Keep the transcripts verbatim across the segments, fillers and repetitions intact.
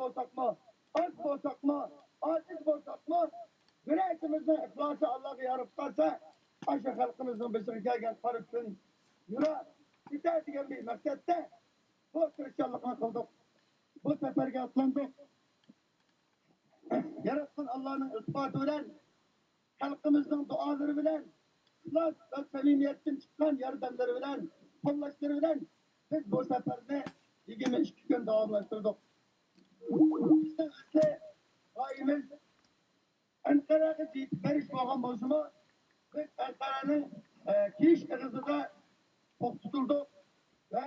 بولساقمۇ، ئاز بولساقمۇ، ئاجىز بولساقمۇ، يۈرىكىمىزنىڭ ئىخلاسى ئاللاغا يارىپ قالسا، ئاشۇ خەلقىمىزنىڭ بېشىغا كەلگەن قارا كۈن يۈرەپ كېتەر دېگەن بىر مەقسەتتە بۇ تىرىشچانلىقنى قىلدۇق. بۇ سەپەرگە ئاتلاندۇق. ياراتقان ئاللانىڭ ئىلتىپاتى بىلەن خەلقىمىزنىڭ دۇئالىرى بىلەن، ئىخلاس ۋە سەمىمىيەتتىن چىققان ياردەملىرى بىلەن، قوللاشلىرى بىلەن بىز بۇ سەپەرنى يىگىرمە ئىككى كۈن داۋاملاشتۇردۇق. بىزنىڭ ئەسلى غايىمىز ئەنقەرەگە يېتىپ بېرىش بولغان بولسىمۇ، بىز ئەنقەرەنىڭ، ئە، كىرىش ئېغىزىدا توختىتىلدۇق ۋە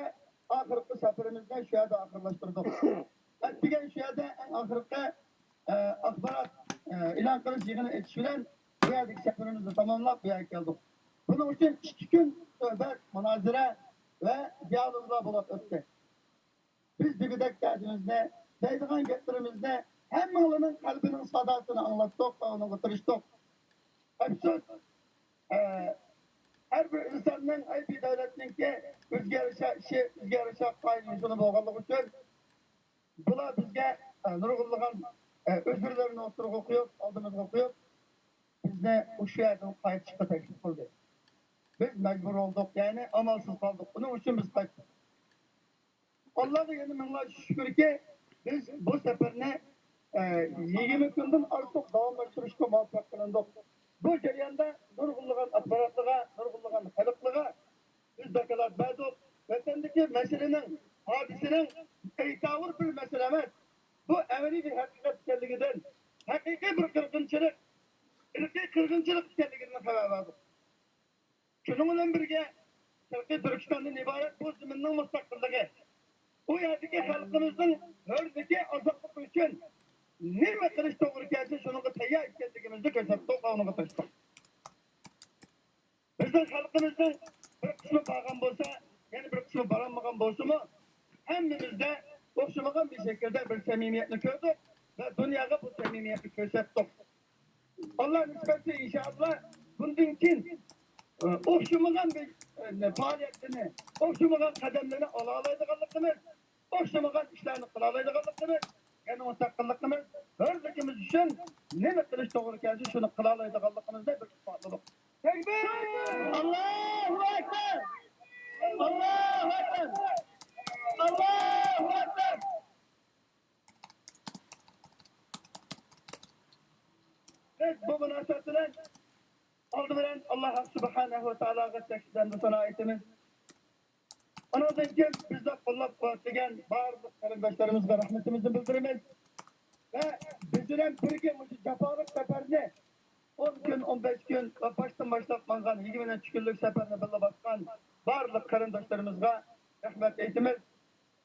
ئاخىرقى سەپىرىمىزنى شۇ يەردە ئاخىرلاشتۇردۇق. ئەتىگەن شۇ يەردە ئەڭ ئاخىرقى، ئە، ئاخبارات، ئە، ئېلان قىلىش يىغىنى ئېچىش بىلەن بۇ يەردىكى سەپىرىمىزنى تاماملاپ، بۇ يەرگە كەلدۇق. بۇنىڭ ئۈچۈن ئىككى كۈن سۆھبەت، مۇنازىرە ۋە دىيالوگلار بولۇپ ئۆتتى. بىز دېگۈدەك دەردىمىزنى، دەيدىغان گەپلىرىمىزنى ھەممىڭلارنىڭ قەلبىنىڭ ساداسىنى ئاڭلاتتۇق ۋە ئۇنىڭغا تىرىشتۇق. ئەپسۇس، ئە، ھەر بىر ئىنساننىڭ، ھەر بىر دۆلەتنىڭكى ئۆزىگە يارىشا ئىشى، ئۆزىگە يارىشا قائىدە-يوسۇنى بولغانلىقى ئۈچۈن، بۇلار بىزگە، ئە، نۇرغۇنلىغان، ئە، ئۆزرىلىرىنى ئوتتۇرىغا قويۇپ، ئالدىمىزغا قويۇپ، بىزنى ئۇشۇ يەردىن قايتىشقا تەكلىپ قىلدى. بىز مەجبۇر بولدۇق، يەنى ئامالسىز قالدۇق. بۇنىڭ ئۈچۈن بىز قايتتۇق. ئاللاغا يەنە مىڭلارچە شۈكۈركى، بىز بۇ سەپەرنى، ئە، يىگىرمە كۈندىن ئارتۇق داۋاملاشتۇرۇشقا مۇۋەپپەق قىلىندۇق. بۇ جەرياندا نۇرغۇنلىغان ئاخباراتلارغا، نۇرغۇنلىغان خەلقلەرگە بىز دوكلات بەردۇق. ۋەتەندىكى مەسىلىنىڭ، ھادىسىنىڭ ئەيتاۋۇر بىر مەسىلە ئەمەس، بۇ ئەمەلىي بىر ھەقىقەت ئىكەنلىكىدىن، ھەقىقىي بىر قىرغىنچىلىق، ئىرقىي قىرغىنچىلىق ئىكەنلىكىدىن خەۋەر بەردۇق. شۇنىڭ بىلەن بىرگە، شەرقىي تۈركىستاندىن ئىبارەت بۇ زېمىننىڭ مۇستەقىللىقى، ئۇ يەردىكى خەلقىمىزنىڭ ھۆرلۈكى، ئازادلىقى ئۈچۈن نېمە قىلىش توغرا كەلسە، شۇنىڭغا تەييار ئىكەنلىكىمىزنى كۆرسەتتۇق، ئۇنىڭغا تىرىشتۇق. بىزنىڭ خەلقىمىزنىڭ بىر قىسمى بارغان بولسا، يەنە بىر قىسمى بارالمىغان بولسىمۇ، ھەممىمىزدە ئوخشىمىغان بىر شەكىلدە بىر سەمىمىيەتنى كۆردۇق ۋە دۇنياغا بۇ سەمىمىيەتنى كۆرسەتتۇق. ئاللا نېسىپ ئەتسە، ئىنشائاللا، بۇندىن كېيىن، ئە، ئوخشىمىغان بىر، ئە، پائالىيەتلىرىنى، ئوخشىمىغان قەدەملەرنى ئالالايدىغانلىقىمىز، ئوخشىمىغان ئىشلارنى قىلالايدىغانلىقىمىز، يەنى مۇستەقىللىقىمىز، ھۆرلۈكىمىز ئۈچۈن نېمە قىلىش توغرا كەلسە، شۇنى قىلالايدىغانلىقىمىزنى بىر ئىسپاتلىدۇق. تەكبىر! ئاللاھۇ ئەكبەر! ئاللاھۇ ئەكبەر! ئاللاھۇ ئەكبەر! بىز بۇ مۇناسىۋەت بىلەن ئالدى بىلەن ئاللاھ سۇبھانەھۇ ۋە تائالاغا چەكسىز ھەمدۇ سانا ئېيتىمىز. ئۇنىڭدىن كېيىن بىزنى قوللاپ-قۇۋۋەتلىگەن بارلىق قېرىنداشلىرىمىزغا رەھمىتىمىزنى بىلدۈرىمىز ۋە بىز بىلەن بىرگە مۇشۇ جاپالىق سەپەرنى ئون كۈن، ئون بەش كۈن ۋە باشتىن باشلاپ ماڭغان يىگىرمە نەچچە كۈنلۈك سەپەرنى بىللە باسقان بارلىق قېرىنداشلىرىمىزغا رەھمەت ئېيتىمىز.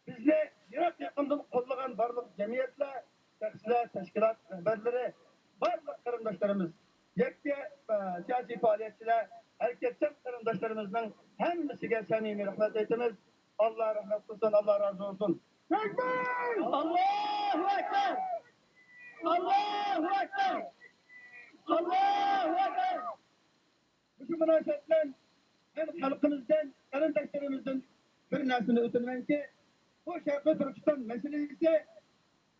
بىزنى يىراق يېقىندىن قوللىغان بارلىق جەمئىيەتلەر، شەخسلەر، تەشكىلات رەھبەرلىرى، بارلىق قېرىنداشلىرىمىز، يەككە، ئە، سىياسىي پائالىيەتچىلەر، ھەرىكەتچان قېرىنداشلىرىمىزنىڭ ھەممىسىگە سەمىمىي رەھمەت ئېيتىمىز. ئاللا رەھمەت قىلسۇن، ئاللا رازى بولسۇن. تەكبىر! ئاللاھۇ ئەكبەر! ئاللاھۇ ئەكبەر! ئاللاھۇ ئەكبەر! مۇشۇ مۇناسىۋەت بىلەن مەن خەلقىمىزدىن، قېرىنداشلىرىمىزدىن بىر نەرسىنى ئۆتۈنىمەنكى، بۇ شەرقىي تۈركىستان مەسىلىسى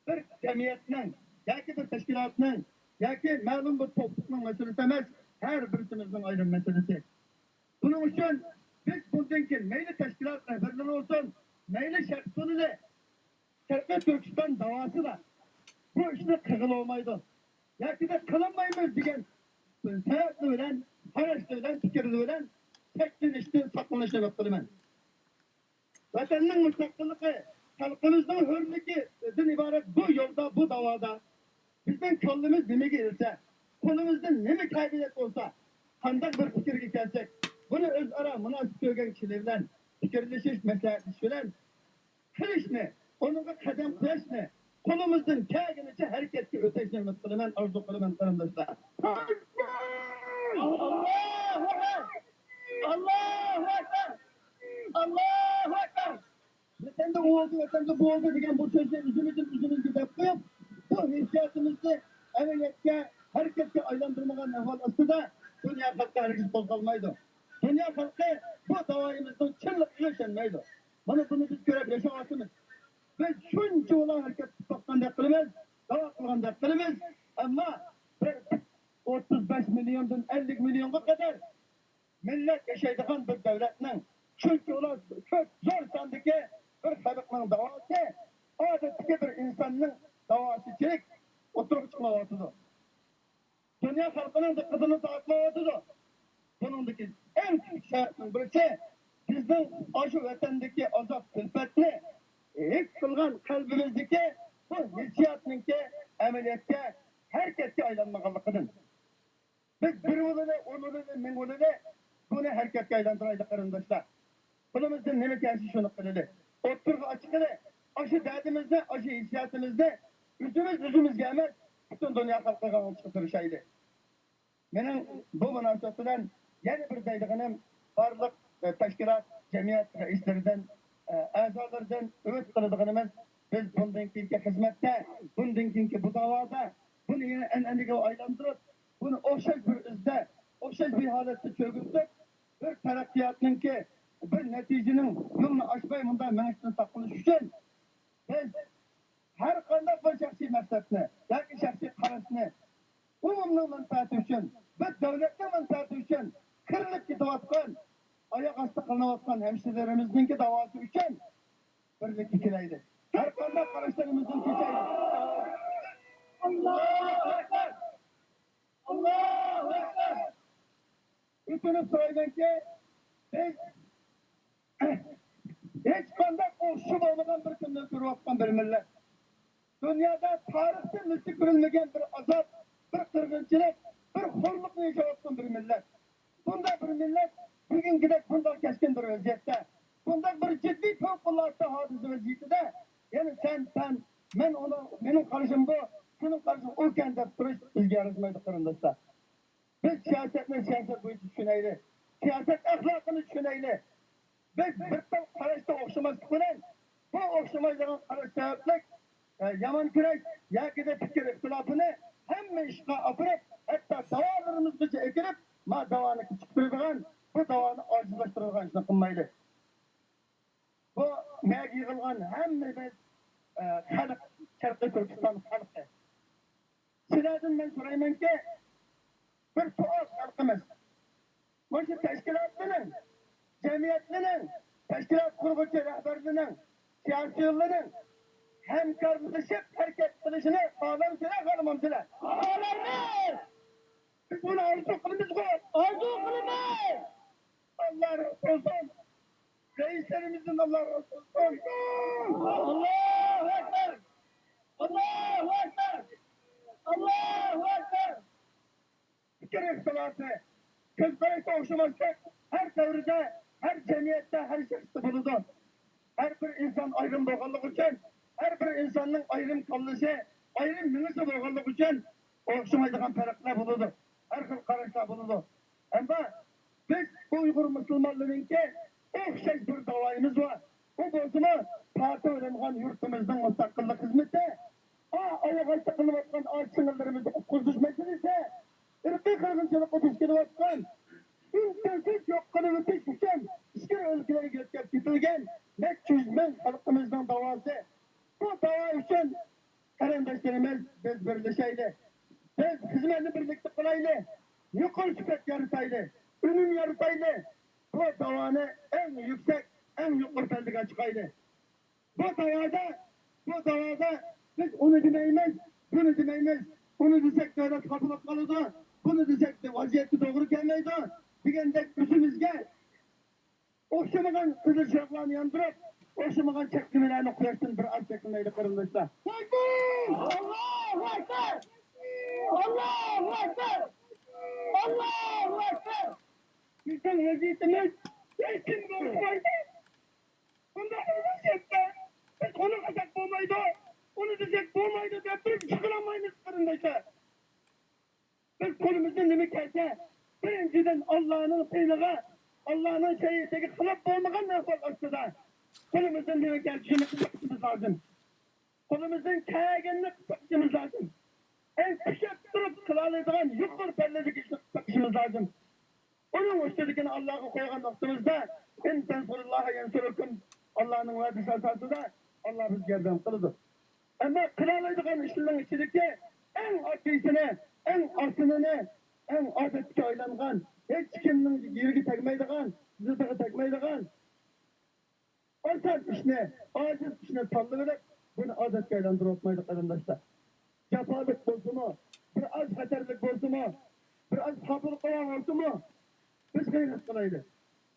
بىر جەمئىيەتنىڭ ياكى بىر تەشكىلاتنىڭ ياكى مەلۇم بىر توپلۇقنىڭ مەسىلىسى ئەمەس، ھەر بىرسىمىزنىڭ ئايرىم مەسىلىسى. بۇنىڭ ئۈچۈن بىز بۇندىن كېيىن مەيلى تەشكىلات رەھبەرلىرى بولسۇن، مەيلى شەرقىي تۈركىستان داۋاسىدا بۇ ئىشنى قىلغىلى بولمايدۇ ياكى بىز قىلالمايمىز دېگەن سەۋەبلىرى بىلەن، قاراشلىرى بىلەن، پىكىرلىرى بىلەن چەكلىنىشتىن ساقلىنىشنى ئۈمىد قىلىمەن. ۋەتەننىڭ مۇستەقىللىقى، خەلقىمىزنىڭ ھۆرلۈكىدىن ئىبارەت بۇ يولدا، بۇ داۋادا بىزنىڭ كاللىمىز نېمىگە ئېرىشسە، قولىمىزدا نېمە قابىلىيەت بولسا، قانداق بىر پىكىرگە كەلسەك، بۇنى ئۆزئارا مۇناسىپ كۆرگەن كىشىلەر بىلەن پىكىرلىشىش، مەسلىھەتلىشىش بىلەن قىلىشنى، ئۇنىڭغا قەدەم قويۇشنى، قولىمىزدىن كەلگىنىچە ھەرىكەتكە ئۆتۈشنى ئۈمىد قىلىمەن، ئارزۇ قىلىمەن، قېرىنداشلار. ئاللاھۇ ئەكبەر! ئاللاھۇ ئەكبەر! ئاللاھۇ ئەكبەر! ۋەتەندە ئۇ بولدى، ۋەتەندە بۇ بولدى دېگەن بۇ سۆزنى ئۆزىمىزدىن ئۆزىمىزگە دەپ قويۇپ، بۇ ھېسسىياتىمىزنى ئەمەلىيەتكە، ھەرىكەتكە ئايلاندۇرمىغان ئەھۋال ئاستىدا دۇنيا خەلقى ھەرگىز قوزغالمايدۇ. دۇنيا خەلقى بۇ داۋايىمىزنىڭ چىنلىقىغا ئىشەنمەيدۇ. مانا بۇنى بىز كۆرۈپ ياشاۋاتىمىز. بىز شۇنچە ئۇلار ھەرىكەت قىلىپ باقتۇق. قىلغاندەك قىلىمىز، داۋا قىلغاندەك قىلىمىز. ئەمما بىر ئوتتۇز بەش مىليوندىن ئەللىك مىليونغا قەدەر مىللەت ياشايدىغان بىر دۆلەتنىڭ، چۈنكى ئۇلار كۆپ، زور ساندىكى بىر خەلقنىڭ داۋاسى ئادەتتىكى بىر ئىنساننىڭ داۋاسىچىلىك ئوتتۇرىغا چىقمايۋاتىدۇ. دۇنيا خەلقىنىڭ دىققىتىنى تارتمايۋاتىدۇ. بۇنىڭدىكى ئەڭ كۈچلۈك سەۋەبنىڭ بىرسى، بىزنىڭ ئاشۇ ۋەتەندىكى ئازاب-كۈلپەتنى ھېس قىلغان قەلبىمىزدىكى بۇ ھېسسىياتنىڭكى ئەمەلىيەتكە، ھەرىكەتكە ئايلانمىغانلىقىدىن. بىز بىر بولىلى، ئون بولىلى، مىڭ بولىلى، بۇنى ھەرىكەتكە ئايلاندۇرايلى، قېرىنداشلار. قولىمىزدىن نېمە كەلسە، شۇنى قىلىلى. ئوتتۇرىغا چىقىلى. ئاشۇ دەردىمىزنى، ئاشۇ ھېسسىياتىمىزنى ئۆزىمىز ئۆزىمىزگە ئەمەس، پۈتۈن دۇنيا خەلقىگە ئاڭلىتىشقا تىرىشايلى. مېنىڭ بۇ مۇناسىۋەت بىلەن يەنە بىر دەيدىغىنىم، بارلىق، ئە، تەشكىلات، جەمئىيەت رەئىسلىرىدىن، ئە، ئەزالىرىدىن ئۈمىد قىلىدىغىنىمىز، بىز بۇندىن كېيىنكى خىزمەتتە، بۇندىن كېيىنكى بۇ داۋادا، بۇنى يەنە ئەنئەنىگە ئايلاندۇرۇپ، بۇنى ئوخشاش بىر ئىزدا، ئوخشاش بىر ھالەتتە چۆكۈرتۈپ، بىر تەرەققىياتنىڭكى، بىر نەتىجىنىڭ يولىنى ئاچماي مۇنداق مېڭىشتىن ساقلىنىش ئۈچۈن، بىز ھەر قانداق بىر شەخسىي مەقسەتنى ياكى شەخسىي قاراشنى ئومۇمنىڭ مەنپەئەتى ئۈچۈن، بىر دۆلەتنىڭ مەنپەئەتى ئۈچۈن قىرىلىپ كېتىۋاتقان، ئاياق ئاستى قىلىنىۋاتقان ھەمشىرىلىرىمىزنىڭكى داۋاسى ئۈچۈن بىرلىككە كېلەيلى. ھەر قانداق قاراشلىرىمىزدىن كېچەيلى. ئاللاھۇ ئەكبەر! ئاللاھۇ ئەكبەر! ئۆتۈنۈپ سورايمەنكى، بىز ھېچقانداق ئوخشىشى بولمىغان بىر كۈننى كۆرۈۋاتقان بىر مىللەت. دۇنيادا تارىختا مىسلى كۆرۈلمىگەن بىر ئازاب، بىر قىرغىنچىلىق، بىر خورلۇقنى ياشاۋاتقان بىر مىللەت. بۇنداق بىر مىللەت بۈگۈنكىدەك بۇنداق كەسكىن بىر ۋەزىيەتتە، بۇنداق بىر جىددىي پەۋقۇلئاددە ھادىسە ۋەزىيىتىدە، يەنى سەن، پەن، مەن ئۇنىڭ، مېنىڭ قارىشىم بۇ، سېنىڭ قارىشىڭ ئۇكەن دەپ تۇرۇش بىزگە ياراشمايدۇ، قېرىنداشلار. بىز سىياسەتنى سىياسەت بويىچە چۈشىنەيلى. سىياسەت ئەخلاقىنى چۈشىنەيلى. بىز بىر خىل قاراشتا ئوخشىماسلىق بىلەن، بۇ ئوخشىمايدىغان قاراش سەۋەبلىك، ئە، يامان كۈرەش ياكى پىكىر ئىختىلاپىنى ھەممە ئىشقا ئاپىرىپ، ھەتتا داۋالىرىمىزغىچە ئەكىرىپ، ما داۋانى كىچىكتۈرىدىغان، بۇ داۋانى ئاجىزلاشتۇرىدىغان ئىشنى قىلمايلى. بۇ مەگە يىغىلغان ھەممىمىز، ئە، خەلق، شەرقىي تۈركىستان خەلقى. سىلەردىن مەن سورايمەنكى، بىر سوئال خەلقىمىز. مۇشۇ تەشكىلاتلىرىنىڭ، جەمئىيەتلىرىنىڭ، تەشكىلات قۇرغۇچى رەھبەرلىرىنىڭ، سىياسىيونلىرىنىڭ ھەمكارلىشىپ ھەرىكەت قىلىشىنى خالامسىلەر، خالىمامسىلەر؟ خالايمىز! بىز بۇنى ئارزۇ قىلىمىزغۇ؟ ئارزۇ قىلىمىز! ئاللا رازى بولسۇن! رەئىسلىرىمىزدىن ئاللا رازى بولسۇن! ئاللاھۇ ئەكبەر! ئاللاھۇ ئەكبەر! ئاللاھۇ ئەكبەر! پىكىر ئىختىلاپى، كۆز قاراشتا ئوخشىماسلىق ھەر دەۋردە، ھەر جەمئىيەتتە، ھەر شەخستە بولىدۇ. ھەر بىر ئىنسان ئايرىم بولغانلىقى ئۈچۈن، ھەر بىر ئىنساننىڭ ئايرىم كاللىسى، ئايرىم مېڭىسى بولغانلىقى ئۈچۈن ئوخشىمايدىغان پەرقلەر بولىدۇ. ھەر خىل قاراشلار بولىدۇ. ئەمما بىز ئۇيغۇر مۇسۇلمانلىرىنىڭكى ئوخشاش بىر داۋايىمىز بار. ئۇ بولسىمۇ پارتىيە ئويلانغان يۇرتىمىزنىڭ مۇستەقىللىق خىزمىتى، ئا، ئاياغ ئاستى قىلىنىۋاتقان ئاچ سىڭىللىرىمىزنى قۇتقۇزۇش مەسىلىسى، ئىرقىي قىرغىنچىلىققا دۇچ كېلىۋاتقان، ئۈن-تىنسىز يوق قىلىۋېتىش ئۈچۈن ئىچكىرى ئۆلكىلەرگە يۆتكەپ كېتىلگەن نەچچە يۈز مىڭ خەلقىمىزنىڭ داۋاسى. بۇ داۋا ئۈچۈن قېرىنداشلىرىمىز، بىز بىرلىشەيلى. بىز خىزمەتنى بىرلىكتە قىلايلى. يۇقىرى سۈپەت يارىتايلى. ئۈنۈم يارىتايلى. بۇ داۋانى ئەڭ يۈكسەك، ئەڭ يۇقىرى پەللىگە چىقايلى. بۇ داۋادا، بۇ داۋادا بىز ئۇنى دېمەيمىز، بۇنى دېمەيمىز. ئۇنى دېسەك دۆلەت خاپىلاپ قالىدۇ، بۇنى دېسەك ۋەزىيەتكە توغرا كەلمەيدۇ دېگەندەك ئۆزىمىزگە ئوخشىمىغان قىزىل چىراغلارنى ياندۇرۇپ، ئوخشىمىغان چەكلىمىلەرنى قۇياشتىن بىر ئاز چەكلىمەيلى، قېرىنداشلار. تەكبىر! ئاللاھۇ ئەكبەر! ئاللاھۇ ئەكبەر! ئاللاھۇ ئەكبەر! بىزنىڭ ۋەزىپىمىز ھېچكىمگە ئوخشىمايدۇ. بۇنداق بىر ۋەزىيەتتە بىز ئۇنى قىلساق بولمايدۇ، ئۇنى دېسەك بولمايدۇ دەپ بىر ئىش قىلالمايمىز، قېرىنداشلار. بىز قولىمىزدىن نېمە كەلسە، بىرىنچىدىن، ئاللانىڭ دىنىغا، ئاللانىڭ شەرىئىتىگە خىلاپ بولمىغان ئەھۋال ئاستىدا قولىمىزدىن نېمە كەلسە، شۇنى قىلىپ بېقىشىمىز لازىم. قولىمىزدىن كەلگەننى قىلىپ بېقىشىمىز لازىم. ئەڭ كۈچەپ تۇرۇپ قىلالايدىغان يۇقىرى پەللىدىكى ئىشنى قىلىپ بېقىشىمىز لازىم. ئۇنىڭ ئۈستىدىكىنى ئاللاغا قويغان ۋاقتىمىزدا، ئىن تەنسۇرۇللاھە يەنسۇركۇم، ئاللانىڭ ۋەدىسى ئاساسىدا ئاللا بىزگە ياردەم قىلىدۇ. ئەمما قىلالايدىغان ئىشلىرىنىڭ ئىچىدىكى ئەڭ ئاددىيسىنى، ئەڭ ئاسىنىنى، ئەڭ ئادەتكە ئايلانغان، ھېچكىمنىڭ يېرىگە تەگمەيدىغان، زىتىغا تەگمەيدىغان ئاسان ئىشنى، ئاجىز ئىشنى تاللىۋېلىپ، بۇنى ئادەتكە ئايلاندۇرۇۋاتمايلى، قېرىنداشلار. جاپالىق بولسىمۇ، بىر ئاز خەتەرلىك بولسىمۇ، بىر ئاز قابىل قىلغان بولسىمۇ، بىز غەيرەت قىلايلى.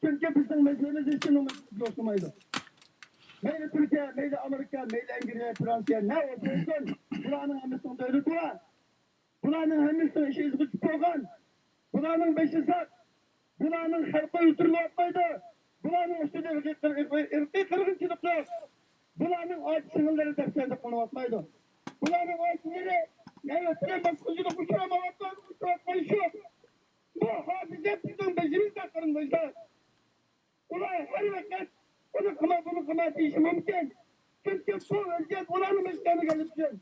چۈنكى بىزنىڭ مەسىلىمىز ھېچكىمنىڭ مەسىلىسىگە ئوخشىمايدۇ. مەيلى تۈركىيە، مەيلى ئامېرىكا، مەيلى ئەنگلىيە، فرانسىيە، نە بولسا بولسۇن، بۇلارنىڭ ھەممىسىنىڭ دۆلىتى بار. بۇلارنىڭ ھەممىسىنىڭ ئىشى ئىزغا چۈشۈپ بولغان. بۇلارنىڭ بېشى ساق. بۇلارنىڭ خەلقى ئۆلتۈرۈلۈۋاتمايدۇ. بۇلارنىڭ ئۈستىدە ئىرقىي، ئىرقىي، ئىرقىي قىرغىنچىلىق يوق. بۇلارنىڭ ئاچا سىڭىللىرى دەپسەندە قىلىنىۋاتمايدۇ. بۇلارنىڭ ئاچىلىرى نۆۋەتتە باسقۇنچىلىققا ئۇچرىمايۋاتمايدۇ، ئۇچرىۋاتقان ئىش يوق. بۇ ھادىسە بىزنىڭ بېشىمىزدا، قېرىنداشلار. ئۇلار ھەر ۋاقىت ئۇنى قىلما، بۇنى قىلما دېيىشى مۇمكىن. چۈنكى بۇ ۋەزىيەت ئۇلارنىڭ بېشىغا كەلگەنلىكى ئۈچۈن.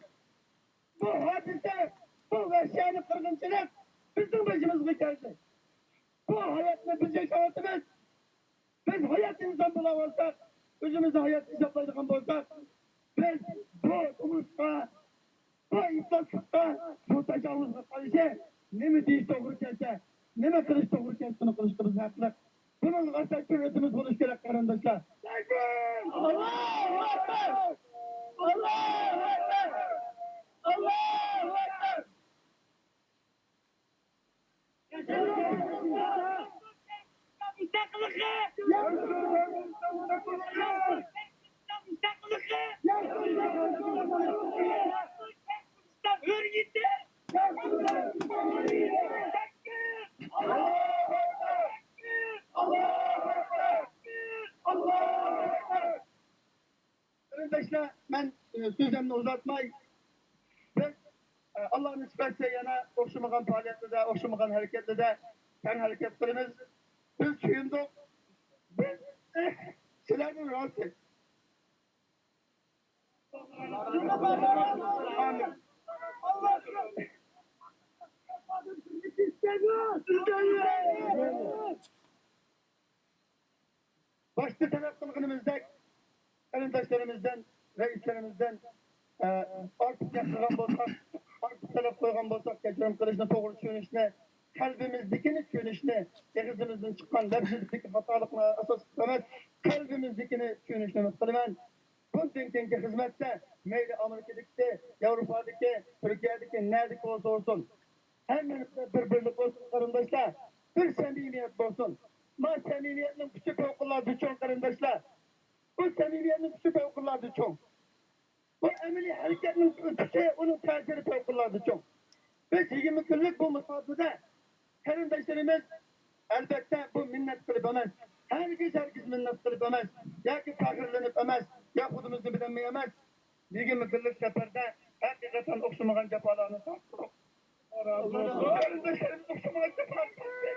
بۇ ھادىسە، بۇ ۋەھشىيانە قىرغىنچىلىق بىزنىڭ بېشىمىزغا كەلدى. بۇ ھاياتنى بىز ياشاۋاتىمىز. بىز ھايات ئىنسان بولاۋالساق، ئۆزىمىزنى ھايات ھېسابلايدىغان بولساق، بىز بۇ ئۇرۇشقا، بۇ ئىپلاسلىققا، بۇ تاجاۋۇزغا قارشى نېمە دېيىش توغرا كەلسە، نېمە قىلىش توغرا كەلسە، شۇنى قىلىشقا بىز ھەقلىق. بۇنىڭغا قارشى جۈرئىتىمىز بولۇشى كېرەك، قېرىنداشلار. ئاللاھۇ ئەكبەر! ئاللاھۇ ئەكبەر! ئاللاھۇ ئەكبەر! قېرىنداشلار، مەن، ئى، سۆزۈمنى ئۇزارتماي، بىز، ئى، ئاللا نېسىپ ئەتسە، يەنە ئوخشىمىغان پائالىيەتلەردە، ئوخشىمىغان ھەرىكەتلەردە تەڭ ھەرىكەت قىلىمىز. بىز سۆيۈندۇق. بىز، ئى، سىلەردىن رازى. ئامىن. باشتا تەلەپ قىلغىنىمىزدەك، قېرىنداشلىرىمىزدىن، رەئىسلىرىمىزدىن، ئە، ئارتۇق گەپ قىلغان بولساق، ئارتۇق تەلەپ قويغان بولساق، كەچۈرۈم قىلىشنى، توغرا چۈشىنىشنى، قەلبىمىزدىكىنى چۈشىنىشنى، ئېغىزىمىزدىن چىققان لەپزىدىكى خاتالىقنى ئاساس قىلىپ ئەمەس، قەلبىمىزدىكىنى چۈشىنىشنى ئۈمىد قىلىمەن. بۇندىن كېيىنكى خىزمەتتە مەيلى ئامېرىكىدىكىسى، ياۋروپادىكى، تۈركىيەدىكى، نەدىكى بولسا بولسۇن، ھەممىمىزدە بىر بىرلىك بولسۇن، قېرىنداشلار. بىر سەمىمىيەت بولسۇن. ما سەمىمىيەتنىڭ كۈچى پەۋقۇلئاددە چوڭ، قېرىنداشلار. بۇ سەمىمىيەتنىڭ كۈچى پەۋقۇلئاددە چوڭ. بۇ ئەمەلىي ھەرىكەتنىڭ كۈچى، ئۇنىڭ تەسىرى پەۋقۇلئاددە چوڭ. بىز يىگىرمە كۈنلۈك بۇ مۇساپىدە قېرىنداشلىرىمىز، ئەلبەتتە، بۇ مىننەت قىلىپ ئەمەس، ھەرگىز، ھەرگىز مىننەت قىلىپ ئەمەس، ياكى پەخىرلىنىپ ئەمەس، يا خۇدىمىزنى بىلەلمەي ئەمەس، يىگىرمە كۈنلۈك سەپەردە ھەقىقەتەن ئوخشىمىغان جاپالارنى تارتتۇق. قېرىنداشلىرىمىز ئوخشىمىغان جاپالارنى تارتتى.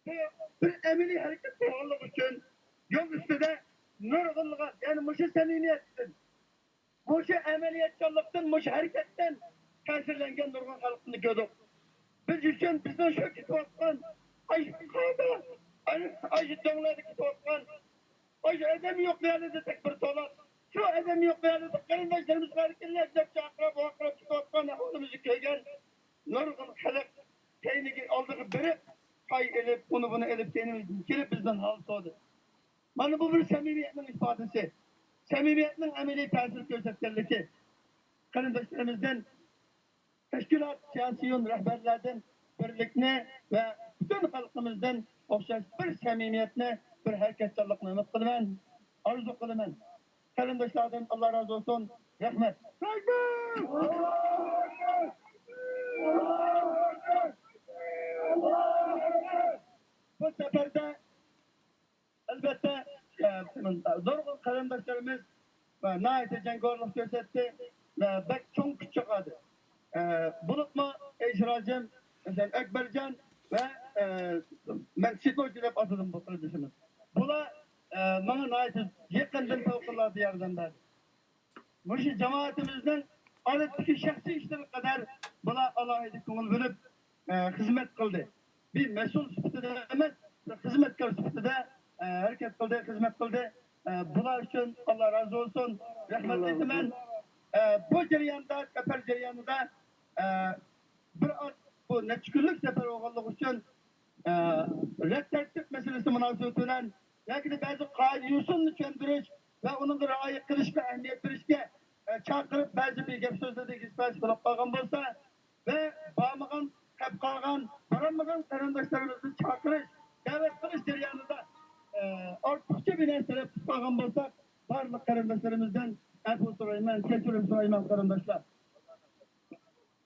بۇ بىر ئەمەلىي ھەرىكەت بولغانلىقى ئۈچۈن يول ئۈستىدە نۇرغۇنلىغان، يەنى مۇشۇ سەمىمىيەتتىن، مۇشۇ ئەمەلىيەتچانلىقتىن، مۇشۇ ھەرىكەتتىن تەسىرلەنگەن نۇرغۇن خەلقنى كۆردۇق. بىز ئۈچۈن بىزنىڭ شۇ كېتىۋاتقان، ئاشۇ قاردا، ئاشۇ دۆڭلەردە كېتىۋاتقان، ئاشۇ ئادەم يوق يەرلەردە تەكبىر توۋلاپ، شۇ ئادەم يوق يەرلەردە قېرىنداشلىرىمىزغا ئەركىنلەپ دەپ چاقىرىپ، ۋارقىراپ كېتىۋاتقان ئەھۋالىمىزنى كۆرگەن نۇرغۇن خەلق كەينىگە، ئالدىغا بېرىپ، پاي ئېلىپ، ئۇنى بۇنى ئېلىپ، كەينىمىزدىن كېلىپ بىزدىن ھال سورىدى. مانا بۇ بىر سەمىمىيەتنىڭ ئىپادىسى، سەمىمىيەتنىڭ ئەمەلىي تەسىر كۆرسەتكەنلىكى. قېرىنداشلىرىمىزدىن تەشكىلات، سىياسىيون، رەھبەرلەردىن بىرلىكنى ۋە پۈتۈن خەلقىمىزدىن ئوخشاش بىر سەمىمىيەتنى، بىر ھەرىكەتچانلىقنى ئۈمىد قىلىمەن، ئارزۇ قىلىمەن. قېرىنداشلاردىن ئاللا رازى بولسۇن. رەھمەت. بۇ سەپەردە ئەلۋەتتە، ئە، نۇرغۇن قېرىنداشلىرىمىز، ئە، ناھايىتى جەڭگىۋارلىق كۆرسەتتى ۋە بەك چوڭ كۈچ چىقاردى. ئە، بولۇپمۇ ئېشىراجىم، مەسىلەن، ئەكبەرجان ۋە، ئە، مەن سىتوجى دەپ ئاتىدىم بۇ قېرىندىشىمىز. بۇلار، ئە، ماڭا ناھايىتى يېقىندىن پەۋقۇلئاددە ياردەم بەردى. مۇشۇ جامائىتىمىزنىڭ ئادەتتىكى شەخسىي ئىشلىرىغا قەدەر بۇلار ئالاھىدە كۆڭۈل بۆلۈپ، ئە، خىزمەت قىلدى. بىر مەسئۇل سۈپىتىدە ئەمەس، خىزمەتكار سۈپىتىدە، ئە، ھەرىكەت قىلدى، خىزمەت قىلدى. ئە، بۇلار ئۈچۈن ئاللا رازى بولسۇن، رەھمەت ئېيتىمەن. ئە، بۇ جەرياندا، سەپەر جەريانىدا، ئە، بىر ئاز بۇ نەچچە كۈنلۈك سەپەر بولغانلىقى ئۈچۈن، ئە، رەت تەرتىپ مەسىلىسى مۇناسىۋىتى بىلەن ياكى بەزى قائىدە يوسۇننى چۈشەندۈرۈش ۋە ئۇنىڭغا رىئايە قىلىشقا ئەھمىيەت بېرىشكە، ئە، چاقىرىپ، بەزى بىر گەپ سۆزلەردە ئىستىپادە بولۇپ قالغان بولسا، ۋە بارمىغان، قېلىپ قالغان، بارالمىغان قېرىنداشلىرىمىزنى چاقىرىش، دەۋەت قىلىش جەريانىدا، ئە، ئارتۇقچە بىر نەرسە تەلەپ قىلىپ قالغان بولساق، بارلىق قېرىنداشلىرىمىزدىن ئەپۇ سورايمەن، كەچۈرۈم سورايمەن، قېرىنداشلار.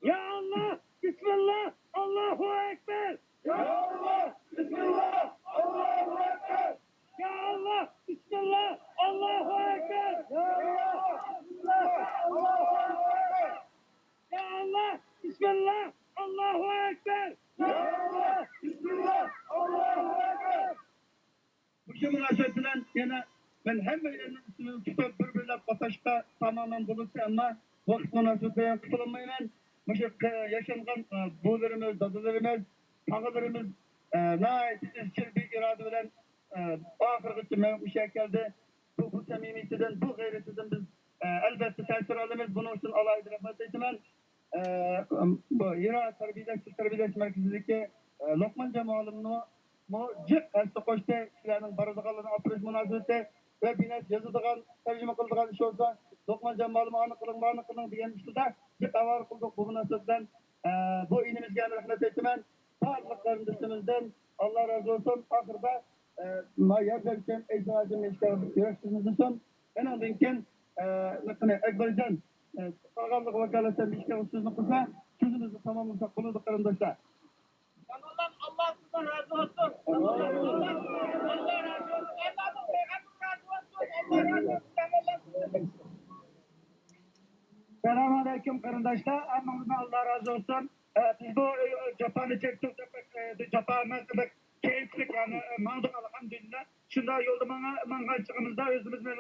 يا ئاللا، بىسمىللا، ئاللاھۇ ئەكبەر! يا ئاللا، بىسمىللا، ئاللاھۇ ئەكبەر! يا ئاللا، بىسمىللا، ئاللاھۇ ئەكبەر! يا ئاللا، بىسمىللا، ئاللاھۇ ئەكبەر! يا ئاللا، بىسمىللا، ئاللاھۇ ئەكبەر! مۇشۇ مۇناسىۋەت بىلەن يەنە مەن ھەممەيلەننىڭ ئىسمىنى تۇتۇپ، بىر-بىرلەپ ئاتاشقا تامامەن بولىدۇ، ئەمما ۋاقىت مۇناسىۋىتى بىلەن قىلالمايمەن. مۇشۇ ق-، ياشانغان، ئە، بۇلىرىمىز، دادىلىرىمىز، تاغىلىرىمىز، ئە، ناھايىتى ئىزچىل بىر ئىرادە بىلەن، ئە، ئاخىرغىچە مېڭىپ مۇشۇ يەرگە كەلدى. بۇ، بۇ سەمىمىيىتىدىن، بۇ غەيرىتىدىن بىز، ئە، ئەلۋەتتە تەسىر ئالىمىز. بۇنىڭ ئۈچۈن ئالاھىدە رەھمەت ئېيتىمەن. ئە، بۇ ھىرا تەربىيەلەش، تەربىيەلەش مەركىزىدىكى، ئە، لوقمانجان مۇئەللىممۇ جىق ھەسسە قوشتى. كىشىلەرنىڭ بارىدىغانلىرىنى ئاپىرىش مۇناسىۋىتى ۋە بىر نەرسە يازىدىغان، تەرجىمە قىلىدىغان ئىش بولسا، لوقمانجان مۇئەللىم ئانى قىلىڭ، مانى قىلىڭ دېگەن ئىشلىرىدا جىق ئاۋارە قىلدۇق. بۇ مۇناسىۋەت بىلەن، ئە، بۇ ئىنىمىزگە يەنە رەھمەت ئېيتىمەن. بارلىق قېرىندىشىمىزدىن ئاللا رازى بولسۇن. ئاخىرىدا، ئە، ما ياردەمچىم ئەيسا ھاجىم ئىشقا يۈرەك سىزمىسۇن. ئۇنىڭدىن كېيىن، ئە، نېمە، ئەكبەرجان، ئە، قالغانلىقى ۋاكالىتەن بىر ئىككى ئاغىز سۆزنى قىلسا، سۆزىمىزنى تاماملىساق بولىدۇ، قېرىنداشلار. ئامانلار، ئاللا سىزدىن رازى بولسۇن. ئامانلار، ئاللا رازى بولسۇن. ئاللادىن پەيغەمبەر رازى بولسۇن. ئاللا رازى بولسۇن. ئامانلار سىزدىن. سالام ئەلەيكۇم، قېرىنداشلار. ھەممىڭىزدىن ئاللا رازى بولسۇن. ئە، بىز بۇ، ئە، جاپانى چەكتۇق دەپ، ئە، بىر جاپا ئەمەس، بەك كەيپلىك، يەنى، ئە، ماڭدۇق، ئەلھەمدۇلىللا. شۇنداق يولدا ماڭا-، ماڭغانچىقىمىزدا ئۆزىمىزنى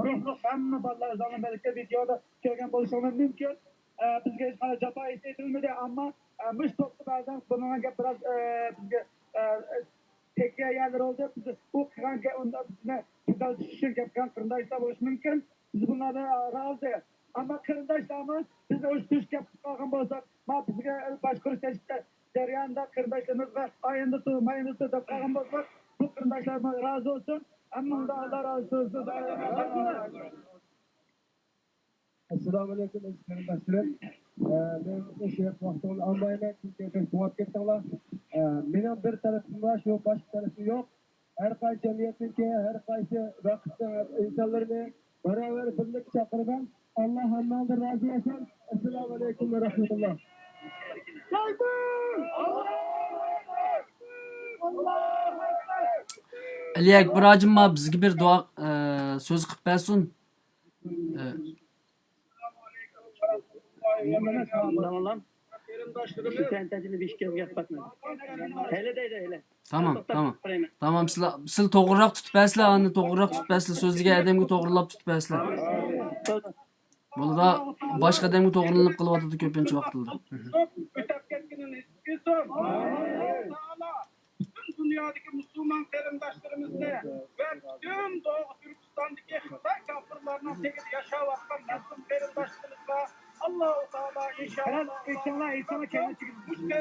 روھلۇق ھەممە بالىلار زامانىدىكى ۋىدېئودا كۆرگەن بولۇشىڭىز مۇمكىن. ئە، بىزگە ھېچقانداق جاپا ھېس ئېتىلمىدى، ئەمما، ئە، مۇشۇ توپتا بەزەن بۇنىڭغا گەپ بىراز، ئە، بىزگە، ئە، تەگكەن يەرلىرى بولدى. بىز ئۇ قىلغان گەپ، ئۇندا بىزنى تۈزەتىش ئۈچۈن گەپ قىلغان قېرىنداشلار بولۇشى مۇمكىن. بىز بۇلارنى رازى. ئەمما قېرىنداشلارمۇ بىزنى ئۇشتۇرۇش گەپ قىلىپ قالغان بولسا، ما بىزگە باشقۇرۇش تەشكىلات جەريانىدا قېرىنداشلىرىمىزغا ئايىندا تۇر، مايىندا تۇر دەپ قالغان بولسا، بۇ قېرىنداشلارمۇ رازى بولسۇن. ھەممىڭلار ئاللا رازى بولسۇن. ئەسسالامۇئەلەيكۇم، ئەزىز قېرىنداشلىرىم. ئە، مېنىڭ ئۇزۇن ۋاقتىڭلارنى ئالمايمەن، چۈنكى بەك توڭلاپ كەتتىڭلار. ئە، مېنىڭ بىر تەلىپىم بار، شۇ، باشقا تەلىپىم يوق. ھەر قايسى جەمئىيەتنىڭكى، ھەر قايسى ۋەقىفنىڭ ئىنسانلىرىنى باراۋەر بىرلىككە چاقىرىمەن. ئاللا ھەممىڭلارنى رازى بولسۇن. ئەسسالامۇئەلەيكۇم ۋە رەھمەتۇللا. ئەلى ئەكبەر ھاجىم ما بىزگە بىر دۇئا، ئە، سۆز قىلىپ بەرسۇن. ئە. تامام، تامام. تامام، سىلەر، سىلەر توغرىراق تۇتۇپ بەرسىلەر، ئانى توغرىراق تۇتۇپ بەرسىلەر، سۆزلىگەن ئادەمگە توغرىلاپ تۇتۇپ بەرسىلەر. بولىدۇ، باشقا ئادەمگە توغرىلىنىپ قېلىۋاتىدۇ كۆپىنچە ۋاقىتلىدا. ئۆتەپ كەتكىنىنى ھېس قىلسۇن. ئاللاھ تائالا پۈتۈن دۇنيادىكى مۇسۇلمان قېرىنداشلىرىمىزنى ۋە پۈتۈن دوغۇ تۈركىستاندىكى خىتاي كاپىرلارنىڭ تېگىدە ياشاۋاتقان مەزلۇم قېرىنداشلىرىمىزغا ئاللاھۇ تائالا ئىنشائاللاھ مۇشۇ قېرىنداشلىرىمىزنى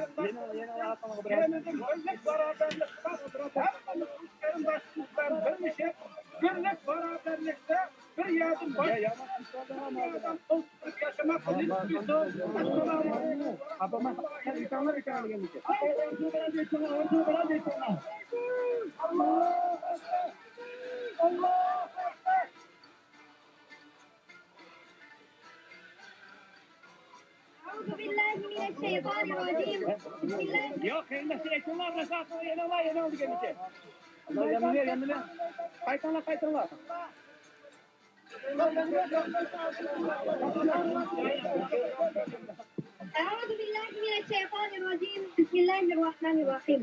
يېنىدىن بىرلىك، باراۋەرلىك، ھەممىمىز مۇشۇ قېرىنداشلىرىمىز بىلەن بىرلىشىپ، بىرلىك، باراۋەرلىكتە بىر يەردىن باش، بىر يەردىن قول تۇتۇپ ياشىماق نېسىپ قىلسۇن. ئەسسالامۇ ئەلەيكۇم. ئاللاھۇ ئەكبەر. ئاللاھۇ ئەكبەر. أعوذ بالله من الشيطان الرجيم. بسم الله. ياق، قېرىنداشلار، ئېيتىڭلار، مەسىلەن، يەنە، يەنە دېگەن ئىكەن. يەنە، يەنە. قايتىڭلار، قايتىڭلار. أعوذ بالله من الشيطان الرجيم. بسم الله الرحمن الرحيم.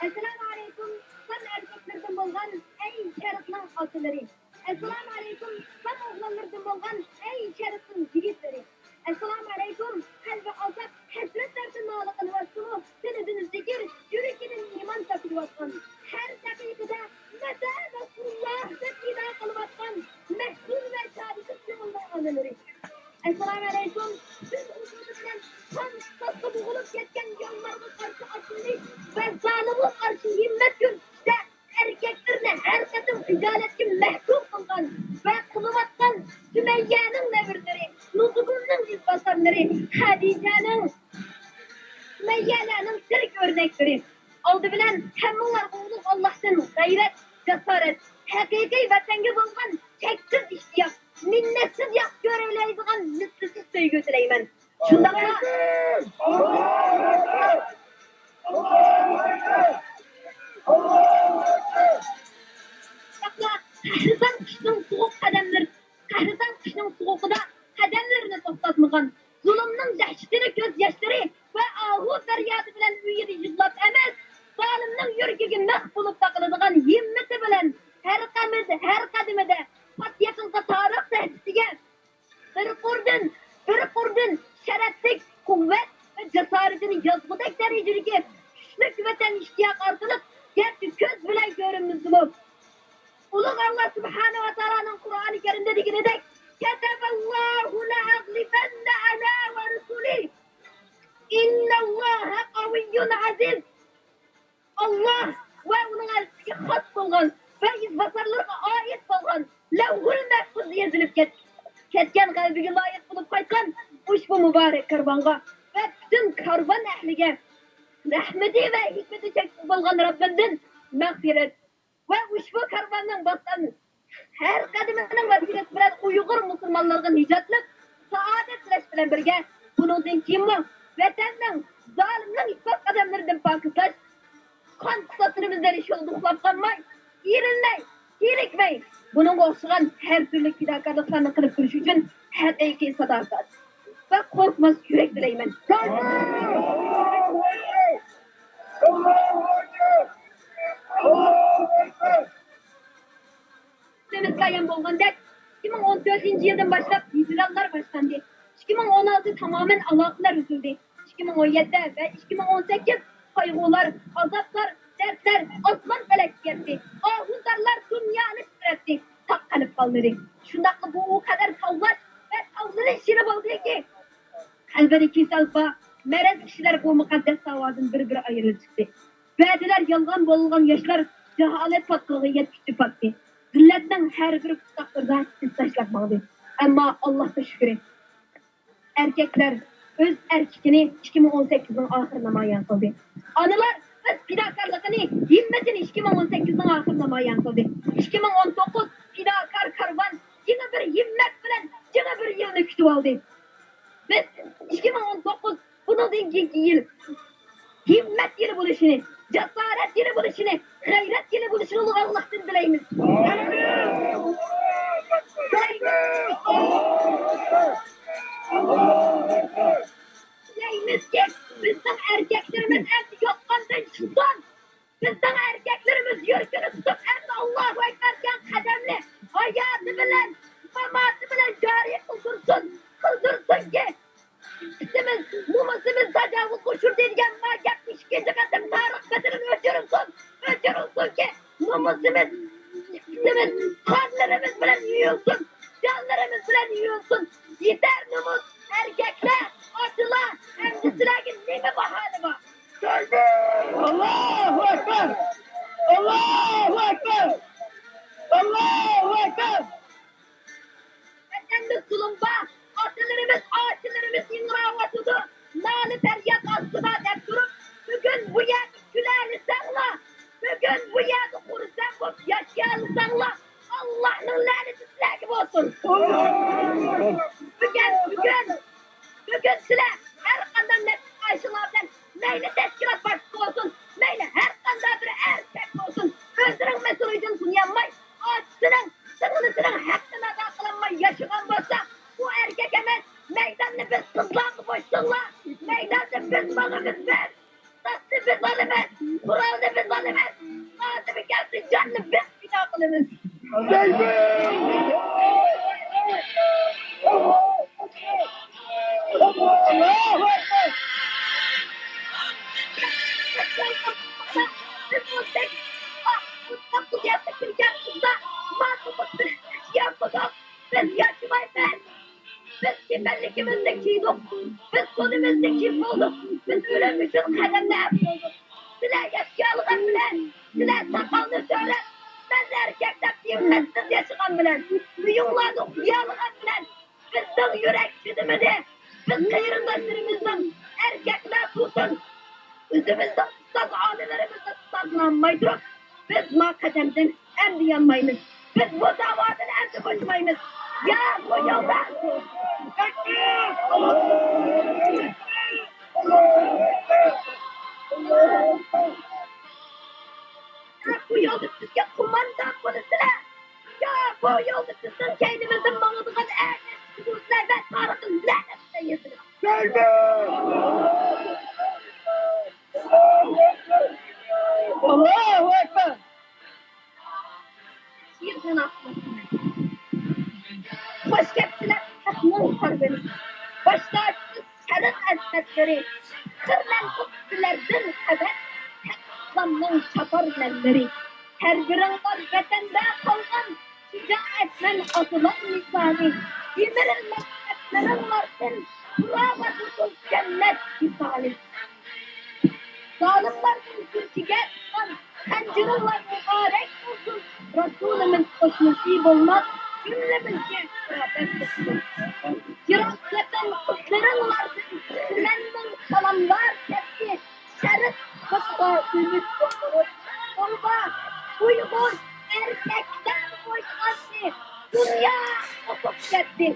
ئەسسالامۇ ئەلەيكۇم، خان ئەركەكلىرىدىن بولغان ئەي شەرقنىڭ ئاتىلىرى. ئەسسالامۇ ئەلەيكۇم، خان ئوغلانلىرىدىن بولغان ئەي شەرقنىڭ يىگىتلىرى. ئەسسالامۇ ئەلەيكۇم. قەلبى ئازاب، ھەسرەتلەردىن نالە قىلىۋاتسىمۇ، تىلىدىن زىكىر، يۈرىكىدىن ئىمان تاپىلىۋاتقان، ھەر دەقىقىدە «مەتە نەسرۇللاھ» دەپ نىدا قىلىۋاتقان مەھزۇن ۋە چارىسىز كۆڭۈلنىڭ ئانىلىرى. ئەسسالامۇ ئەلەيكۇم. بىز ئۇزۇندىن بىلەن قان قۇسساققا بوغۇلۇپ كەتكەن يانلارغا قارشى ئاتلىنىش ۋە زالىمغا قارشى ھىممەت كۆرسىتىشتە ئەركەكلىرىنى ھەر قېتىم خىجالەتكە مەھكۇم قىلغان ۋە قىلىۋاتقان سۈمەييەنىڭ نەۋرىلىرى، نۇزۇگۇمنىڭ ئىزباسارلىرى، خەدىجەنىڭ، سۈمەييەلەرنىڭ تىرىك ئۆرنەكلىرى. ئالدى بىلەن ھەممىڭلارغا ئۇلۇغ ئاللاھتىن غەيرەت، جاسارەت، ھەقىقىي ۋەتەنگە بولغان چەكسىز ئىشتىياق، مىننەتسىز ياخشى كۆرەلەيدىغان مىسلىسىز سۆيگۈ تىلەيمەن. شۇنداقلا، شۇنداقلا قەھرىتان قىشنىڭ سوغۇق قەدەملىرى، قەھرىتان قىشنىڭ سوغۇقىدا قەدەملىرىنى توختاتمىغان، زۇلۇمنىڭ دەھشىتىنى كۆز ياشلىرى ۋە ئاھۇ پەريادى بىلەن ئۆيىدە يىغلاپ ئەمەس، زالىمنىڭ يۈرىكىگە مىخ بولۇپ تاقىلىدىغان ھىممىتى بىلەن ھەر قەدىمىدە، ھەر قەدىمىدە پات يېقىنقى تارىخ سەھىپىسىگە بىر قۇردىن، بىر قۇردىن شەرەپلىك، قۇۋۋەت ۋە جاسارىتىنى يازغۇدەك دەرىجىدىكى كۈچلۈك ۋەتەن ئىشتىياقى ئارقىلىق گەرچە كۆز بىلەن كۆرۈنمىسىمۇ، ئۇلۇغ ئاللا سۇبھانەھۇ ۋە تائالانىڭ قۇرئانى كەرىمدە دېگىنىدەك، كەتەبەللاھۇ لەئەغلىبەننە ئەنا ۋە رۇسۇلى، ئىننەللاھە قەۋىييۇن ئەزىز. ئاللا ۋە ئۇنىڭ ئەلچىسىگە خاس بولغان ۋە ئىزباسارلىرىغا ئائىت بولغان لەۋھۇل مەھپۇزدا يېزىلىپ كەت-، كەتكەن غەلىبىگە لايىق بولۇپ قايتقان ئۇشبۇ مۇبارەك كارۋانغا ۋە پۈتۈن كارۋان ئەھلىگە رەھمىتى ۋە ھېكمىتى چەكسىز بولغان رەببىمدىن مەغپىرەت ۋە ئۇشبۇ كارۋاننىڭ باسقان ھەر قەدىمىنىڭ ۋەسىلىسى بىلەن ئۇيغۇر مۇسۇلمانلىرىغا نىجاتلىق، سائادەت تىلەش بىلەن بىرگە، بۇنىڭدىن كېيىنمۇ ۋەتەننىڭ زالىمنىڭ ئىپپەت قەدەملىرىدىن پاكىزلاش، قان قۇساسلىرىمىزنى شۇنداق ئۇخلاپ قالماي، ئېرىنمەي، زېرىكمەي، بۇنىڭغا ئوخشىغان ھەر تۈرلۈك پىداكارلىقلارنى قىلىپ تۇرۇش ئۈچۈن ھەقىقىي ساداقەت ۋە قورقماس يۈرەك تىلەيمەن. ھەممىمىزگە ئايان بولغاندەك، ئىككى مىڭ ئون تۆتىنچى يىلدىن باشلاپ ھىجرانلار باشلاندى. ئىككى مىڭ ئون ئالتە تامامەن ئالاقىلەر ئۈزۈلدى. ئىككى مىڭ ئون يەتتە ۋە ئىككى مىڭ ئون سەككىز قايغۇلار، ئازابلار، دەردلەر ئاسمان پەلەككە يەتتى. ئاھۇ زارلار دۇنيانى تىترەتتى. تاق قېلىپ قالمىدى. شۇنداقلا بۇ ئۇ قەدەر تاۋلاش ۋە تاۋلىنىش يىلى بولدىكى، قەلبىدە كېسەل بار، مەرەز كىشىلەر بۇ مۇقەددەس داۋادىن بىر-بىر ئايرىلىپ چىقتى. بەزىلەر يالغان بولغان ياشلار جاھالەت پاتقىقىغا يەتكۈچە پاتتى. زىللەتنىڭ ھەر بىر پۇتاقلىرىدا ئىز تاشلاپ ماڭدى. ئەمما ئاللاھقا شۈكرى، ئەركەكلەر ئۆز ئەركىكىنى ئىككى مىڭ ئون سەككىزنىڭ ئاخىرى نامايان قىلدى. ئانىلار ئۆز پىداكارلىقىنى، ھىممىتىنى ئىككى مىڭ ئون سەككىزنىڭ ئاخىرى نامايان قىلدى. ئىككى مىڭ ئون توققۇز پىداكار كارۋان يېڭى بىر ھىممەت بىلەن يېڭى بىر يىلنى كۈتۈۋالدى. بىز ئىككى مىڭ ئون توققۇز بۇنىڭدىن كېيىنكى يىل ھىممەت يىلى بولۇشىنى، جاسارەت يىلى بولۇشىنى، غەيرەت يىلى بولۇشىنى ئۇلۇغ ئاللاھتىن تىلەيمىز. تىلەيمىزكى، بىزنىڭ ئەركەكلىرىمىز ئەمدى يوتقاندىن چىقسۇن. بىزنىڭ ئەركەكلىرىمىز يۈرىكىنى تۇتۇپ، ئەمدى ئاللاھۇ ئەكبەر دېگەن قەدەمنى ھاياتى بىلەن، ماماتى بىلەن جارى قىلدۇرسۇن، قىلدۇرسۇنكى، ئىپپىتىمىز، نومۇسىمىز تاجاۋۇزغا ئۇچرىدى دېگەن ما گەپنى ئىككىنچى قېتىم تارىخ بېتىدىن ئۆچۈرۈلسۇن، ئۆچۈرۈلسۇنكى، نومۇسىمىز، ئىپپىتىمىز قانلىرىمىز بىلەن يۇيۇلسۇن، جانلىرىمىز بىلەن يۇيۇلسۇن. يېتەر نومۇس، ئەركەكلەر، ئاتىلار، ئەمدى سىلەرگە نېمە باھانە بار؟ تەكبىر! ئاللاھۇ ئەكبەر! ئاللاھۇ ئەكبەر! ئاللاھۇ ئەكبەر! ۋەتەندە زۇلۇم بار، ئاتىلىرىمىز، ئاچىلىرىمىز ئىڭراۋاتىدۇ، نالە-پەرياد ئاستىدا دەپ تۇرۇپ، بۈگۈن بۇ يەردە كۈلەلىسەڭلار، بۈگۈن بۇ يەردە خۇرسەن بولۇپ ياشىيالىساڭلار، ئاللاھنىڭ لەنىتى سىلەرگە بولسۇن. بۈگۈن، بۈگۈن، بۈگۈن سىلەر ھەر قانداق نەپسىڭلار بىلەن، مەيلى تەشكىلات باشلىقى بولسۇن، مەيلى ھەر قانداق بىر ئەركەك بولسۇن، ئۆزىنىڭ مەسئۇلىيىتىنى تونۇيالماي، ئاچىسىنىڭ، سىڭلىسىنىڭ ھەققىنى ئادا قىلالماي ياشىغان بولسا، ئۇ ئەركەك ئەمەس. مەيداننى بىز قىزلارغا بوشىتىڭلار. مەيداننى بىز ماڭىمىز، بىز. تاشنى بىز ئالىمىز، قورالنى بىز ئالىمىز، ئادىمى كەلسە جاننى بىز پىدا قىلىمىز. بىز ياشىمايمىز. بىز كېپەنلىكىمىزنى كىيدۇق. بىز تونىمىزنى كىيىپ بولدۇق. بىز ئۆلۈم ئۈچۈن قەدەمنى ئەپ قويدۇق. سىلەر ياشىيالىغان بىلەن، سىلەر ساقالنى سۆرەپ، مەن ئەركەكلەپ بىخەتسىز ياشىغان بىلەن، ئۆيۈڭلارنى قۇيالىغان بىلەن، بىزنىڭ يۈرەك چىدىمىدى. بىز قېرىنداشلىرىمىزنىڭ ئەركەكلەر تۇرسۇن، ئۆزىمىزنىڭ ئۇستاز ئانىلىرىمىزنى ئۇستازلانماي تۇرۇپ، بىز ما قەدەمدىن ئەمدى يانمايمىز. بىز بۇ داۋادىن ئەمدى قوشمايمىز. يا بۇ يولدا بۇ يولدا بىزگە قوماندان بولىسىلەر. يا بۇ يولدا بىزنىڭ كەينىمىزدىن ماڭىدىغان ئەركەك كىشىلەرگە تارىخ لەنەت يېزىلىدۇ. ئاللاھۇ ئەكبەر. شېئىر جانابلىرى. خوش كەپسىلەر خەقنىڭ قەلبىنى. باش تاجسىز شەرق ئەزىمەتلىرى. خىرلەنسۇن سىلەردىن ئەبەد ھەق ئىسلامنىڭ چاپار مەنلىرى. ھەر بىرىڭلار ۋەتەندە قالغان شۇجائەتمەن ئاتىلار مىسالى. يىمىرىل مەكتەپلىرىڭلاردىن پۇراۋان بولسۇن جەننەت ۋىسالى. زالىملارنىڭ كۈلكىگە ئۇسسان خەنجىرىڭلار مۇبارەك بولسۇن. رەسۇلىمىز قوشنىسى بولماس، جۈملىمىزگە قۇرابەت بولسۇن. يىراق يېقىن قىزلىرىڭلاردىن تۈمەننىڭ سالاملار كەتتى. شەرق قىزىغا ئۈمىد بولدۇرۇپ، تولغا ئۇيغۇر ئەركەكلەر ئوينىغاننى دۇنيا ئۇقۇپ كەتتى.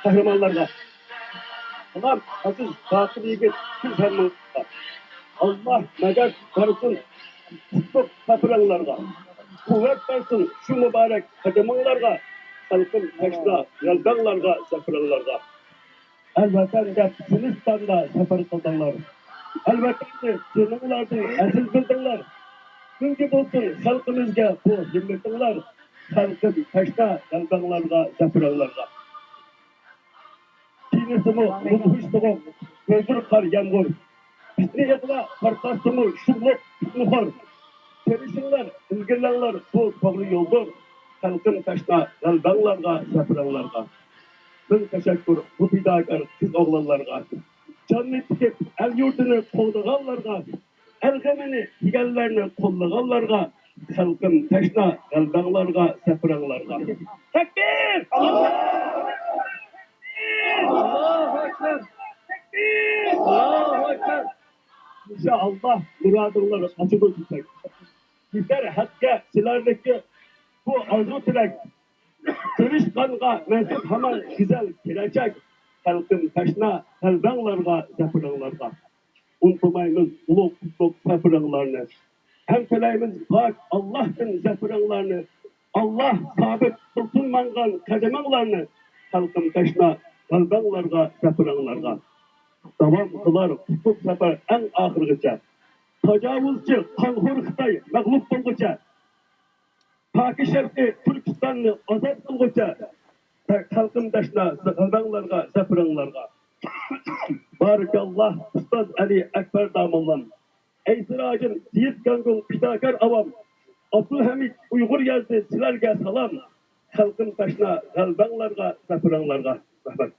قەھرىمانلارغا سالام، ئەزىز باقىر يىگىت، سىز ھەممىڭلارغا. ئاللا مەدەت بەرسۇن قۇتلۇق سەپىرىڭلارغا. قۇۋۋەت بەرسۇن شۇ مۇبارەك قەدىمىڭلارغا. خەلقىم تەشنا غەلىبەڭلارغا، زەپىرىڭلارغا. ئەل ۋەتەن دەپ زىمىستاندا سەپەر قىلدىڭلار. ئەل ۋەتەننى جېنىڭلاردىن ئەزىز بىلدىڭلار. كۈنگە بولسۇن خەلقىمىزگە بۇ ھىممىتىڭلار. خەلقىم تەشنا غەلىبەڭلارغا، زەپىرىڭلارغا. چىينىسىمۇ مۇدھىش سوغۇق، بۇزۇر قار يامغۇر. پىتنە يىغلا تارقاتسىمۇ شۇملۇق پىتنىخور. تىرىشىڭلار، ئىلگىرىلەڭلار، بۇ توغرا يولدۇر. خەلقىم تەشنا غەلىبەڭلارغا، زەپىرىڭلارغا. مىڭ تەشەككۈر بۇ پىداكار قىز ئوغلانلارغا. جاننى تىكىپ ئەل يۇرتىنى قوغدىغانلارغا. ئەل غېمىنى يېگەنلەرنى قوللىغانلارغا. خەلقىم تەشنا غەلىبەڭلارغا، زەپىرىڭلارغا. تەكبىر! ئاللاھۇ ئەكبەر! تەكبىر! ئاللاھۇ ئەكبەر! ئىنشائاللا مۇرادىڭلار ئاچىدۇ دېسەك. يېتەر ھەققە سىلەرنىڭكى بۇ ئارزۇ تىلەك. تىرىشقانغا مەنسۇپ ھامان گۈزەل كېلەچەك. خەلقىم تەشنا غەلىبەڭلارغا، زەپىرىڭلارغا. ئۇنتۇمايمىز ئۇلۇغ قۇتلۇق سەپىرىڭلارنى. ھەم تىلەيمىز پاك ئاللاھتىن زەپىرىڭلارنى. ئاللاھ سابىت قىلسۇن ماڭغان قەدىمىڭلارنى. خەلقىم تەشنا غەلىبەڭلارغا، زەپىرىڭلارغا. داۋام قىلار قۇتلۇق سەپەر ئەڭ ئاخىرغىچە. تاجاۋۇزچى قانخور خىتاي مەغلۇپ بولغۇچە. پاكى شەرقىي تۈركىستاننى ئازاد قىلغۇچە. خەلقىم تەشنا غەلىبەڭلارغا، زەپىرىڭلارغا. بارىكاللاھ ئۇستاز ئەلى ئەكبەر داموللام. ئەي سىراجىم، سېيىت گاڭگۇڭ پىداكار ئاۋام. ئابدۇلھەمىد ئۇيغۇر يازدى سىلەرگە سالام. خەلقىم تەشنا غەلىبەڭلارغا، زەپىرىڭلارغا. رەھمەت.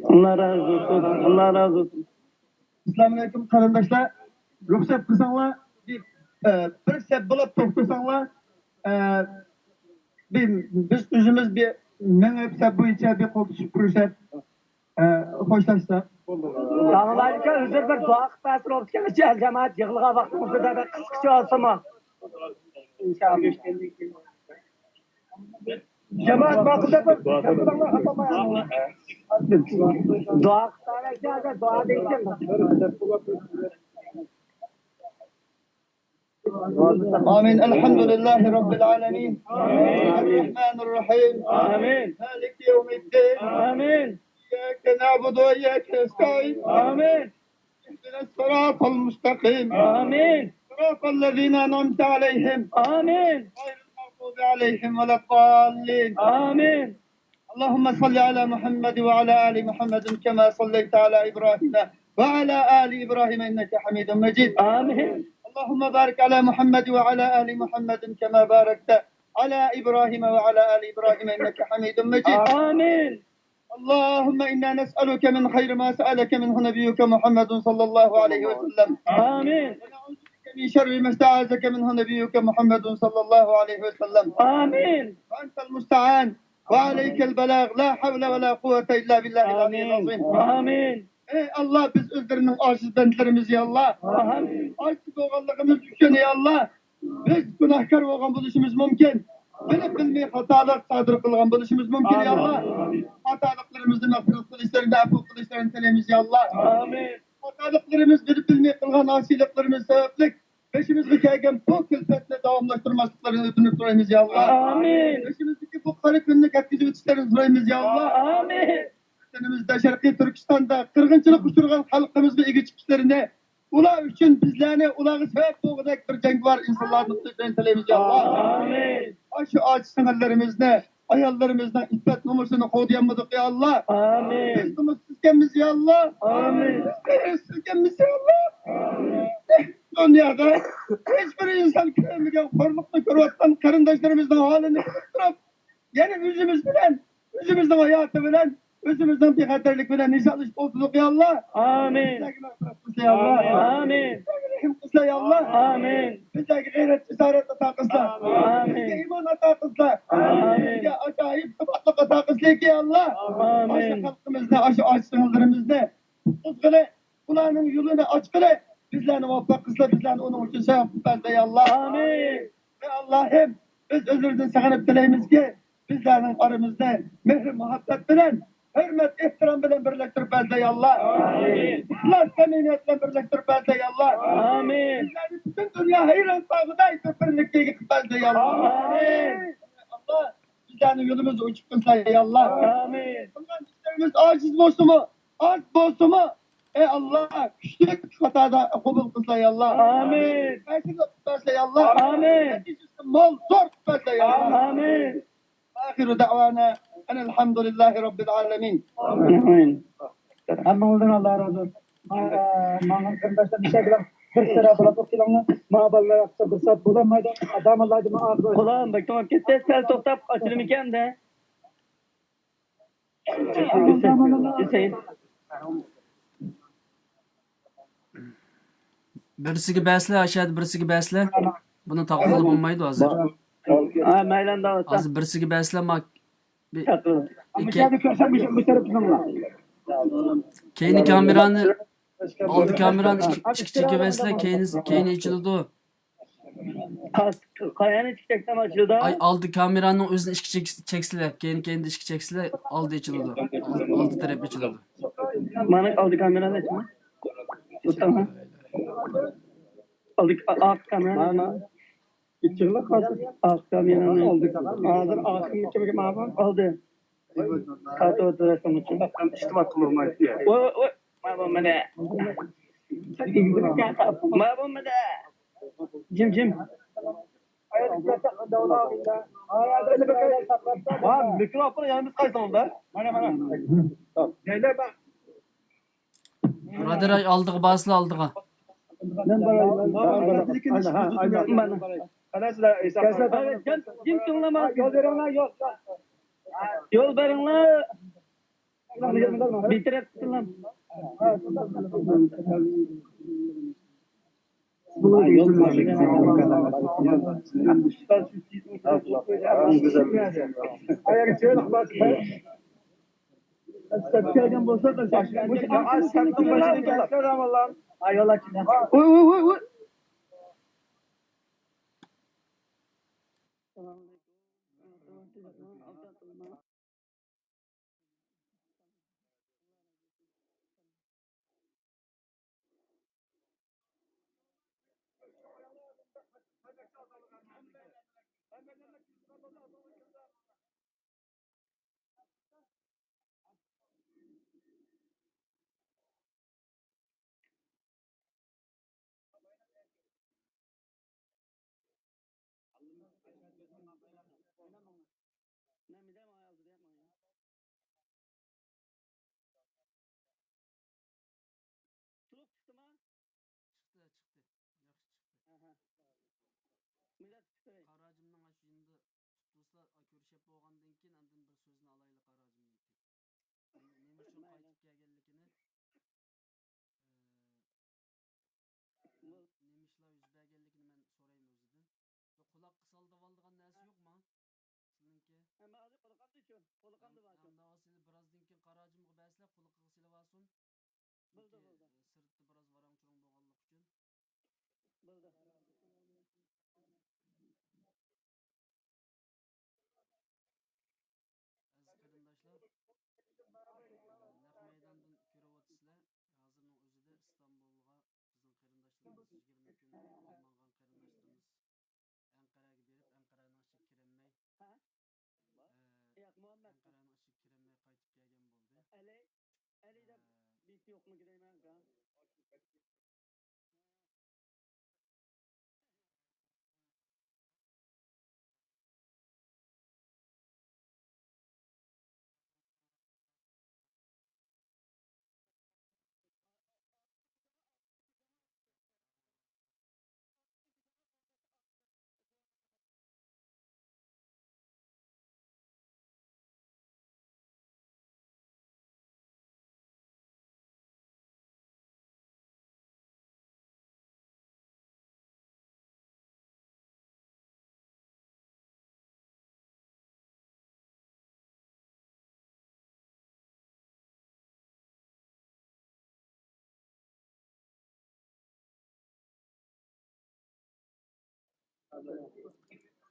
ئاللا رازى بولسۇن. ئاللا رازى بولسۇن. ئەسسالامۇئەلەيكۇم قېرىنداشلار. رۇخسەت قىلساڭلار، بىر، ئە، بىر سەپ بولاپ توختىساڭلار، ئە، بىر، بىز ئۆزىمىز بىر مېڭىپ سەپ بويىچە بىر قول تۇتۇشۇپ كۆرسەك. ئە، خوشلاشساق. داڭلايدىكەن، ئۆزى بىر دۇئا قىلىپ بەرسە بوپتىكەن، ئەل جامائەت يىغىلغان ۋاقتىڭىزدا بىر قىسقىچە بولسىمۇ. ئىنشائاللا. جامائەت ماقۇل دەپ دۇئا قىلساڭلار خاپا بولمايسىلەر. دۇئا قىلساڭلار، دۇئا دەيسەن. آمين. الحمد لله رب العالمين. آمين. الرحمن الرحيم. آمين. مالك يوم الدين. آمين. إياك نعبد وإياك نستعين. آمين. اهدنا الصراط المستقيم. آمين. صراط الذين أنعمت عليهم. آمين. غير المغضوب عليهم ولا الضالين. آمين. اللهم صل على محمد وعلى آل محمد كما صليت على إبراهيم وعلى آل إبراهيم إنك حميد مجيد. آمين. اللهم بارك على محمد وعلى آل محمد كما باركت على إبراهيم وعلى آل إبراهيم إنك حميد مجيد. آمين. اللهم إنا نسألك من خير ما سألك منه نبيك محمد صلى الله عليه وسلم. آمين. ونعوذ بك من شر ما استعاذك منه نبيك محمد صلى الله عليه وسلم. آمين. وأنت المستعان وعليك البلاغ، لا حول ولا قوة إلا بالله العلي العظيم. آمين. ئەي ئاللا، بىز ئۆزلىرىنىڭ ئاجىز بەندىلىرىمىز، يا ئاللا. ئاجىز بولغانلىقىمىز ئۈچۈن، يا ئاللا، بىز گۇناھكار بولغان بولۇشىمىز مۇمكىن. بىلىپ بىلمەي خاتالىق سادىر قىلغان بولۇشىمىز مۇمكىن، يا ئاللا. خاتالىقلىرىمىزنى مەغپىرەت قىلىشلىرىنى، ئەپۇ قىلىشلىرىنى تىلەيمىز، يا ئاللا. خاتالىقلىرىمىز، بىلىپ بىلمەي قىلغان ئاسىيلىقلىرىمىز سەۋەبلىك بېشىمىزغا كەلگەن بۇ كۈلپەتنى داۋاملاشتۇرماسلىقلىرىنى ئۆتۈنۈپ سورايمىز، يا ئاللا. بېشىمىزدىكى بۇ قارا كۈننى كەتكۈزۈۋېتىشلىرىنى سورايمىز، يا ئاللا. ۋەتىنىمىزدە، شەرقىي تۈركىستاندا قىرغىنچىلىققا ئۇچرىغان خەلقىمىزغا ئىگە چىقىشلىرىنى، ئۇلار ئۈچۈن بىزلەرنى ئۇلارغا سەۋەب بولغۇدەك بىر جەڭگىۋار ئىنسانلارنى قىلىشلىرىنى تىلەيمىز، يا ئاللا. ئاشۇ ئاچا سىڭىللىرىمىزنى، ئاياللىرىمىزنىڭ ئىپپەت نومۇسىنى قوغدىيالمىدۇق، يا ئاللا. بىز نومۇسسىزكەنمىز، يا ئاللا. بىز غەيرەتسىزكەنمىز، يا ئاللا. دۇنيادا ھېچبىر ئىنسان كۆرمىگەن خورلۇقنى كۆرۈۋاتقان قېرىنداشلىرىمىزنىڭ ھالىنى كۆرۈپ تۇرۇپ، يەنە ئۆزىمىز بىلەن، ئۆزىمىزنىڭ ھاياتى بىلەن، ئۆزىمىزنىڭ بىخەتەرلىكى بىلەن ھېسابلىشىپ ئولتۇردۇق، يا ئاللا. ئامىن. بىزلەرگە مەغپىرەت قىلسا، يا ئاللا. ئامىن. بىزلەرگە رەھىم قىلسا، يا ئاللا. ئامىن. بىزلەرگە غەيرەت، جاسارەت ئاتا قىلسا. ئامىن. بىزگە ئىمان ئاتا قىلسا. ئامىن. بىزگە ئاجايىپ ساباتلىق ئاتا قىلسا، يا ئاللا. ئامىن. ئاشۇ خەلقىمىزنى، ئاشۇ ئاچا سىڭىللىرىمىزنى قۇتقۇزغىلى، ئۇلارنىڭ يولىنى ئاچقىلى، بىزلەرنى مۇۋەپپەق قىلسا، بىزلەرنى ئۇنىڭ ئۈچۈن سەۋەب قىلىپ بەرسە، يا ئاللا. ئامىن. ئەي ئاللاھىم، بىز ئۆزلىرىدىن سېغىنىپ تىلەيمىزكى، بىزلەرنىڭ ئارىمىزنى مېھرى مۇھەببەت بىلەن، ھۆرمەت ئېھتىرام بىلەن بىرلەشتۈرۈپ بەرسە، يا ئاللا. ئامىن. ئىخلاس سەمىمىيەت بىلەن بىرلەشتۈرۈپ بەرسە، يا ئاللا. ئامىن. بىزلەرنى پۈتۈن دۇنيا ھەيران قالغۇدەك بىر بىرلىككە يىغىپ بەرسە، يا ئاللا. ئامىن. ئەي ئاللا، بىزلەرنىڭ يولىمىزنى ئوچۇق قىلسا، يا ئاللا. ئامىن. قىلغان ئىشلىرىمىز ئاجىز بولسىمۇ، ئاز بولسىمۇ، ئەي ئاللا، كۈچلۈك خاتادا قوبۇل قىلسا، يا ئاللا. ئامىن. بەرسە، يا ئاللا. ئامىن. نەتىجىسى مول، زور قىلسا، يا ئاللا. ئامىن. ئاخىر دەۋانا ئەنىلھەمدۇلىللاھى رەببىل ئالەمىن. ئامىن. ھەممىڭىزدىن ئاللا رازى بولسۇن. ماڭا، ماڭا قېرىنداشلار نېچە بىلەن بىر سىرا بولۇپ كېلىڭلار. ماڭا بالىلار ياقسا بىر سائەت بولالمايدۇ. ئاداملاردا ماڭا قۇلىقىم بەك توڭلاپ كەتتى. سەل توختاپ ئاچىلىمىكەن دە. بىرسىگە بەرسىلە، ئاشۇ يەردە بىرسىگە بەرسىلە. بۇنى تاقىغىلى بولمايدۇ ھازىر. ھە، مەيلى ئەمدى. ھازىر بىرسىگە بەرسىلە، ما-، بىر، ئىككى. كەينى كامېرانى، ئالدى كامېرانى ئىككى، ئىككى چېكىۋەرسىلە، كەينى، كەينى ئېچىلىدۇ. قا-، قايانى ئىككى چەكسەم ئاچىلىدۇ؟ ئاي، ئالدى كامېرانىڭ ئۆزىنى ئىككى چەك-، چەكسىلە، كەينى، كەينىدە ئىككى چەكسىلە، ئالدى ئېچىلىدۇ. ئالدى، ئالدى تەرەپ ئېچىلىدۇ. مانا ئالدى كامېرانى ئېچىڭ. ئالدى، ئا-، ئارقا كامېرانى. مانا. ئارقا كامېرانى. ھازىر ئارقىدىن كىمگە مانا؟ ئالدى. تارتىۋاتىدۇ رەسىم ئۈچۈن. ئىشتىماس قىلالمايدۇ. ۋوي، ۋوي، ۋوي. ما بولمىدى. ما بولمىدى. جىم، جىم. ھا، مىكروفون يەنە بىز قايسىڭىزدا؟ مانا، مانا. بۇرادەر، ئاي، ئالدىغا بارسىلا، ئالدىغا. مەن باراي، مەن باراي. مانا. قارايسىلا، ھېساب. جىم، جىم تۇرۇڭلار، يول بېرىڭلار، يول. يول بېرىڭلار. بىر تەرەپ تۇتۇڭلار. سەپكە كەلگەن بولسا، مۇشۇ ئاخىرقى سەپنىڭ باشىدىن كېلىپ. ئاي، يول ئاچىڭ. ۋوي، ۋوي، ۋوي، ۋوي. تولۇق چىقتىما؟ چىقتى، چىقتى. ياخشى چىقتى. ئاھا. مىللەت پىكرى. قاراجىمنىڭ ئاشۇ يېنىدا تۇتۇۋالسا، كۆرۈشۈپ بولغاندىن كېيىن ئاندىن بىر سۆزنى ئالايلى قاراجىمنىڭكى. نېمە ئۈچۈن قايتىپ كەلگەنلىكىنى، ئى، نېمە ئىشلار يۈز بەرگەنلىكىنى مەن سورايمەن ئۆزىدىن. بۇ قۇلاققا سالدىۋالىدىغان نەرسە يوقما؟ سىلىنىڭكى؟ ھە، مەن ھازىر قۇلىقىمدا شۇ، قۇلىقىمدا بار شۇ. ئەمدى ھازىر بىرازدىن كېيىن قاراجىمغا بەرسىلە، قۇلىقىغا سېلىۋالسۇن. بولدى، چۈنكى، بولدى. ئى، سىرتتا بىراز ۋاراڭ-چۇرۇڭ بولغانلىقى ئۈچۈن. بولدى. ئەزىز قېرىنداشلار، ئە، نەق مەيداندىن كۆرۈۋاتىسىلەر. ھازىرنىڭ ئۆزىدە ئىستانبۇلغا بىزنىڭ قېرىنداشلىرىمىز، يىگىرمە كۈن ماڭغان قېرىنداشلىرىمىز ئەنقەرەگە بېرىپ، ئەنقەرەنىڭ ئىچىگە كىرەلمەي، ھە؟ ئە، ياق، مۇھەممەد. ئەنقەرەنىڭ ئىچىگە كىرەلمەي قايتىپ كەلگەن بولدى. ئەلى، ئەلى دەپ ئە، بىت يوقمۇ دېمەن.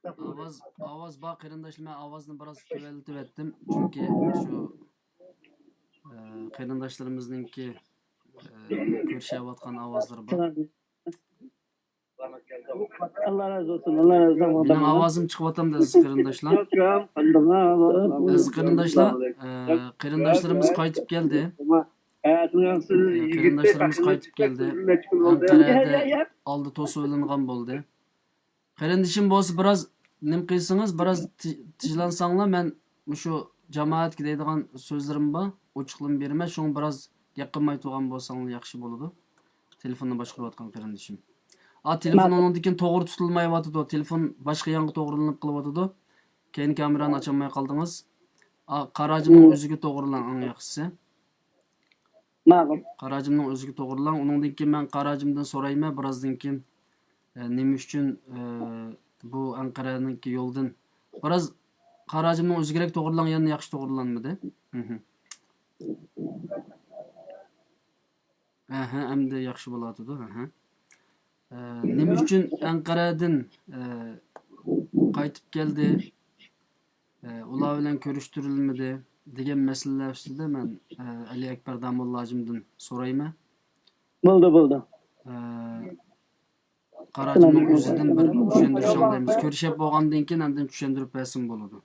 ئاۋاز، ئاۋاز بار قېرىنداشلار، مەن ئاۋازنى بىراز تۆۋەنلىتىۋەتتىم، چۈنكى شۇ، ئە، قېرىنداشلىرىمىزنىڭكى، ئە، كۆرۈشۈۋاتقان ئاۋازلىرى بار. ئاللا رازى بولسۇن، ئاللا رازى بولسۇن. مېنىڭ ئاۋازىم چىقىۋاتامدۇ، ئەزىز قېرىنداشلار؟ ئەزىز قېرىنداشلار، ئە، قېرىنداشلىرىمىز قايتىپ كەلدى. ئە، قېرىنداشلىرىمىز قايتىپ كەلدى. ئەنقەرەدە ئالدى توسۇۋېلىنغان بولدى. قېرىندىشىم بولسا بىراز نېمە قىلسىڭىز، بىراز تى-، تىجلانساڭلار، مەن مۇشۇ جامائەتكە دەيدىغان سۆزلىرىم بار، ئوچۇقلىما بېرىمەن، شۇڭا بىراز گەپ قىلماي تۇرغان بولساڭلار ياخشى بولىدۇ. تېلېفوننى باشقۇرۇۋاتقان قېرىندىشىم. ئا، تېلېفون ماقۇل. ئۇنىڭدىن كېيىن توغرا تۇتۇلمايۋاتىدۇ، تېلېفون باشقا يانغا توغرىلىنىپ قېلىۋاتىدۇ. كەينى كامېرانى ئاچالماي قالدىڭىز. ئا، قاراجىمنىڭ مم. ئۆزىگە توغرىلاڭ، ئەڭ ياخشىسى. ماقۇل. قاراجىمنىڭ ئۆزىگە توغرىلاڭ. ئۇنىڭدىن كېيىن مەن قاراجىمدىن سورايمەن، بىرازدىن كېيىن، ئە، نېمە ئۈچۈن، ئە، بۇ ئەنقەرەنىڭكى يولىدىن. بىراز قاراجىمنىڭ ئۆزىگىرەك توغرىلاڭ، يەنە ياخشى توغرىلانمىدى. مھم. ئەھە، ئەمدى ياخشى بولۇۋاتىدۇ. ئەھە. ئە، نېمە ئۈچۈن ئەنقەرەدىن، ئە، قايتىپ كەلدى؟ ئە، ئۇلار بىلەن كۆرۈشتۈرۈلمىدى دېگەن مەسىلىلەر ئۈستىدە مەن، ئە، ئەلى ئەكبەر داموللا ھاجىمدىن سورايمەن. بولدى، بولدى. ئە، قاراجىمنىڭ ئۆزىدىن بىر چۈشەندۈرۈش ئاڭلايمىز. كۆرۈشۈپ بولغاندىن كېيىن ئاندىن چۈشەندۈرۈپ بەرسىمۇ بولىدۇ.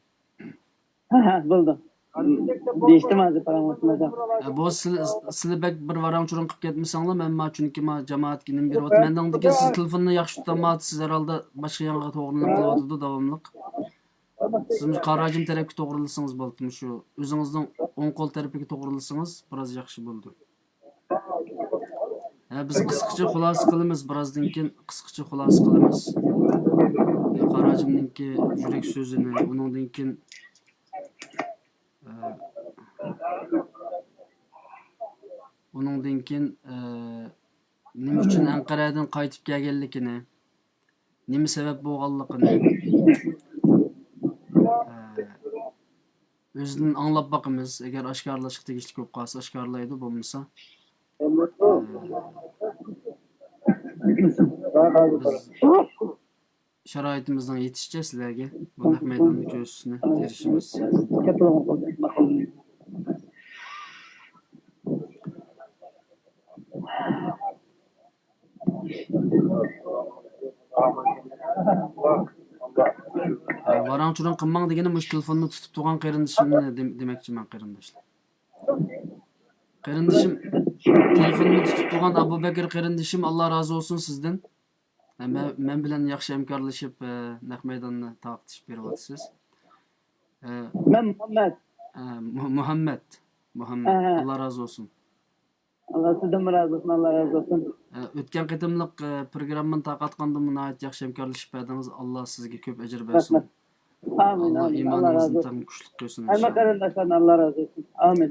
ھە، ھە، بولدى. دېيىشتىم ھازىر، پاراڭلىشىمىز. ئە، بۇ سىل-، سىلى بەك بىر ۋاراڭ-چۇرۇڭ قىلىپ كەتمىسەڭلار، مەن ما، چۈنكى ما جامائەتكە نېمە بېرىۋاتىمەن. مەن دېدىم، سىز تېلېفوننى ياخشى تۇتالمايسىز، ھەر ھالدا باشقا يانغا توغرىلىنىپ قېلىۋاتىدۇ داۋاملىق. سىز مۇشۇ قاراجىم تەرەپكە توغرىلىسىڭىز بولدى، مۇشۇ ئۆزىڭىزنىڭ ئوڭ قول تەرىپىگە توغرىلىسىڭىز بىراز ياخشى بولىدۇ. ھە، بىز قىسقىچە خۇلاسە قىلىمىز، بىرازدىن كېيىن قىسقىچە خۇلاسە قىلىمىز. قاراجىمنىڭكى يۈرەك سۆزىنى، ئۇنىڭدىن كېيىن، ئە، ئۇنىڭدىن كېيىن، ئە، نېمە ئۈچۈن ئەنقەرەدىن قايتىپ كەلگەنلىكىنى، نېمە سەۋەب بولغانلىقىنى، ئە، ئۆزىدىن ئاڭلاپ باقىمىز. ئەگەر ئاشكارىلاشقا تېگىشلىك بولۇپ قالسا ئاشكارىلايدۇ، بولمىسا، ئە، بىز شارائىتىمىزنىڭ يېتىشىچە سىلەرگە بۇ نەق مەيداننى كۆرسىتىشنى تىرىشىمىز. ئە، ۋاراڭ-چۇرۇڭ قىلماڭ دېگىنى مۇشۇ تېلېفوننى تۇتۇپ تۇرغان قېرىندىشىمنى دېم-، دېمەكچىمەن، قېرىنداشلار. قېرىندىشىم، تېلېفوننى تۇتۇپ تۇرغان ئابۇبەكىر قېرىندىشىم، ئاللا رازى بولسۇن سىزدىن. ئە، مەن، مەن بىلەن ياخشى ھەمكارلىشىپ، ئە، نەق مەيداننى تارقىتىش بېرىۋاتىسىز. ئە، مەن مۇھەممەد. ئە، مۇ-، مۇھەممەد. مۇھەممەد. ئەھە. ئاللا رازى بولسۇن. ئاللا سىزدىنمۇ رازى بولسۇن، ئاللا رازى بولسۇن. ئە، ئۆتكەن قېتىملىق، ئە، پروگراممىنى تارقاتقاندىمۇ ناھايىتى ياخشى ھەمكارلىشىپ بەردىڭىز. ئاللا سىزگە كۆپ ئەجىر بەرسۇن. رەھمەت. ئامىن، ئاللا ئامىن. ئاللا ئىمانىڭىزنى رازى بولسۇن. تېخىمۇ كۈچلۈك قىلسۇن، ھەممە ئىنشاللا. قېرىنداشلاردىن ئاللا رازى بولسۇن. ئامىن.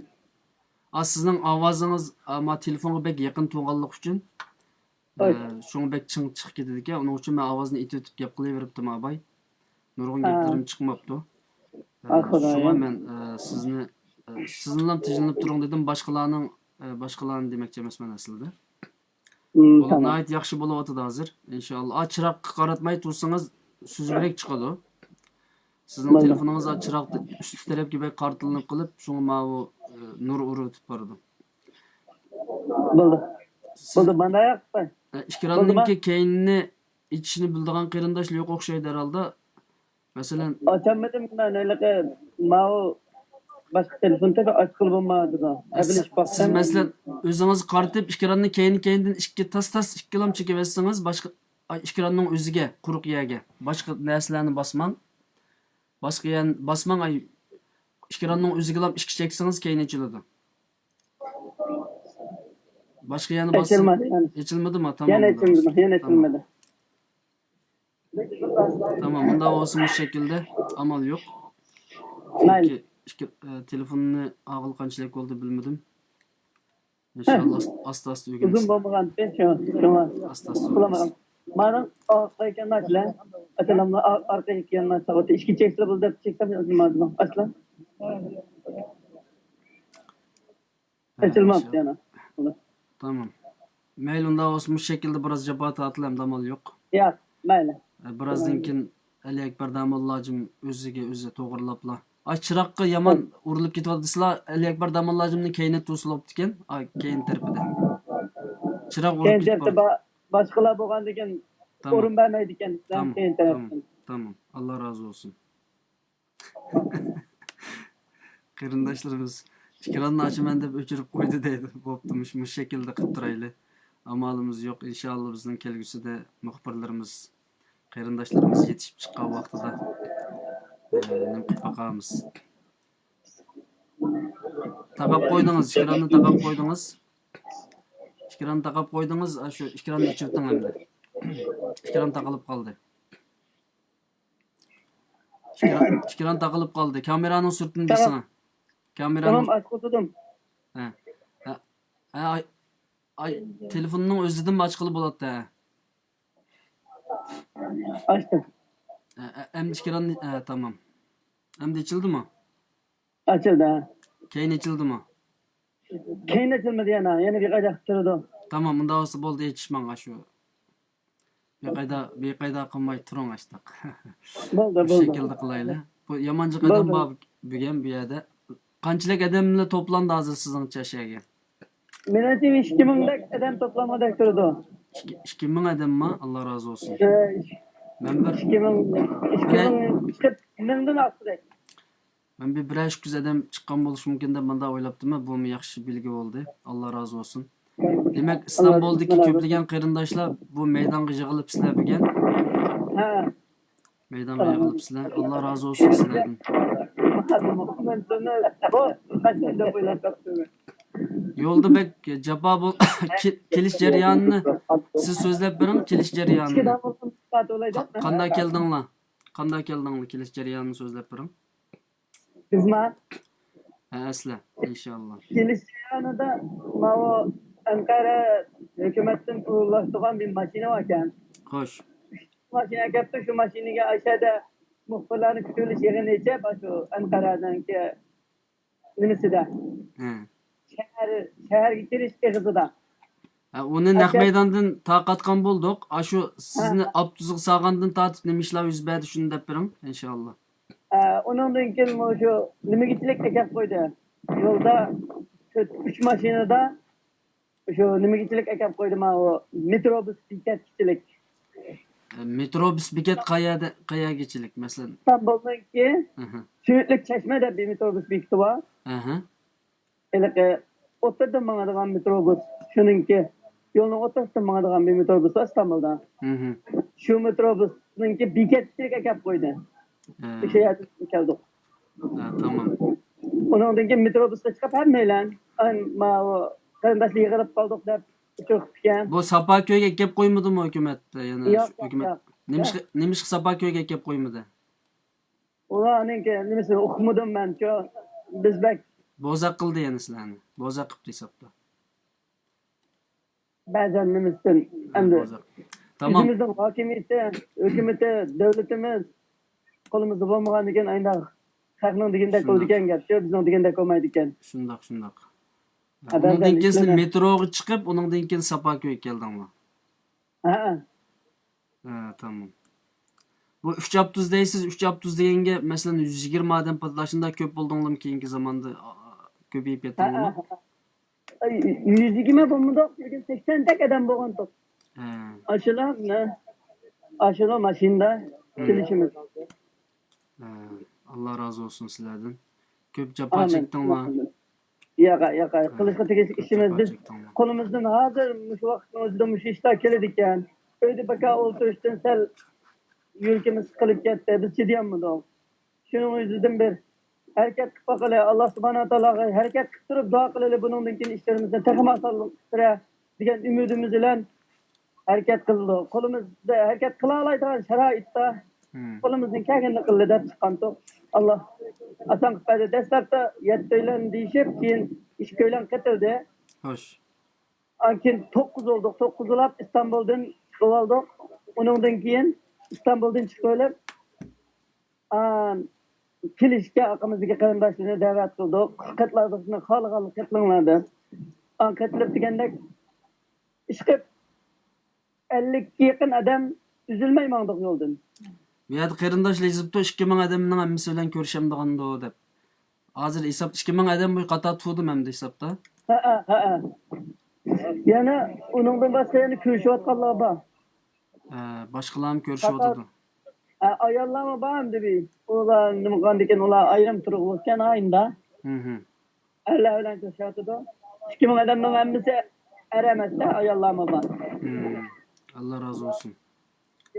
ئا، سىزنىڭ ئاۋازىڭىز، ئا، ما تېلېفونغا بەك يېقىن تۇرغانلىقى ئۈچۈن، ھوي. ئە، شۇڭا بەك چىڭ چىقىپ كېتىدىكەن. ئۇنىڭ ئۈچۈن مەن ئاۋازنى ئېتىۋېتىپ گەپ قىلىۋېرىپتىمەن، ئاباي. نۇرغۇن ھە. گەپلىرىم چىقماپتۇ. ئە، ئاي، خۇدايىم. شۇڭا مەن، ئە، سىزنى، ئە، سىزنىلا تىجلىنىپ تۇرۇڭ دېدىم. باشقىلارنىڭ، ئە، باشقىلارنى دېمەكچى ئەمەسمەن ئەسلىدە. ھىم، بولۇپ، تامام. ناھايىتى ياخشى بولۇۋاتىدۇ ھازىر. ئىنشاللا. ئا، چىراغقا قاراتماي تۇرسىڭىز، سۈزۈكرەك چىقىدۇ. سىزنىڭ بولدى. تېلېفونىڭىز، ئا، چىراغ ئۈستى تەرەپكە بەك قارىتىلىنىپ قېلىپ، شۇڭا ماۋۇ، ئە، نۇر ئۇرۇۋېتىپ بارىدۇ. بولدى. سىز، بولدى، مانا ياقتا. ئە، ئىكراننىڭكى بولدىما؟ كەينىنى ئېچىشنى بىلىدىغان قېرىنداشلار يوق ئوخشايدۇ ھەرھالدا. مەسىلەن، ئاچالمىدىم مەن ھېلىقى ماۋۇ باشقا تېلېفون تېخى ئاچقىلى بولمايدۇ. ئە، سىز، سىز مەسىلەن، ئۆزىڭىز قارىتىپ، ئېكراننى كەينى-كەينىدىن ئىككى تاس-تاس ئىككىلام چېكىۋەتسىڭىز، باشقا، ئاي، ئېكراننىڭ ئۆزىگە، قۇرۇق يەرگە، باشقا نەرسىلەرنى باسماڭ. باشقا يەر باسماڭ، ئاي، ئېكراننىڭ ئۆزىگىلا ئىككى چەكسىڭىز، كەينى ئېچىلىدۇ. باشقا يەرنى باسسىڭىز، ئېچىلمىدى يەنە. ئېچىلمىدىما؟ تامام، يەنە ئېچىلمىدى، يەنە تامام. ئېچىلمىدى. تامام، مۇنداق بولسا مۇشۇ شەكىلدە ئامال يوق. مەيلى. چۈنكى ئىككى، ئە، تېلېفوننى ئاغىلى قانچىلىك بولدى بىلمىدىم. ئىنشاللا ئاستا-ئاستا ئۆگىنىسىز. ئۇزۇن بولمىغانتى شۇ، شۇڭا. ئاستا-ئاستا ئۆگىنىسىز. ئارقا ئىكەن ئاشلا. ئاتىلاملا ئارقا ئىكەن ئاشلا. ئىككى چەكسە بولدى دەپ چەكسەم ئاشلا. ئېچىلماپتۇ يەنە. تامام. مەيلى، ئۇنداق بولسا مۇشۇ شەكىلدە بىراز جاپا تارتىلى، ئەمدى ئامال يوق. ياق، مەيلى. ئە، بىرازدىن كېيىن ئەلى ئەكبەر داموللاجىم ئۆزىگە ئۆزى توغرىلاپلا. ئاي، چىراغقا يامان ئۇرۇلۇپ كېتىۋاتىسىلا، ئەلى ئەكبەر داموللاجىمنىڭ كەينى توسۇلۇپتىكەن. ئاي، كەينى تەرىپىدە. چىراغ ئۇرۇپ كەينى كېتىپ تەرىپىدە بار. با-، باشقىلار بولغاندىكىن تامام. ئورۇن بەرمەيدىكەن. تامام، كەينى تەرەپتىن. تامام، تامام. ئاللا رازى بولسۇن. قېرىنداشلىرىمىز ئېكراننى ئاچىمەن دەپ ئۆچۈرۈپ قويدى دەيدۇ. بوپتۇ، مۇش-، مۇشۇ شەكىلدە قىلىپ تۇرايلى. ئامالىمىز يوق. ئىنشاللا بىزنىڭ كەلگۈسىدە مۇخبىرلىرىمىز، قېرىنداشلىرىمىز يېتىشىپ چىققان ۋاقتىدا، ئە، نېمە قىلىپ باقارمىز. تاقاپ قويدىڭىز، ئېكراننى تاقاپ قويدىڭىز. ئېكراننى تاقاپ قويدىڭىز، ئاشۇ ئېكراننى ئېچىۋېتىڭ ئەمدى. ئېكران تاقىلىپ قالدى. ئىكران، ئىكران تاقىلىپ قالدى. كامېرانىڭ سۈرىتىنى بېسىڭە. كامېرانىڭ تامام، ئاچقۇزدۇم. ھە. ھە. ھە، ئاي، ئاي، تېلېفوننىڭ ئۆزىدىنمۇ ئاچقىلى بولاتتى، ھە. ئاچتىم. ھە، ھە، ئەمدى ئىكران، ھە، تامام. ئەمدى ئېچىلدىمۇ؟ ئاچىلدى، ھە. كەينى ئېچىلدىمۇ؟ كەينى ئېچىلمىدى يەنە، يەنە بىر قايدا تۇرىدۇ. تامام، ئۇنداق بولسا بولدى، ئېچىشماڭ ئاشۇ. بىر قايدا، بىر قايدا قىلماي تۇرۇڭ ئاشتاق. بولدى، بۇ بولدى. شەكىلدە قىلايلى. بۇ يامان جىق ئادەم بولدى. بار بۈگۈن بۇ يەردە. قانچىلىك ئادەملەر توپلاندى ھازىر سىزنىڭچە شۇ يەرگە؟ مېنىڭچە ئىككى مىڭدەك ئادەم توپلانغاندەك تۇرىدۇ. ئىككى، ئىككى مىڭ ئادەمما؟ ئاللا رازى بولسۇن. ئە، مەن بىر ئىككى مىڭ، بىرەر ئىككى مىڭ، مىڭدىن ئاشتى. مەن بىر، بىرەر ئىككى يۈز ئادەم چىققان بولۇشى مۇمكىن دەپ مۇنداق ئويلاپتىمەن، بۇمۇ ياخشى بىلگە بولدى. ئاللا رازى بولسۇن. دېمەك، ئىستانبۇلدىكى كۆپلىگەن قېرىنداشلار بۇ مەيدانغا يىغىلىپسىلەر بۈگۈن. ھە. مەيدانغا يىغىلىپسىلەر. ئاللا رازى بولسۇن سىلەردىن. يولدا بەك جاپا بول-، كېلىش جەريانىنى سىز سۆزلەپ بېرىڭ، كېلىش جەريانىنى. قا-، قانداق كەلدىڭلار؟ قانداق كەلدىڭلار؟ كېلىش جەريانىنى سۆزلەپ بېرىڭ. بىزما؟ ھە، ئەسلى، ئىنشاللا. كېلىش جەريانىدا ماۋۇ ئەنقەرە ھۆكۈمەتتىن ئۇلاشتۇرغان بىر ماشىنا باركەن. خوش. ماشىنا كەپتۇ، شۇ ماشىنىگە ئاشۇ يەردە مۇخبىرلارنى كۈتۈۋېلىش يىغىنى ئېچىپ، شۇ ئەنقەرەنىڭكى نېمىسىدە. ھە. شەھەر، شەھەرگە كىرىش ئېغىزىدا. ھە، ئۇنى نەق مەيداندىن تارقاتقان بولدۇق. ئاشۇ سىزنى ئاپتوبۇسقا سالغاندىن تارتىپ نېمە ئىشلار يۈز بەردى، شۇنى دەپ بېرىڭ، ئىنشائاللا. ئە، ئۇنىڭدىن كېيىن مۇشۇ نېمىگىچىلىك ئەكەپ قويدى. يولدا تۆت، ئۈچ ماشىنىدا شۇ نېمىگىچىلىك ئەكەپ قويدى، ماۋۇ مېتروبۇس بېكەتكىچىلىك. ئە، مېتروبۇس بېكەت قەيەردە، قەيەرگىچىلىك، مەسىلەن؟ ئىستانبۇلنىڭكى ئەھە. سۈيۈكلۈك چەشمە دەپ بىر مېتروبۇس بېكىتى بار. ئەھە. ھېلىقى ئوتتۇرىدىن ماڭىدىغان مېتروبۇس، شۇنىڭكى يولنىڭ ئوتتۇرىسىدىن ماڭىدىغان بىر مېتروبۇس بار ئىستانبۇلدا. مھم. شۇ مېتروبۇسنىڭكى بېكەتكىچىلىك ئەكەپ قويدى. ھە. ئۆشە يەردىن كەلدۇق. ھە، تامام. ئۇنىڭدىن كېيىن مېتروبۇسقا چىقىپ ھەممەيلەن، ئان-، ماۋۇ قېرىنداشلار يىغىلىپ قالدۇق دەپ ئۇچۇر قىپتىكەن. بۇ ساپاكۆيگە ئەكەپ قويمىدىمۇ ھۆكۈمەت؟ يەنە ياق، شۇ ياق، ھۆكۈمەت ياق، نېمىشقا، ياق. نېمىشقا ساپاكۆيگە ئەكەپ قويمىدى؟ ئۇلارنىڭكى نېمىسىنى ئۇقمىدىم مەنچۇ. بىز بەك بوزەك قىلدى يەنە سىلەرنى. بوزەك قىپتۇ ھېسابتا. بەزەن نېمىسىدىن ھە، ئەمدى بوزەك. تامام. ئۆزىمىزنىڭ ھاكىمىيىتى، ھۆكۈمىتى، دۆلىتىمىز قولىمىزدا بولمىغاندىكىن ئاينداق خەقنىڭ دېگىنىدەك شۇنداق. بولىدىكەن گەپچۇ، بىزنىڭ دېگىنىدەك بولمايدىكەن. شۇنداق، شۇنداق. ھە، ئۇنىڭدىن بەزەن كېيىن سىلەر ئىشلىرى مېتروغا چىقىپ، ئۇنىڭدىن كېيىن ساپاكۆيگە كەلدىڭلار. ھە. ھە، تامام. بۇ ئۈچ ئاپتوبۇس دەيسىز، ئۈچ ئاپتوبۇس دېگەنگە، مەسىلەن، يۈز يىگىرمە ئادەم پاتىدى، شۇنداق كۆپ بولدۇڭلارمۇ كېيىنكى زاماندا، ئا، كۆپىيىپ ھە، كەتتىڭلارمۇ؟ ھە، ھە. ئاي، يۈز يىگىرمە بولمىدۇق، لېكىن سەكسەن تەك ئادەم بولغانتۇق. ھە. ئاشۇلا، مەن، ئاشۇلا ماشىنىدا ھە. كېلىشىمىز. ھە، ئاللا رازى بولسۇن سىلەردىن. كۆپ جاپا ئامىن. چەكتىڭلار. ياقا، ياقا، ھە، قىلىشقا تېگىشلىك كۆپ ئىشىمىز. جاپا بىز چەكتىڭلار. قولىمىزدىن ھازىر مۇشۇ ۋاقىتنىڭ ئۆزىدە مۇشۇ ئىشلار كېلىدىكەن. ئۆيدە بىكار ئولتۇرۇشتىن سەل يۈرىكىمىز سىقىلىپ كەتتى. بىز چىدىيالمىدۇق. شۇنىڭ يۈزىدىن بىر ھەرىكەت قىلىپ باقىلى. ئاللا سۇبھانەھۇ ۋە تائالاغا ھەرىكەت قىلىپ تۇرۇپ دۇئا قىلىلى، بۇنىڭدىن كېيىن ئىشلىرىمىزنى تېخىمۇ ئاسانلاشتۇرار دېگەن ئۈمىدىمىز بىلەن ھەرىكەت قىلىدۇ. قولىمىزدا ھەرىكەت قىلالايدىغان شارائىتتا مم. قولىمىزدىن كەلگىنىنى قىلدى دەپ چىققانتۇق. ئاللا ئاسان قىلىپ بەردى. دەسلەپتە يەتتە ئۆيلەن دېيىشىپ، كېيىن ئىككى ئۆيلەن قېتىلدى. خوش. ئاندىن كېيىن توققۇز بولدۇق. توققۇز بولاپ ئىستانبۇلدىن چىقىۋالدۇق. ئۇنىڭدىن كېيىن ئىستانبۇلدىن چىقىۋېلىپ، ئا، كېلىشكە ئارقىمىزدىكى قېرىنداشلىرىنى دەۋەت قىلدۇق. قېتىلارلىقنى خالىغانلىق قېتىلىڭلار دەپ. ئا، قېتىلىپ دېگەندەك ئىشقىپ، ئەللىككە يېقىن ئادەم ئۈزۈلمەي ماڭدۇق يولدىن. بۇ يەردە قېرىنداشلار يېزىپتۇ، ئىككى مىڭ ئادەمنىڭ ھەممىسى بىلەن كۆرۈشەمدىغاندۇ دەپ. ھازىر ھېسابتا ئىككى مىڭ ئادەم بۇ قاتار تۇردۇم ئەمدى ھېسابتا. ھەئە، ھەئە. يەنە ئۇنىڭدىن باشقا يەنە كۆرۈشۈۋاتقانلار بار. ھە، باشقىلارمۇ كۆرۈشۈۋاتىدۇ. ھە، ئاياللارمۇ بار ئەمدى بىر. ئۇلار نېمە قىلغاندىكىن ئۇلار ئايرىم تۇرغۇزغان ئاينىدا. ھىم. ئەرلەر بىلەن كۆرۈشۈۋاتىدۇ. ئىككى مىڭ ئادەمنىڭ ھەممىسى ئەر ئەمەستە، ئاياللارمۇ بار. ھىم. ئاللا رازى بولسۇن.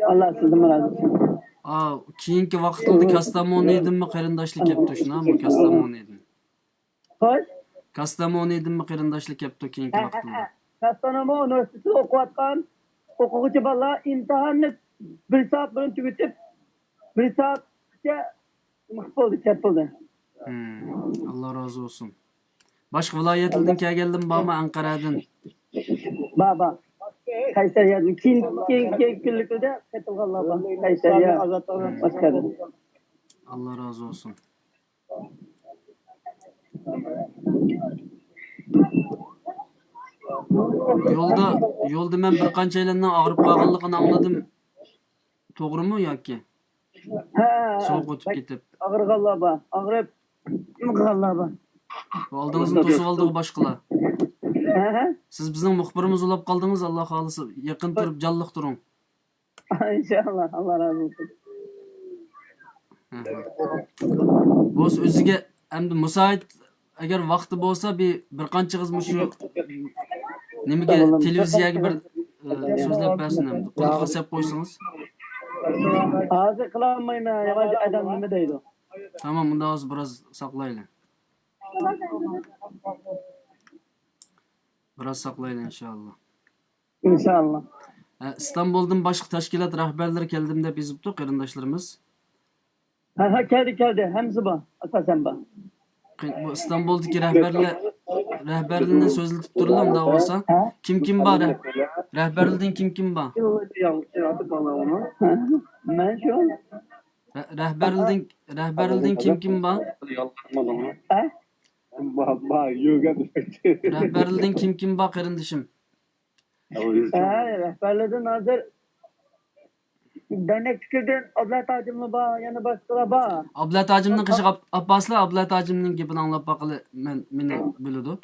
ئاللا سىزدىنمۇ رازى بولسۇن. ئا، كېيىنكى ۋاقىتلاردا كاستامونىدىنمۇ قېرىنداشلار كەپتۇ، شۇنداقمۇ؟ كاستامونىدىن. خوش. كاستامونىدىنمۇ قېرىنداشلار كەپتۇ كېيىنكى ھە، ھە، ۋاقىتلاردا. ھە. كاستانوما ئۇنىۋېرسىتېتىدا ئوقۇۋاتقان ئوقۇغۇچى بالىلار ئىمتىھاننى بىر سائەت بۇرۇن تۈگىتىپ، بىر سائەتكە نېمە قىلىپ بولدى، چەت بولدى. ھىم، ئاللا رازى بولسۇن. باشقا ۋىلايەتلەردىن كەلگەنلەرمۇ بارمۇ ئەنقەرەدىن؟ بار، بار. قەيسەرىيەدىن كېيىن، كېيىن، كېيىن كۈنلۈكلىرىدە قېتىلغانلار بار. قەيسەرىيە. ھىم. باشقا يەردىن. ئاللا رازى بولسۇن. يولدا، يولدا مەن بىر قانچەيلەننىڭ ئاغرىپ قالغانلىقىنى ئاڭلىدىم. توغرىمۇ ياكى؟ ھە، سوغۇق ئۆتۈپ بەك كېتىپ. ئاغرىغانلار بار، ئاغرىپ نېمە قىلغانلار بار. بۇ ئالدىڭىزنى توسۇۋالدىغۇ باشقىلار. ھە، ھە. سىز بىزنىڭ مۇخبىرىمىز بولاپ قالدىڭىز، ئاللا خالىسا يېقىن تۇرۇپ جانلىق تۇرۇڭ. ئىنشائاللا، ئاللا رازى بولسۇن. ھە، ھە. بولسا ئۆزىگە ئەمدى مۇساھىت، ئەگەر ۋاقتى بولسا، بىر، بىر قانچىغىز مۇشۇ نېمىگە، تېلېۋىزىيەگە بىر، ئە، سۆزلەپ بەرسۇن ئەمدى. قۇلىقىغا سەپ قويسىڭىز. ھازىر قىلالمايمەن، يامان ئادەم نېمە دەيدۇ. تامام، ئۇنداق بولسا بىراز ساقلايلى. بىراز ساقلايلى، ئىنشائاللا. ئىنشائاللا. ئە، ئىستانبۇلدىن باشقا تەشكىلات رەھبەرلىرى كەلدىم دەپ يېزىپتۇ قېرىنداشلىرىمىز. ھە، ھە، كەلدى، كەلدى. ھەممىسى بار. ئاساسەن بار. قېنى، بۇ ئىستانبۇلدىكى رەھبەرلەر، رەھبەرلەرنى سۆزلىتىپ تۇرۇڭ ئۇنداق بولسا. ھە؟ كىم، كىم بار؟ رەھ-، رەھبەرلەردىن كىم، كىم بار؟ ھە؟ مەن شۇ. رە-، رەھبەرلەردىن، رەھبەرلەردىن كىم، كىم بار؟ ھە؟ رەھبەرلىدىن كىم كىم بار قېرىندىشىم؟ ھە، رەھبەرلىدىن ھازىر دەرنەك پىكىردىن ئابلەت ھاجىممۇ بار، يەنە باشقىلار بار. ئابلەت ھاجىمنىڭ قېشىغا ئاپ-، ئاپارسىلا، ئابلەت ھاجىمنىڭ گېپىنى ئاڭلاپ باقىلى، مەن، مېنى بىلىدۇ.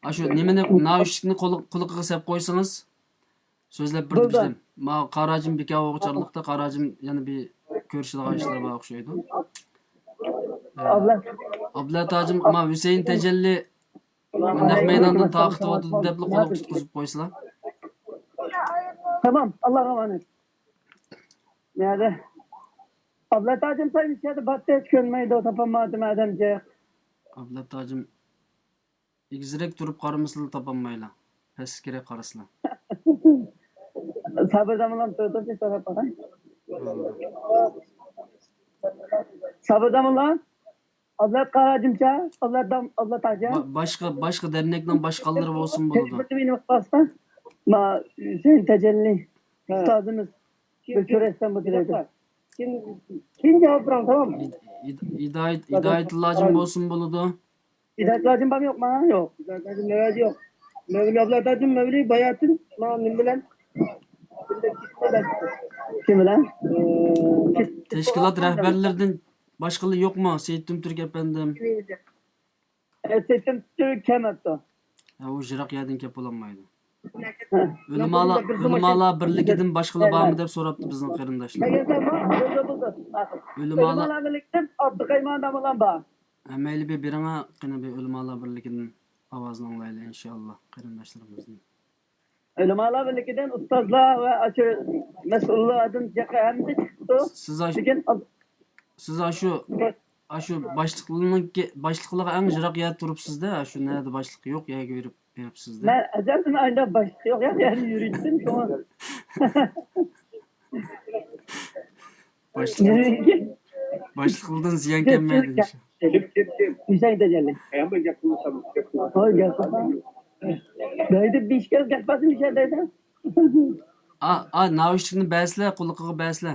ئاشۇ نېمىنى، ناۋشىكنى قۇلىقىغا سەپ قويسىڭىز، سۆزلەپ بېرىدۇ بىزدىن. ما قاراجىم بىكار بولغۇچانلىقتا، قاراجىم يەنە بىر كۆرۈشىدىغان ئىشلار بار ئوخشايدۇ. ئابلەت. ئابلەت ھاجىم، ما ھۈسەيىن تەجەللى نەق مەيداندىن تارقىتىۋاتىدۇ دەپلا قۇلىقى تۇتقۇزۇپ قويسىلا. تامام، ئاللاغا ئامانەت. نەدە؟ ئابلەت ھاجىم ساينى شەدە باتتى، ھېچ كۆرمەيدۇ، تاپالمايدۇ ئادەمچە. ئابلەت ھاجىم ئېگىزرەك تۇرۇپ قارىمىسىلا تاپالمايلا. پەسكىرەك قارىسىلا. سابىر داموللام تۇرىدۇ، بىر سوراپ باقاي. سابىر داموللام. ئابلەت قاراجىمچە، ئابلەت دام-، ئابلەت ھاجى. با-، باشقا، باشقا دەرنەكنىڭ باشقانلىرى بولسىمۇ بولىدۇ. ما ھۈسەيىن تەجەللى ئۇستازىمىز بىر كۆرۈشسەم بولىدۇ. كېيىن، كېيىن جاۋاب بېرىڭ، تامام. ھىدايەت، ھىدايەتۇللاجىم بولسىمۇ بولىدۇ. ھىدايەتۇللاجىم بارمۇ يوق؟ مانا يوق. ھىدايەتۇللاجىم مەۋلىتى يوق. مەۋلىتى ئابلەت ھاجىم، مەۋلىتى باياتىن، مانا نېمە بىلەن؟ كىم بىلەن؟ تەشكىلات رەھبەرلىرىدىن باشقىلار يوقمۇ، سېيىت تۈمتۈرك ئەپەندىم؟ سېيىت تۈمتۈرك كەلمەپتۇ. ھە، ئۇ يىراق يەردىن كەپ بولالمايدۇ. ھە. ئۆلىمالار، ئۆلىمالار بىرلىكىدىن باشقىلار بارمۇ دەپ سوراپتۇ بىزنىڭ قېرىنداشلار. ئۆلىمالار، ئۆلىمالار بىرلىكىدىن ئابدۇقايۇم داموللام بار. ھە، مەيلى، بىر بېرىڭە، قېنى بىر ئۆلىمالار بىرلىكىدىن ئاۋازىنى ئاڭلايلى ئىنشاللا قېرىنداشلىرىمىزنىڭ. ئۆلىمالار بىرلىكىدىن ئۇستازلار ۋە ئاشۇ مەسئۇللاردىن ھەممىسى چىقىپتۇ. سىز ئاشۇ، لېكىن سىز ئاشۇ، ئاشۇ باشلىقلارنىڭكى، باشلىقلارغا ئەڭ يىراق يەردە تۇرۇپسىز-دە، ئاشۇ نەدە باشلىق يوق يەرگە بېرىپ، بېرىپسىز-دە. مەن ئەزەلدىن ئايدا باشلىق يوق يەردە يۈرۈيتتۈم شۇڭا. باشلىق، باشلىقلىقتىن زىيان كەلمەيدۇ. كىم، كىم، كىم؟ ھۈسەيىن تەجەللى. ھەممە گەپ قىلسام، گەپ قىلسام. ھوي، گەپ قىلسام. دەيدۇ، بىش كەز گەپ قىلسام، بىش كەز دەيدۇ. ئا، ئا، ناۋشىكنى بەرسىلە، قۇلىقىغا بەرسىلە.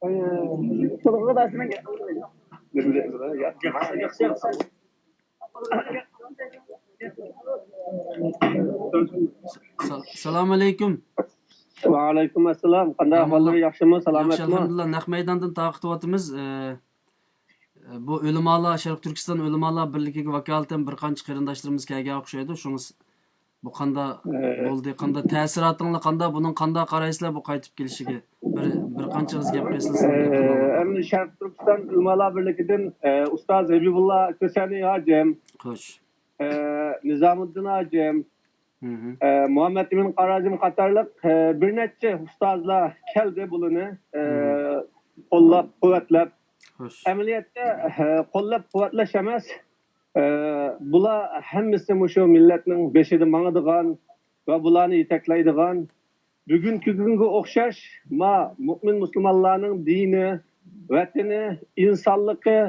قۇلىقىغا بەرسىلە، گەپ قىلسىلا. سا-، سالام ئەلەيكۇم. ۋەئەلەيكۇم ئەسسالام. قانداق ئەھۋاللىرى، ياخشىمۇ، ياخشى، سالامەتمۇ؟ ئەلھەمدۇلىللا، نەق مەيداندىن تارقىتىۋاتىمىز. ئە، بۇ ئۆلىمالار، شەرقىي تۈركىستان ئۆلىمالار بىرلىكىگە ۋاكالىتەن بىر قانچە قېرىنداشلىرىمىز كەلگەن ئوخشايدۇ. شۇڭا س-، بۇ قاندا ئە، بولدى، قاندا تەسىراتىڭلار قاندا، بۇنىڭ قاندا قارايسىلەر بۇ قايتىپ كېلىشىگە؟ بىر، بىر قانچىڭىز گەپ قىلسىلا. ئە، ئەمدى شەرقىي تۈركىستان ئۆلىمالار بىرلىكىدىن، ئە، ئۇستاز ھەبىبۇللا كۆسەنى ھاجىم، خوش. ئە، نىزامىددىن ھاجىم، مھم. ئە، مۇھەممەت ئىمىن قاراجىم قاتارلىق، ئە، بىر نەچچە ئۇستازلار كەلدى بۇلىنى، ئە، مھم. قوللاپ، قۇۋۋەتلەپ. خوش. ئەمەلىيەتتە، ئە، قوللاپ قۇۋۋەتلەش ئەمەس، ئە، بۇلار ھەممىسى مۇشۇ مىللەتنىڭ بېشىدا ماڭىدىغان ۋە بۇلارنى يېتەكلەيدىغان، بۈگۈنكى كۈنگە ئوخشاش، ما، مۆمىن مۇسۇلمانلارنىڭ دىنى، ۋەتىنى، ئىنسانلىقى،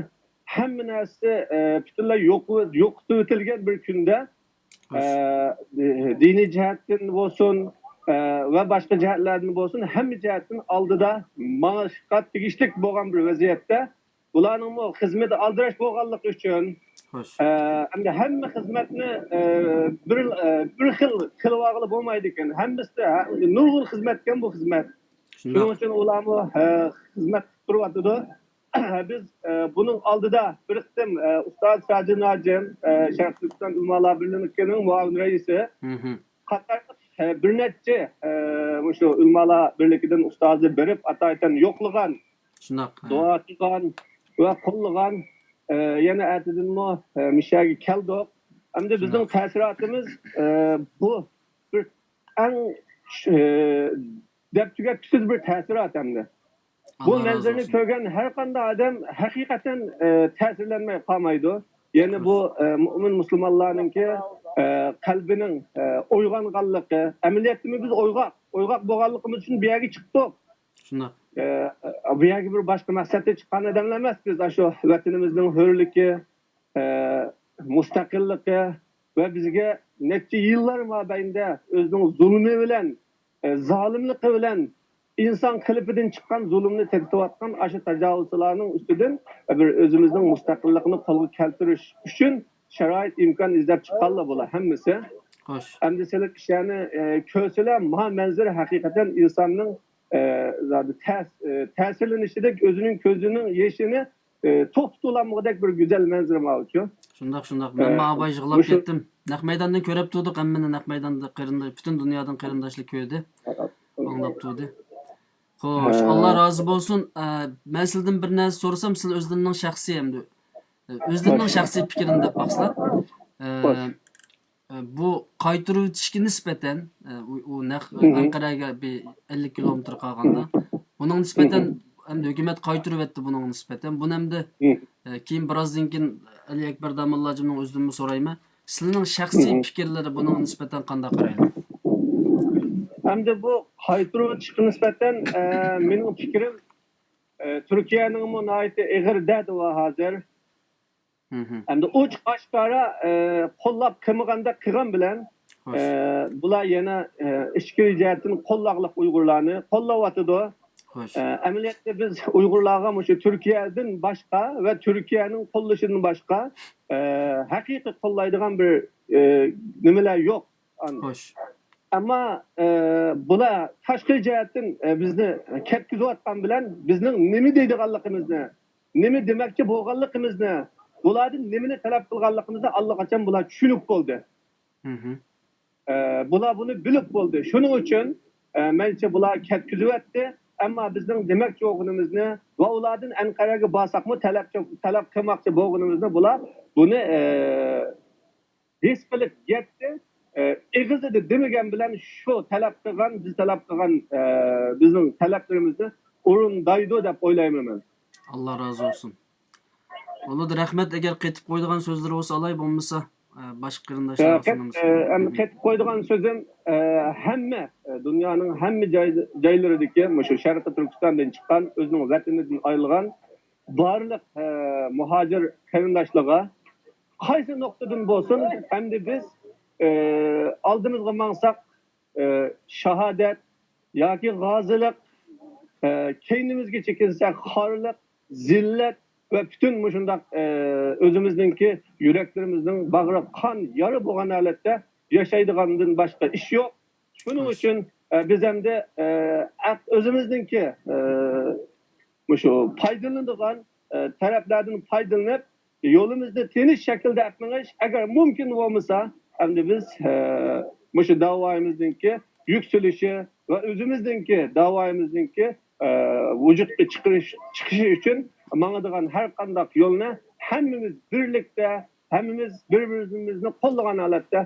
ھەممە نەرسىسى، ئە، پۈتۈنلەي يوق-، يوقىتىۋېتىلگەن بىر كۈندە، ئە، دىنىي جەھەتتىن بولسۇن، ئە، ۋە باشقا جەھەتلەردىن بولسۇن، ھەممە جەھەتتىن ئالدىدا ماڭىشقا تېگىشلىك بولغان بىر ۋەزىيەتتە، بۇلارنىڭمۇ خىزمىتى ئالدىراش بولغانلىقى ئۈچۈن، خوش. ئە، ئەمدى ھەممە خىزمەتنى، ئە، بىر، ئە، بىر خىل قىلىۋالغىلى بولمايدىكەن. ھەممىسى ھە، نۇرغۇن خىزمەتكەن بۇ خىزمەت. شۇنداق. شۇنىڭ ئۈچۈن ئۇلارمۇ، ئە، خىزمەت قىلىپ تۇرۇۋاتىدۇ. بىز، ئە، بۇنىڭ ئالدىدا بىر قېتىم، ئە، ئۇستاز ساجىن ھاجىم، ئە، شەرقىي تۈركىستان ئۆلىمالار بىرلىكىنىڭ مۇئاۋىن رەئىسى، مھم. قاتارلىق، ئە، بىر نەچچە، ئە، مۇشۇ ئۆلىمالار بىرلىكىدىن ئۇستازى بېرىپ ئاتايىتەن يوقلىغان، شۇنداق، ھە. دۇئا قىلغان ۋە قوللىغان، ئە، يەنە ئەتىدىنمۇ، ئە، مۇشۇ يەرگە كەلدۇق. ئەمدى بىزنىڭ شۇنداق. تەسىراتىمىز، ئە، بۇ بىر ئەڭ، ئە، دەپ تۈگەتكۈسىز بىر تەسىرات ئەمدى. بۇ ئاللا رازى مەنزىرىنى بولسۇن. كۆرگەن ھەر قانداق ئادەم ھەقىقەتەن، ئە، تەسىرلەنمەي قالمايدۇ. يەنى بۇ، ئە، مۆمىن مۇسۇلمانلارنىڭكى، ئە، قەلبىنىڭ، ئە، ئويغانغانلىقى، ئەمەلىيەتتىمۇ بىز ئويغاق، ئويغاق بولغانلىقىمىز ئۈچۈن بۇ يەرگە چىقتۇق. شۇنداق. ئە، بۇ يەرگە بىر باشقا مەقسەتتە چىققان ئادەملەر ئەمەس بىز. ئاشۇ ۋەتىنىمىزنىڭ ھۆرلۈكى، ئە، مۇستەقىللىقى ۋە بىزگە نەچچە يىللار مابەينىدە ئۆزىنىڭ زۇلمى بىلەن، ئە، زالىملىقى بىلەن ئىنسان قېلىپىدىن چىققان زۇلۇمنى تېتىتىۋاتقان ئاشۇ تاجاۋۇزچىلارنىڭ ئۈستىدىن بىر ئۆزىمىزنىڭ مۇستەقىللىقىنى قولغا كەلتۈرۈش ئۈچۈن شارائىت، ئىمكان ئىزدەپ چىققانلا بۇلار ھەممىسى. خوش. ئەمدى سىلەر كىشىلەرنى، ئە، كۆرسىلەر، مانا مەنزىرە ھەقىقەتەن ئىنساننىڭ، ئە، زادى تەس-، ئە، تەسىرلىنىشىدەك ئۆزىنىڭ كۆزىنىڭ يېشىنى، ئە، توختىتىۋالالمىغۇدەك بىر گۈزەل مەنزىرە ماۋۇچۇ. شۇنداق، شۇنداق. ئە، مەنمۇ ئاۋاي يىغلاپ مۇشۇ كەتتىم. نەق مەيداندىن كۆرۈپ تۇردۇق ھەممىنى، نەق مەيداندا قېرىندا-، پۈتۈن دۇنيادىن قېرىنداشلار كۆردى، ئاڭلاپ تۇردى. خوش، ھە. ئاللا رازى بولسۇن. ئە، مەن سىلدىن بىر نەرسە سورىسام، سىز ئۆزلىرىنىڭ شەخسىي ئەمدى، ئە، ئۆزلىرىنىڭ خوش. شەخسىي پىكرىنى دەپ باقسىلا. ئە، خوش. ئە، بۇ قايتۇرۇۋېتىشكە نىسبەتەن، ئە، ئۇ، ئۇ نەق مھم. ئەنقەرەگە بىر ئەللىك كىلومېتىر قالغاندا، بۇنىڭغا نىسبەتەن مھم. ئەمدى ھۆكۈمەت قايتۇرۇۋەتتى بۇنىڭغا نىسبەتەن. بۇنى ئەمدى، مھم. ئە، كېيىن بىرازدىن كېيىن ئەلى ئەكبەر داموللاجىمنىڭ ئۆزىدىنمۇ سورايمەن. سىلىنىڭ شەخسىي مھم. پىكىرلىرى بۇنىڭغا نىسبەتەن قانداق قارايدۇ؟ ئەمدى بۇ قايتۇرۇۋېتىشكە نىسبەتەن، ئە، مېنىڭ پىكرىم، ئە، تۈركىيەنىڭمۇ ناھايىتى ئېغىر دەردى بار ھازىر. مھم. ئەمدى ئوچۇق ئاشكارا، ئە، قوللاپ قىلمىغاندەك قىلغان بىلەن، خوش. ئە، بۇلار يەنە، ئە، ئىچكىرى جەھەتتىن قوللاقلىق ئۇيغۇرلارنى قوللاۋاتىدۇ. خوش. ئە، ئەمەلىيەتتە بىز ئۇيغۇرلارغا مۇشۇ تۈركىيەدىن باشقا ۋە تۈركىيەنىڭ قوللىشىدىن باشقا، ئە، ھەقىقىي قوللايدىغان بىر، ئە، نېمىلەر يوق. خوش. ئەمما، ئە، بۇلار تاشقى جەھەتتىن، ئە، بىزنى كەتكۈزۈۋاتقان بىلەن بىزنىڭ نېمە دەيدىغانلىقىمىزنى، نېمە دېمەكچى بولغانلىقىمىزنى، بۇلاردىن نېمىنى تەلەپ قىلغانلىقىمىزنى ئاللىقاچان بۇلار چۈشىنىپ بولدى. مھم. ئە، بۇلار بۇنى بىلىپ بولدى. شۇنىڭ ئۈچۈن، ئە، مەنچە بۇلار كەتكۈزۈۋەتتى. ئەمما بىزنىڭ دېمەكچى بولغىنىمىزنى ۋە ئۇلاردىن ئەنقەرەگە بارساقمۇ تەلەپ، تەلەپ قىلماقچى بولغىنىمىزنى بۇلار بۇنى، ئە، ھېس قىلىپ يەتتى. ئە، ئېغىزىدا دېمىگەن بىلەن شۇ تەلەپ قىلغان، بىز تەلەپ قىلغان، ئە، بىزنىڭ تەلەپلىرىمىزنى ئورۇندايدۇ دەپ ئويلايمەن مەن. ئاللا رازى بولسۇن. بولىدۇ، رەھمەت. ئەگەر قېتىپ قويىدىغان سۆزلىرى بولسا ئالاي، بولمىسا، ئە، باشقا قېرىنداشلارغا ئە، قېت-، سۇنىمىز. ئە، ئەمدى قېتىپ قويىدىغان سۆزۈم، ئە، ھەممە، ئە، دۇنيانىڭ ھەممە جاي-، جايلىرىدىكى مۇشۇ شەرقىي تۈركىستاندىن چىققان، ئۆزىنىڭ ۋەتىنىدىن ئايرىلغان بارلىق، ئە، مۇھاجىر قېرىنداشلارغا قايسى نۇقتىدىن بولسۇن، ئەمدى بىز، ئە، ئالدىمىزغا ماڭساق، ئە، شاھادەت ياكى غازىلىق، ئە، كەينىمىزگە چېكىنسەك خارلىق، زىللەت ۋە پۈتۈن مۇشۇنداق، ئە، ئۆزىمىزنىڭكى يۈرەكلىرىمىزنىڭ باغرى قان يارا بولغان ھالەتتە ياشايدىغاندىن باشقا ئىش يوق. شۇنىڭ ئۈچۈن، ئە، بىز ئەمدى، ئە، ئەق-، ئۆزىمىزنىڭكى، ئە، مۇشۇ پايدىلىنىدىغان، ئە، تەرەپلەردىن پايدىلىنىپ، يولىمىزنى تىنچ شەكىلدە ئەپ مېڭىش، ئەگەر مۇمكىن بولمىسا، ئەمدى بىز، ئە، مۇشۇ داۋايىمىزنىڭكى يۈكسىلىشى ۋە ئۆزىمىزنىڭكى داۋايىمىزنىڭكى، ئە، ۋۇجۇدقا چىقىرىش، چىقىشى ئۈچۈن ماڭىدىغان ھەر قانداق يولنى ھەممىمىز بىرلىكتە، ھەممىمىز بىر-بىرىمىزنى قوللىغان ھالەتتە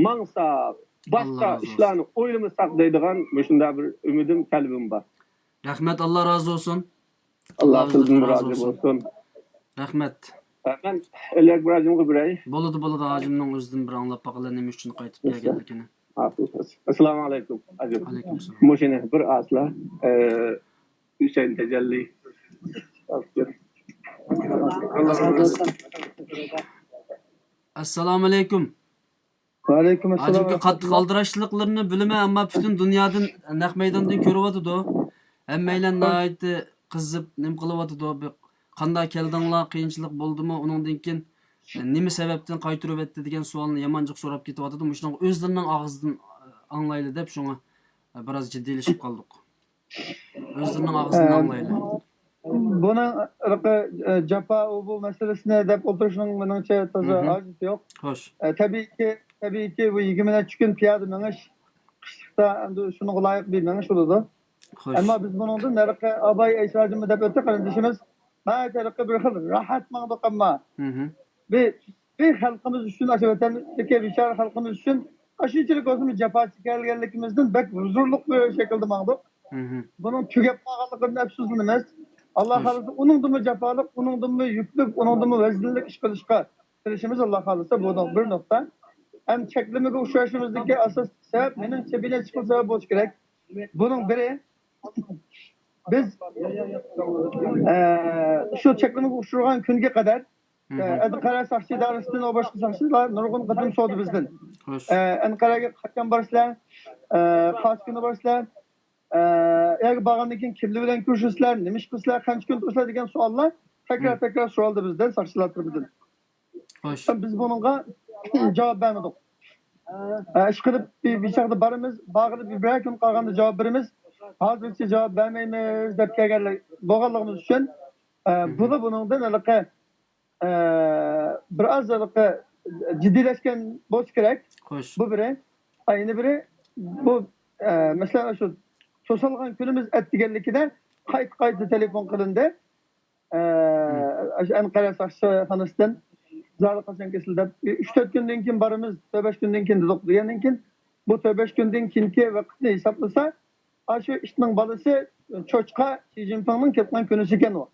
ماڭساق، باشقا ئىشلارنى ئويلىمىساق دەيدىغان مۇشۇنداق بىر ئۈمىدىم، تەلىپىم بار. رەھمەت، ئاللا رازى بولسۇن. ئاللا سىزدىن رازى بولسۇن. رەھمەت. مەن ئەلى ئەكبەر ھاجىمغا بېرەي. بولىدۇ، بولىدۇ. ھاجىمنىڭ ئۆزىدىن بىر ئاڭلاپ باقىلى، نېمە ئۈچۈن قايتىپ كەلگەنلىكىنى. ئەسسالامۇ ئەلەيكۇم، ھاجىم. ئەلەيكۇم ئەسسالام. مۇشۇنى بىر ئاسلا، ئە، ھۈسەيىن تەجەللى. ئەسسالامۇ ئەلەيكۇم. ۋەئەلەيكۇم ئەسسالام. ھاجىمكا قاتتىق ئالدىراشلىقلىرىنى بىلىمەن، ئەمما پۈتۈن دۇنيادىن نەق مەيداندىن كۆرۈۋاتىدۇ. ھەممەيلەن ناھايىتى قىزىپ، نېمە قىلىۋاتىدۇ. بىر قانداق كەلدىڭلار، قىيىنچىلىق بولدىمۇ، ئۇنىڭدىن كېيىن، ئە، نېمە سەۋەبتىن قايتۇرۇۋەتتى دېگەن سوئالنى يامان جىق سوراپ كېتىۋاتىدۇ. مۇشۇنىڭغا ئۆزلىرىنىڭ ئاغزىدىن، ئە، ئاڭلايلى دەپ شۇڭا، ئە، بىراز جىددىيلىشىپ قالدۇق. ئۆزلىرىنىڭ ئاغزىدىن ئاڭلايلى. بۇنىڭ ھېلىقى، ئە، جاپا، ئۇ بۇ مەسىلىسىنى دەپ ئولتۇرۇشنىڭ مېنىڭچە تازا ھاجىتى يوق. خوش. ئە، تەبىئىيكى، تەبىئىيكى بۇ يىگىرمە نەچچە كۈن پىيادە مېڭىش، قىشلىقتا ئەمدى شۇنىڭغا لايىق بىر مېڭىش بولىدۇ. خوش. ئەمما بىز بۇنىڭدىن ھېلىقى ئاباي ئەيسا ھاجىممۇ دەپ ئۆتتى قېرىندىشىمىز. ناھايىتى ھېلىقى بىر خىل راھەت ماڭدۇق ئەمما. بىز، بىز خەلقىمىز ئۈچۈن، ئاشۇ ۋەتەندىكى بىچارە خەلقىمىز ئۈچۈن ئاشۇنچىلىك بولسىمۇ جاپا چېكەلگەنلىكىمىزدىن بەك ھۇزۇرلۇق بىر شەكىلدە ماڭدۇق. بۇنىڭ تۈگەپ قالغانلىقىدىن ئەپسۇسلىنىمىز. ئاللا خالىسا ئۇنىڭدىنمۇ جاپالىق، ئۇنىڭدىنمۇ يۈكلۈك، ئۇنىڭدىنمۇ ۋەزىنلىك ئىش قىلىشقا تىرىشىمىز، ئاللا خالىسا. بۇ نۇ-، بىر نۇقتا. ئەمدى چەكلىمىگە ئۇچرىشىمىزدىكى ئاساسلىق سەۋەب، مېنىڭچە، بىر نەچچە خىل سەۋەب بولۇشى كېرەك. بۇنىڭ بىرى، بىز، ئە، شۇ چەكلىمىگە ئۇچرىغان كۈنگە قەدەر، ئە، ئەنقەرە ساقچى ئىدارىسىدىن ۋە باشقا ساقچىلار نۇرغۇن قېتىم سورىدى بىزدىن. خوش. ئە، ئەنقەرەگە قاچان بارىسىلەر؟ ئە، قايسى كۈنى بارىسىلەر؟ ئە، ئۇ يەرگە بارغاندىن كېيىن كىملەر بىلەن كۆرۈشىسىلەر، نېمە ئىش قىلىسىلەر، قانچە كۈن تۇرىسىلەر دېگەن سوئاللار تەكرار-تەكرار سورالدى بىزدىن، ساقچىلار تەرىپىدىن. خوش. بىز بۇنىڭغا جاۋاب بەرمىدۇق. ئە، ئىشقىلىپ بىر، بىر چاغدا بارىمىز، بارغىلى بىر، بىرەر كۈن قالغاندا جاۋاب بېرىمىز. ھازىرچە جاۋاب بەرمەيمىز دەپ كەلگەنلەر بولغانلىقىمىز ئۈچۈن، ئە، بۇلا بۇنىڭدىن ھېلىقى، ئە، بىر ئاز ھېلىقى جىددىيلەشكەن بولسا كېرەك. خوش. بۇ بىرى. ئا، يەنە بىرى، بۇ، ئە، مەسىلەن، شۇ توسالغان كۈنىمىز ئەتىگەنلىكىدە قايتا-قايتا تېلېفون قىلىندى. ئە، ئاشۇ ئەنقەرە ساقچىخانىسىدىن زادى قاچان كېسىلى دەپ، ئۈچ تۆت كۈندىن كېيىن بارىمىز، تۆت بەش كۈندىن كېيىن دېدۇق دېگەندىن كېيىن، بۇ تۆت بەش كۈندىن كېيىنكى ۋاقىتنى ھېسابلىسا، ئاشۇ ئىتنىڭ بالىسى چوچقا شى جىنپىڭنىڭ كېلىپ قالغان كۈنىسى ئىكەن ئۇ.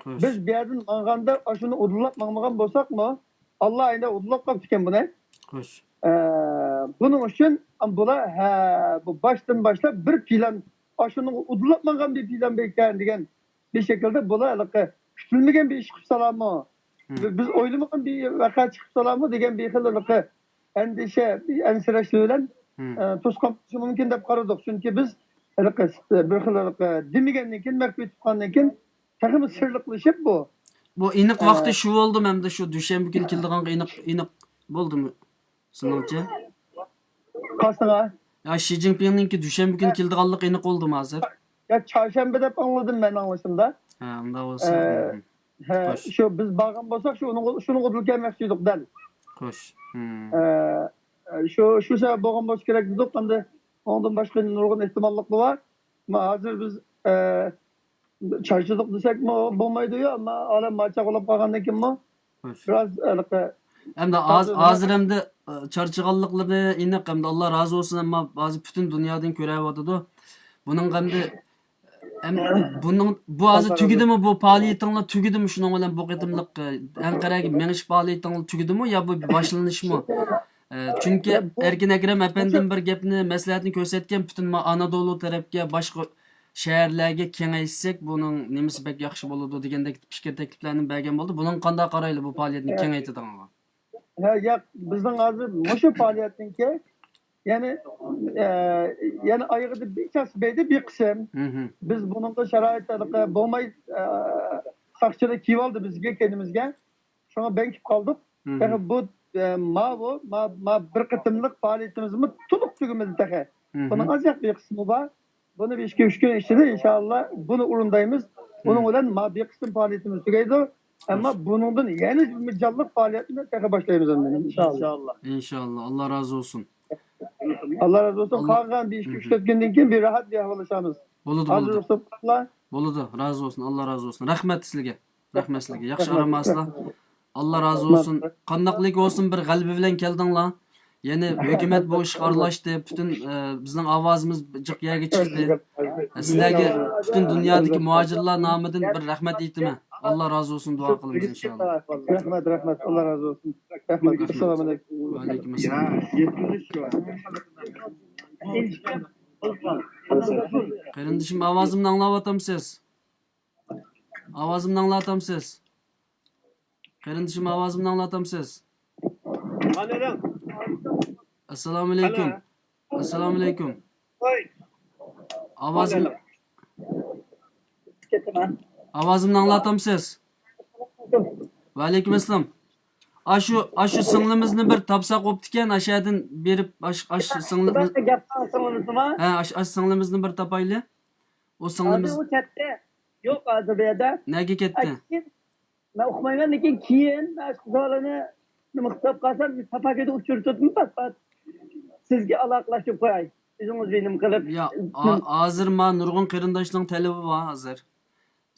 خوش. بىز بۇ يەردىن ماڭغاندا ئاشۇنى ئۇدۇللاپ ماڭمىغان بولساقمۇ، ئاللا ئەينى ئۇدۇللاپ قاپتىكەن بۇنى. خوش. ئە، بۇنىڭ ئۈچۈن بۇلار، ھە، بۇ باشتىن باشلاپ بىر پىلان، ئاشۇنىڭ ئۇدۇللاپ ماڭغان بىر پىلان بار ئىكەن دېگەن بىر شەكىلدە بۇلار ھېلىقى كۈتۈلمىگەن بىر ئىش قىلىپ سالامۇ، مم. بىز ئويلىمىغان بىر ۋەقە چىقىپ سالامۇ دېگەن بىر خىل ھېلىقى ئەندىشە، ئەنسىرەش بىلەن، مم. ئە، توسقان بولۇشى مۇمكىن دەپ قارىدۇق. چۈنكى بىز ھېلىقى بىر خىل ھېلىقى دېمىگەندىن كېيىن، مەخپىي تۇتقاندىن كېيىن تېخىمۇ سىرلىقلىشىپ بۇ. بۇ ئېنىق ئە، ۋاقتى شۇ بولدىمۇ ئەمدى شۇ دۈشەنبە كۈنى كېلىدىغانغا ئېنىق، ئېنىق بولدىمۇ سېنىڭچە؟ قايسىغا؟ يا، شى جىنپىڭنىڭكى دۈشەنبە كۈنى كېلىدىغانلىقى ئېنىق بولدىمۇ ھازىر؟ يا، چارشەنبە دەپ ئاڭلىدىم مەن ئاڭلىشىمدا. ھە، ئۇنداق بولسا. ئە، مم. ھە، خوش. شۇ بىز بارغان بولساق، شۇ ئۇنىڭغا، شۇنىڭغا ئۇدۇل كەلمەكچى ئىدۇق دەل. خوش. مم. ئە، شۇ، شۇ سەۋەب بولغان بولسا كېرەك دېدۇق. ئەمدى ئۇنىڭدىن باشقا نۇرغۇن ئېھتىماللىقلار بار. ئەمما ھازىر بىز، ئە، چارچىدۇق دېسەكمۇ بولمايدۇ، يا، ئەمما ئالەم ماچاق بولۇپ قالغاندىن كېيىنمۇ خوش. بىراز ھېلىقى ئەمدى ھاز-، ھازىر ھازىر ئەمدى، ئى، چارچىغانلىقلىرى ئېنىق، ئەمدى ئاللا رازى بولسۇن، ئەمما ھازىر پۈتۈن دۇنيادىن كۆرۈۋاتىدۇ. بۇنىڭغا ئەمدى، ئەم-، بۇنىڭ، بۇ ھازىر تۈگىدىمۇ، بۇ پائالىيىتىڭلار تۈگىدىمۇ؟ شۇنىڭ بىلەن بۇ قېتىملىق، ئى، ئەنقەرەگە مېڭىش پائالىيىتىڭلار تۈگىدىمۇ يا بۇ باشلىنىشمۇ؟ ئى، چۈنكى ئەركىن ئەكرەم ئەپەندىم بىر گەپنى، مەسلىھەتنى كۆرسەتكەن، پۈتۈن ما-، ئانادولۇ تەرەپكە، باشقا شەھەرلەرگە كېڭەيتسەك، بۇنىڭ نېمىسى بەك ياخشى بولىدۇ دېگەندەك پىكىر تەكلىپلەرنى بەرگەن بولدى. بۇنىڭغا قانداق قارايلى، بۇ پائالىيەتنى ھە. كېڭەيتىدىغانغا؟ ھە، ياق، بىزنىڭ ھازىر مۇشۇ پائالىيەتنىڭكى، يەنى، ئە، يەنە ئايىغىدا بىر چاس بەيدى بىر قىسىم. مھم. بىز بۇنىڭغا شارائىت بولماي، ئە، ساقچىلار كېلىۋالدى بىزگە، كەينىمىزگە. شۇڭا بەڭكىپ قالدۇق. مھم. تېخى بۇ، ئە، ماۋۇ، ما-، ما بىر قېتىملىق پائالىيىتىمىزمۇ تولۇق تۈگىمىدى تېخى. مھم. بۇنىڭ ئازراق بىر قىسمى بار. بۇنى بىر ئىككى، ئۈچ كۈن ئىچىدە ئىنشاللا بۇنى ئورۇندايمىز. بۇنىڭ مم. بىلەن ما بىر قىسىم پائالىيىتىمىز تۈگەيدۇ. ئەمما بۇنىڭدىن يەنە بىر جانلىق پائالىيەتنى تېخى باشلايمىز ئەمدى، ئىنشاللا. ئىنشاللا. ئىنشاللا. ئاللا رازى بولسۇن. ئاللا رازى بولسۇن. ئاللا قالغان بىر ئىككى، ئۈچ، مم. تۆت كۈندىن كېيىن بىر راھەت بىر ئەھۋال ئالىشىمىز. بولىدۇ، ھازىر بولىدۇ. رۇخسەت قىلىڭلار. بولىدۇ. رازى بولسۇن. ئاللا رازى بولسۇن. رەھمەت سىلىگە. رەھمەت سىلىگە. ياخشى رەھمەت. ئارام ئالىسىلەر. ئاللا رازى بولسۇن. رەھمەت. قانداقلىك بولسۇن، بىر غەلىبە بىلەن كەلدىڭلار. يەنى ھۆكۈمەت بۇ ئىشقا ئارىلاشتى، پۈتۈن، ئە، بىزنىڭ ئاۋازىمىز جىق يەرگە چىقتى. سىلەرگە پۈتۈن دۇنيادىكى مۇھاجىرلار نامىدىن بىر رەھمەت ئېيتىمەن. ئاللا رازى بولسۇن، دۇئا قىلىمىز ئىنشاللا. رەھمەت، رەھمەت، ئاللا رازى بولسۇن. رەھمەت. رەھمەت. ئەسسالامۇ ئەلەيكۇم. ۋەئەلەيكۇم ئەسسالام. قېرىندىشىم، ئاۋازىمنى ئاڭلاۋاتامسىز؟ ئاۋازىمنى ئاڭلاتامسىز؟ قېرىندىشىم، ئاۋازىمنى ئاڭلاتامسىز؟ ئەسسالامۇ ئەلەيكۇم. ئەسسالامۇ ئەلەيكۇم. ئاۋازىم-، ئاۋازىمنى ئاڭلاتامسىز؟ ۋەئەلەيكۇم ئەسسالام. ئاشۇ، ئاشۇ سىڭلىمىزنى بىر تاپساق بوپتىكەن، ئاشۇ يەردىن بېرىپ، ئاش-، ئاش سىڭلىمىز-، گەپ قىلغان سىڭلىمىزنىما؟ ھە، ئاش-، ئاش سىڭلىمىزنى بىر تاپايلى. ئۇ سىڭلىمىز ھازىر ئۇ كەتتى. يوق ھازىر بۇ يەردە. نەگە كەتتى؟ ئەي، كېيىن، مەن ئۇقمايمەن، لېكىن كېيىن مەن شۇ سوئالنى نېمە قىلىپ قالسام، تاپاكىدە ئۇچۇرتۇپمۇ پات-پات. سىزگە ئالاقىلاشتۇرۇپ قوياي. ئۆزىڭىز بىر نېمە قىلىپ. يا، ھا-، ھازىر ما نۇرغۇن قېرىنداشنىڭ تەلىپى بار ھازىر.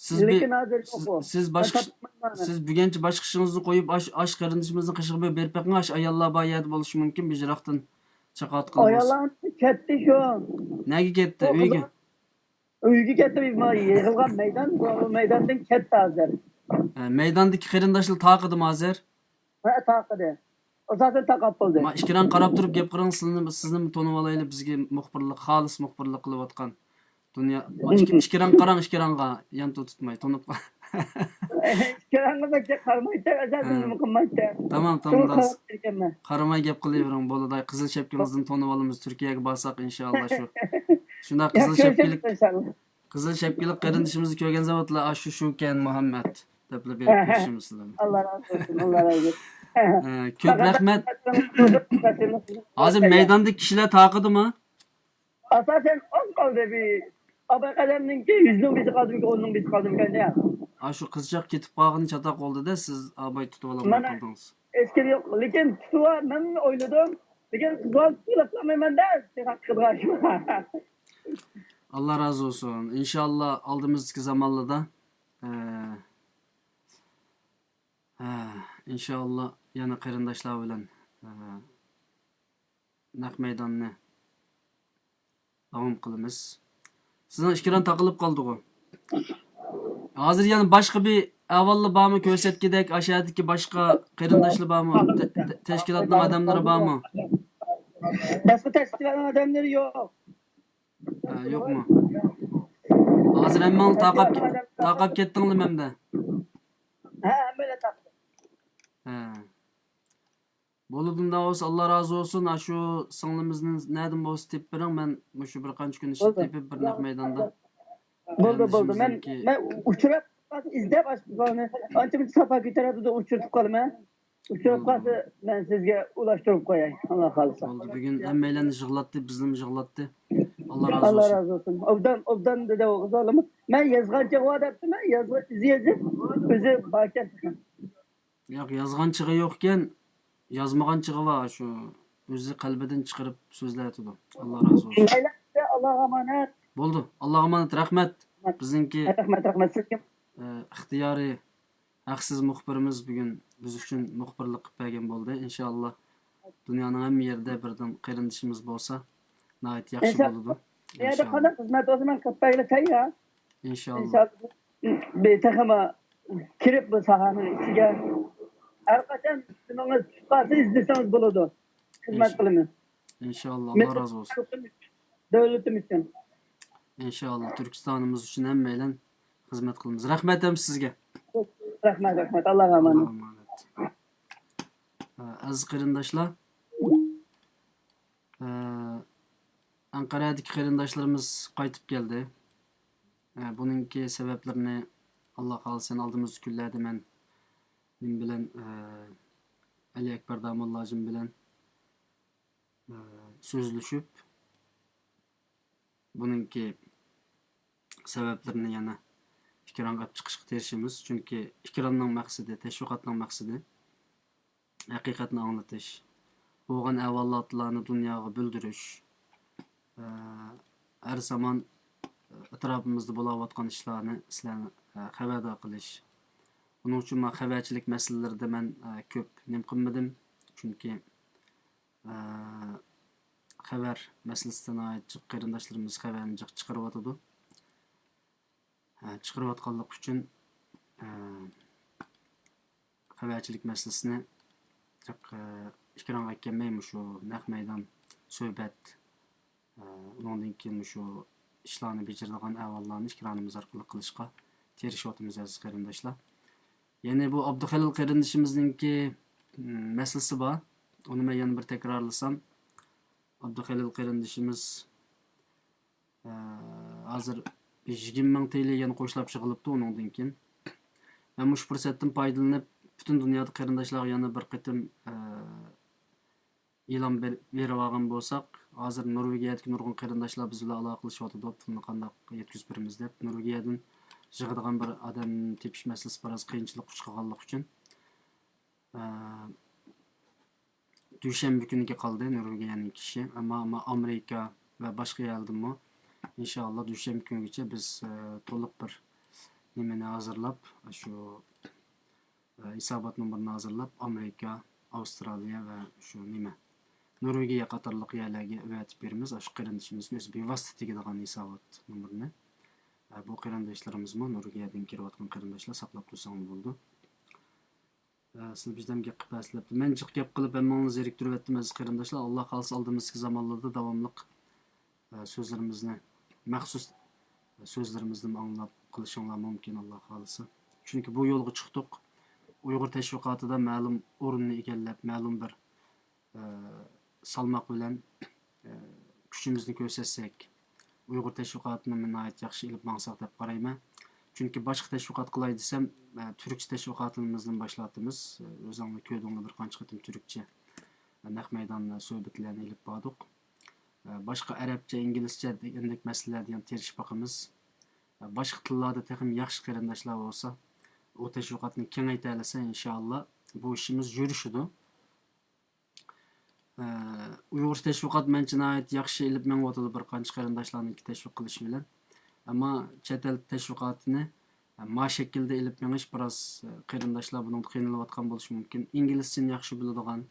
سىز بىر، لېكىن ھازىر سىز، يوق ئۇ. سىز باشقا، مەن تاپمايمەن. سىز بۈگۈنچە باشقا ئىشىڭىزنى قويۇپ، ئاش-، ئاش قېرىندىشىمىزنىڭ قېشىغا بىر بېرىپ بېقىڭ، ئاش ئاياللار بار يەردە بولۇشى مۇمكىن، بىر يىراقتىن چاقاۋاتقىلى بولسا. ئاياللار كەتتى شۇ. نەگە كەتتى؟ ئۇ ئۆيگە؟ ئۆيگە كەتتى، يىغىلغان مەيدان، بۇ مەيداندىن كەتتى ھازىر. ھە، مەيداندىكى قېرىنداشلار تاقىدىمۇ ھازىر؟ ھە، تاقىدى. ئاساسەن تاقاپ بولدى. ما ئىككىرەڭ قاراپ تۇرۇپ گەپ قىلىڭ، سىزنى، سىزنىمۇ تونۇۋالايلى، بىزگە مۇخبىرلىق، خالىس مۇخبىرلىق قىلىۋاتقان دۇنيا. ما ئىككى، ئىككىرەڭ قاراڭ، ئىككىرەڭغا يانتۇ تۇتماي، تونۇپ قال. ئىككىرەڭگە بەك قارىمايتتى، ئاساسەن ھە. نېمە قىلمايتتى. تامام، تامام، شۇڭا داس. قاراپ كەتكەنمەن. قارىماي گەپ قىلىۋېرىڭ، بولىدۇ. قىزىل شەپكىڭىزدىن تونۇۋالىمىز، تۈركىيەگە بارساق، ئىنشاللا شۇ. شۇنداق قىزىل شەپكىلىك، قىزىل شەپكىلىك قېرىندىشىمىزنى كۆرگەن زاۋۇتلا، ئاشۇ شۇكەن مۇھەممەد دەپلا بېرىپ كېتىشىمىز لازىم. ئاللا رازى بولسۇن، ئاللا رازى بولسۇن. ئە، كۆپ رەھمەت. ھازىر مەيداندا كىشىلەر تارقىدىمۇ؟ ئاساسەن ئاز قالدى. بىر ئاباي قەدەمنىڭكى يۈزنىڭ بېشى قالدىمىكىن، ئوننىڭ بېشى قالدىمىكىن دە. ئاشۇ قىزچاق كېتىپ قالغىنى چاتاق بولدى-دە، سىز ئاباي تۇتۇۋالالماي قالدىڭىز. ھېچكىم يوق. لېكىن تۇتۇۋال، مەن ئويلىدىم. لېكىن قىزلار تۇتۇۋالاپلىمايمەن-دە، تېخى قىلغان ئىشىم. ئاللا رازى بولسۇن. ئىنشاللا ئالدىمىزدىكى زامانلاردا، ئە، ئە، ئىنشاللا يەنە قېرىنداشلار بىلەن، ئە، نەق مەيداننى داۋام قىلىمىز. سىزنىڭ ئېكران تاقىلىپ قالدىغۇ؟ ھازىر يەنە باشقا بىر ئەھۋاللار بارمۇ؟ كۆرسەتكۈدەك، ئاشۇ يەردىكى باشقا قېرىنداشلار بارمۇ؟ تە-، تە-، تەشكىلاتنىڭ ئادەملىرى بارمۇ؟ باشقا تەشكىلاتنىڭ ئادەملىرى يوق. ھە، يوقمۇ؟ ھازىر ھەممىڭلار تارقاپ، تارقاپ كەتتىڭلارمۇ ئەمدى؟ ھە، ھەممىلا تارقىدى. ھە. بولىدۇ، ئۇنداق بولسا، ئاللا رازى بولسۇن. ئاشۇ سىڭلىمىزنى نەدىن بولسا تېپىپ بېرىڭ، مەن مۇشۇ بىر قانچە كۈن ئىچىدە تېپىپ، بىر نەق مەيداندا. بولدى، بولدى. مەن، مەن ئۇچراپ قالسا، ئىزدەپ، ئانچە مۇنچە ساپا كۆتۈرەتتى، ئۇچرىتىپ قالىمەن. ئۇچراپ قالسا، مەن سىزگە ئۇلاشتۇرۇپ قوياي، ئاللا خالىسا. بولدى، بۈگۈن ھەممەيلەننى يىغلاتتى، بىزنىمۇ يىغلاتتى. ئاللا رازى بولسۇن. ئوبدان، ئوبدان دېدى ئۇ قىز. مەن يازغان چېغى بار دەپتىمەن، يازغان، ئىزى يېزىپ، ئۆزى باركەن. ياق، يازغان چېغى يوقكەن، يازمىغان چېغى بار، شۇ ئۆزى قەلبىدىن چىقىرىپ سۆزلەۋاتىدۇ. ئاللا رازى بولسۇن. مەيلى، ئاللاغا ئامانەت. بولدى، ئاللاغا ئامانەت، رەھمەت. بىزنىڭكى، رەھمەت، رەھمەت سىزگە. ئە، ئىختىيارىي ھەقسىز مۇخبىرىمىز بۈگۈن بىز ئۈچۈن مۇخبىرلىق قىلىپ بەرگەن بولدى. ئىنشاللا دۇنيانىڭ ھەممە يېرىدە بىردىن قېرىندىشىمىز بولسا ناھايىتى ياخشى بولىدۇ. ئىنشاللا. قانداق خىزمەت بولسا مەن قىلىپ بەرگىلى تەييار. ئىنشاللا. بىر تېخىمۇ كىرىپ بۇ ساھەنىڭ ئىچىگە ھەر قاچان نېمىڭىز تۇتقانسىز ئىزدىسىڭىز بولىدۇ. خىزمەت قىلىمىز. ئىنشاللا، ئاللا رازى بولسۇن. دۆلىتىم ئۈچۈن. ئىنشاللا، تۈركىستانىمىز ئۈچۈن ھەممەيلەن خىزمەت قىلىمىز. رەھمەت ھەم سىزگە. رەھمەت، رەھمەت. ئاللاغا ئامانەت. ئاللاغا ئامانەت. ئە، ئەزىز قېرىنداشلار، ئە، ئەنقەرەدىكى قېرىنداشلىرىمىز قايتىپ كەلدى. ئە، بۇنىڭكى سەۋەبلىرىنى ئاللا خالىسا ئالدىمىزدىكى كۈنلەردە مەن نېمە بىلەن، ئە، ئەلى ئەكبەر داموللاجىم بىلەن، ئە، سۆزلىشىپ، بۇنىڭكى سەۋەبلىرىنى يەنە ئېكرانغا ئېلىپ چىقىشقا تىرىشىمىز. چۈنكى ئېكراننىڭ مەقسىتى، تەشۋىقاتنىڭ مەقسىتى ھەقىقەتنى ئاڭلىتىش، بولغان ئەھۋالاتلارنى دۇنياغا بىلدۈرۈش، ئە، ھەر زامان ئەتراپىمىزدا بولاۋاتقان ئىشلارنى سىلەرنى، ئە، خەۋەردار قىلىش. ئۇنىڭ ئۈچۈن مەن خەۋەرچىلىك مەسىلىلىرىدە مەن، ئە، كۆپ نېمە قىلمىدىم. چۈنكى، ئە، خەۋەر مەسىلىسىدە ناھايىتى جىق قېرىنداشلىرىمىز خەۋەرنى جىق چىقىرىۋاتىدۇ. ئە، چىقىرىۋاتقانلىقى ئۈچۈن، ئە، خەۋەرچىلىك مەسىلىسىنى جىق، ئە، ئېكرانغا ئەكەلمەي، مۇشۇ نەق مەيدان سۆھبەت، ئە، ئۇنىڭدىن كېيىن مۇشۇ ئىشلارنى بېجىرىدىغان ئەھۋاللارنى ئېكرانىمىز ئارقىلىق قىلىشقا تىرىشىۋاتىمىز، ئەزىز قېرىنداشلار. يەنە بۇ ئابدۇخېلىل قېرىندىشىمىزنىڭكى، م، مەسىلىسى بار. ئۇنى مەن يەنە بىر تەكرارلىسام، ئابدۇخېلىل قېرىندىشىمىز، ئە، ھازىر بىر يىگىرمە مىڭ تىيىن يەنە قوشلاپ يىغىلىپتۇ ئۇنىڭدىن كېيىن. مەن مۇشۇ پۇرسەتتىن پايدىلىنىپ، پۈتۈن دۇنيادا قېرىنداشلارغا يەنە بىر قېتىم، ئە، ئېلان بېر-، بېرىۋالغان بولساق، ھازىر نورۋېگىيەدىكى نۇرغۇن قېرىنداشلار بىز بىلەن ئالاقىلىشىۋاتىدۇ، پۇلنى قانداق يەتكۈزۈپ بېرىمىز دەپ. نورۋېگىيەدىن يىغىدىغان بىر ئادەم تېپىش مەسىلىسى بىراز قىيىنچىلىققا ئۇچرىغانلىقى ئۈچۈن، ئە، دۈشەنبە كۈنىگە قالدى نورۋېگىيەنىڭ كىشى. ئەمما، ئەمما ئامېرىكا ۋە باشقا يەردىنمۇ ئىنشائاللا دۈشەنبە كۈنىگىچە بىز، ئە، تولۇق بىر نېمىنى ھازىرلاپ، شۇ، ئە، ھېسابات نومۇرىنى ھازىرلاپ، ئامېرىكا، ئاۋسترالىيە ۋە شۇ نېمە، نورۋېگىيە قاتارلىق يەرلەرگە ئەۋەتىپ بېرىمىز. ئاشۇ قېرىندىشىمىزگە ئۆزى بىۋاسىتە تېگىدىغان ھېسابات نومۇرىنى. ئە، بۇ قېرىنداشلىرىمىزمۇ نورۋېگىيەدىن كىرىۋاتقان قېرىنداشلار ساقلاپ تۇرساڭلار بولىدۇ. ئە، سىلەر بىردەمگە قىلىپ بەرسىلەر. مەن جىق گەپ قىلىپ، ھەممىڭلارنى زېرىكتۈرۈۋەتتىم، ئەزىز قېرىنداشلار. ئاللا خالىسا، ئالدىمىزدىكى زامانلاردا داۋاملىق، ئە، سۆزلىرىمىزنى، مەخسۇس، ئە، سۆزلىرىمىزنىمۇ ئاڭلاپ قېلىشىڭلار مۇمكىن، ئاللا خالىسا. چۈنكى بۇ يولغا چىقتۇق. ئۇيغۇر تەشۋىقاتىدا مەلۇم ئورۇننى ئىگىلەپ، مەلۇم بىر، ئە، سالماق بىلەن، ئە، كۈچىمىزنى كۆرسەتسەك، ئۇيغۇر تەشۋىقاتىنى ناھايىتى ياخشى ئېلىپ ماڭساق دەپ قارايمەن. چۈنكى باشقا تەشۋىقات قىلاي دېسەم، ئە، تۈركچە تەشۋىقاتىمىزدىن باشلاتىمىز. ئۆزۈڭلار كۆردۈڭلار بىر قانچە قېتىم تۈركچە نەق مەيدان سۆھبەتلەرنى ئېلىپ باردۇق. ئە، باشقا ئەرەبچە، ئىنگلىزچە دېگەندەك مەسىلىلەردە يەنە تىرىشىپ باقىمىز. ئە، باشقا تىللاردا تېخىمۇ ياخشى قېرىنداشلار بولسا، ئۇ تەشۋىقاتنى كېڭەيتەلىسە، ئىنشائاللا، بۇ ئىشىمىز يۈرۈشىدۇ. ئە، ئۇيغۇرچە تەشۋىقات مەنچە ناھايىتى ياخشى ئېلىپ مېڭىۋاتىدۇ، بىر قانچە قېرىنداشلارنىڭكى تەشۋىق قىلىشى بىلەن. ئەمما چەت ئەل تەشۋىقاتىنى، ئە، ما شەكىلدە ئېلىپ مېڭىش بىراز، ئە، قېرىنداشلار بۇنىڭدا قىينىلىۋاتقان بولۇشى مۇمكىن. ئىنگلىزچىنى ياخشى بىلىدىغان،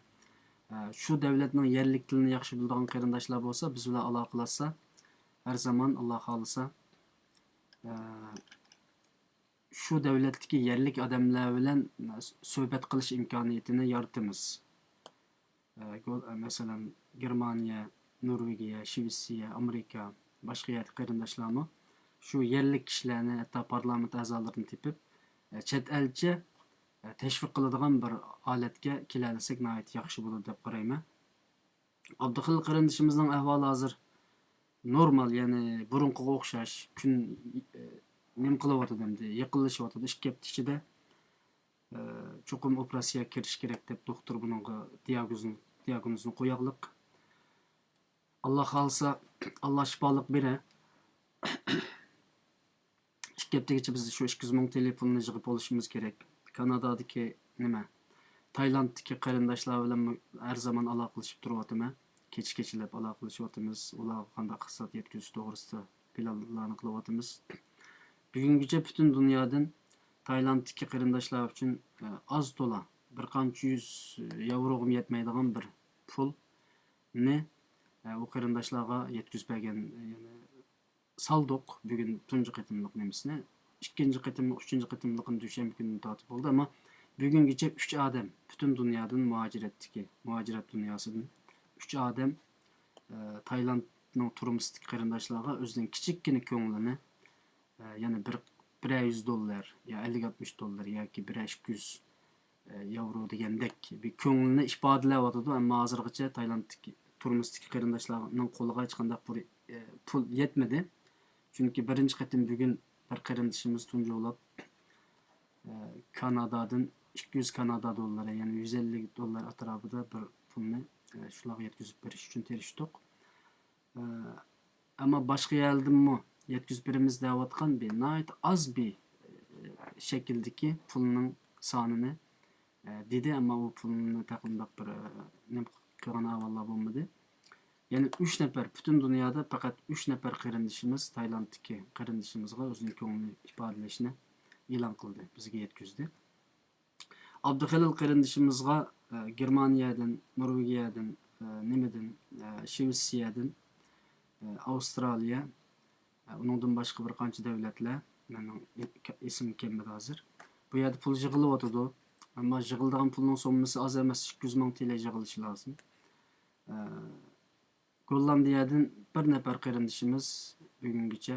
ئە، شۇ دەۋلەتنىڭ يەرلىك تىلىنى ياخشى بىلىدىغان قېرىنداشلار بولسا، بىز بىلەن ئالاقىلەشسە، ھەر زامان، ئاللا خالىسا، ئە، شۇ دەۋلەتتىكى يەرلىك ئادەملەر بىلەن سۆھبەت قىلىش ئىمكانىيىتىنى يارىتىمىز. ئە، گو-، ئە، مەسىلەن، گېرمانىيە، نورۋېگىيە، شىۋېتسىيە، ئامېرىكا، باشقا يەردىكى قېرىنداشلارمۇ شۇ يەرلىك كىشىلەرنى، ھەتتا پارلامېنت ئەزالىرىنى تېپىپ، ئە، چەت ئەلچە، ئە، تەشۋىق قىلىدىغان بىر ھالەتكە كېلەلىسەك ناھايىتى ياخشى بولىدۇ دەپ قارايمەن. ئابدۇخېلىل قېرىندىشىمىزنىڭ ئەھۋالى ھازىر نورمال، يەنى بۇرۇنقىغا ئوخشاش. كۈن، ئە، نېمە قىلىۋاتىدۇ ئەمدى؟ يېقىنلىشىۋاتىدۇ. ئىككى ھەپتە ئىچىدە، ئە، چوقۇم ئوپېراتسىيەگە كىرىش كېرەك دەپ دوختۇر بۇنىڭغا دىياگنوزنى، دىياگنوزنى قوياقلىق. ئاللا خالىسا، ئاللا شىپالىق بېرە. ئىككى ھەپتىگىچە بىز شۇ ئىككى يۈز مىڭ تېلېفوننى يىغىپ بولۇشىمىز كېرەك. كانادادىكى نېمە؟ تايلاندتىكى قېرىنداشلار بىلەن ھەر زامان ئالاقىلىشىپ تۇرۇۋاتىمەن. كېچە-كېچىلەپ ئالاقىلىشىۋاتىمىز. ئۇلارغا قانداق خىزمەت يەتكۈزۈش توغرىسىدا پىلانلارنى قىلىۋاتىمىز. بۈگۈنگىچە پۈتۈن دۇنيادىن تايلاندتىكى قېرىنداشلار ئۈچۈن، ئە، ئاز تولا بىر قانچە يۈز ياۋروغىمۇ يەتمەيدىغان بىر پۇلنى، ئە، ئۇ قېرىنداشلارغا يەتكۈزۈپ بەرگەن، يەنى سالدۇق بۈگۈن تۇنجى قېتىملىق نېمىسىنى. ئىككىنچى قېتىملىق، ئۈچىنچى قېتىملىقىنى دۈشەنبە كۈنىدىن تارتىپ بولدى. ئەمما بۈگۈنگىچە ئۈچ ئادەم پۈتۈن دۇنيادىن مۇھاجىرەتتىكى، مۇھاجىرەت دۇنياسىدىن ئۈچ ئادەم، ئە، تايلاندنىڭ تۈرمىسىدىكى قېرىنداشلارغا ئۆزىنىڭ كىچىككىنە كۆڭلىنى، ئە، يەنە بىر، بىرەر يۈز دوللار يا ئەللىك ئاتمىش دوللار ياكى بىرەر ئىككى يۈز، ئە، ياۋرو دېگەندەك بىر كۆڭلىنى ئىپادىلەۋاتىدۇ. ئەمما ھازىرغىچە تايلاندتىكى، تۈرمىسىدىكى قېرىنداشلارنىڭ قولىغا ھېچقانداق بىر، ئە، پۇل يەتمىدى. چۈنكى بىرىنچى قېتىم بۈگۈن بىر قېرىندىشىمىز تۇنجى بولاپ، ئە، كانادادىن ئىككى يۈز كانادا دوللىرى، يەنى يۈز ئەللىك دوللار ئەتراپىدا بىر پۇلنى، ئە، شۇلارغا يەتكۈزۈپ بېرىش ئۈچۈن تىرىشتۇق. ئە، ئەمما باشقا يەردىنمۇ يەتكۈزۈپ بېرىمىز دەۋاتقان بىر ناھايىتى ئاز بىر، ئە، شەكىلدىكى پۇلنىڭ سانىنى، ئە، دېدى، ئەمما ئۇ پۇلنى تېخى مۇنداق بىر، ئە، نېمە قىلغان ئەھۋاللار بولمىدى. يەنى ئۈچ نەپەر، پۈتۈن دۇنيادا پەقەت ئۈچ نەپەر قېرىندىشىمىز تايلاندتىكى قېرىندىشىمىزغا ئۆزىنىڭ كۆڭلىنى ئىپادىلەشنى ئېلان قىلدى، بىزگە يەتكۈزدى. ئابدۇخېلىل قېرىندىشىمىزغا، ئە، گېرمانىيەدىن، نورۋېگىيەدىن، ئە، نېمىدىن، ئە، شىۋېتسىيەدىن، ئە، ئاۋسترالىيە، ئە، ئۇنىڭدىن باشقا بىر قانچە دۆلەتلەر، مېنىڭ ئېسىمگە كەلمىدى ھازىر. بۇ يەردە پۇل يىغىلىۋاتىدۇ. ئەمما يىغىلىدىغان پۇلنىڭ سوممىسى ئاز ئەمەس، ئىككى يۈز مىڭ تىلى يىغىلىشى لازىم. ئە، گوللاندىيەدىن بىر نەپەر قېرىندىشىمىز بۈگۈنگىچە،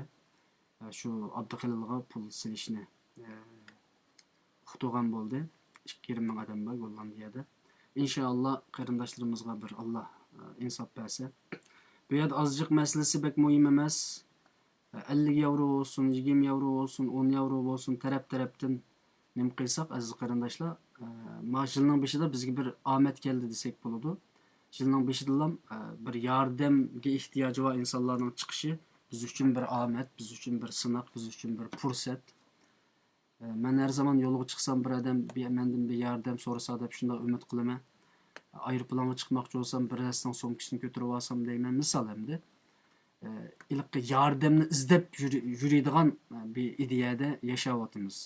ئە، شۇ ئابدۇخېلىلغا پۇل سېلىشنى، ئە، ئۇقتۇرغان بولدى. ئىككى يېرىم مىڭ ئادەم بار گوللاندىيەدە. ئىنشائاللا، قېرىنداشلىرىمىزغا بىر ئاللا، ئە، ئىنساپ بەرسە. بۇ يەردە ئازچىق مەسىلىسى بەك مۇھىم ئەمەس. ئەللىك ياۋرو بولسۇن، يىگىرمە ياۋرو بولسۇن، ئون ياۋرو بولسۇن، تەرەپ-تەرەپتىن نېمە قىلساق، ئەزىز قېرىنداشلار، ئە، مانا يىلنىڭ بېشىدا بىزگە بىر ئامەت كەلدى دېسەك بولىدۇ. يىلنىڭ بېشىدىلا، ئە، بىر ياردەمگە ئېھتىياجى بار ئىنسانلارنىڭ چىقىشى بىز ئۈچۈن بىر ئامەت، بىز ئۈچۈن بىر سىناق، بىز ئۈچۈن بىر پۇرسەت. ئە، مەن ھەر زامان يولغا چىقسام، بىر ئادەم بىر، مەندىن بىر ياردەم سورىسا دەپ شۇنداق ئۈمىد قىلىمەن. ئايروپىلانغا چىقماقچى بولسام، بىر دەستىنىڭ سومكىسىنى كۆتۈرۈۋالسام دەيمەن، مىسال ئەمدى. ئە، ھېلىقى ياردەمنى ئىزدەپ يۈرى-، يۈرىدىغان، ئە، بىر ئىدىيەدە ياشاۋاتىمىز.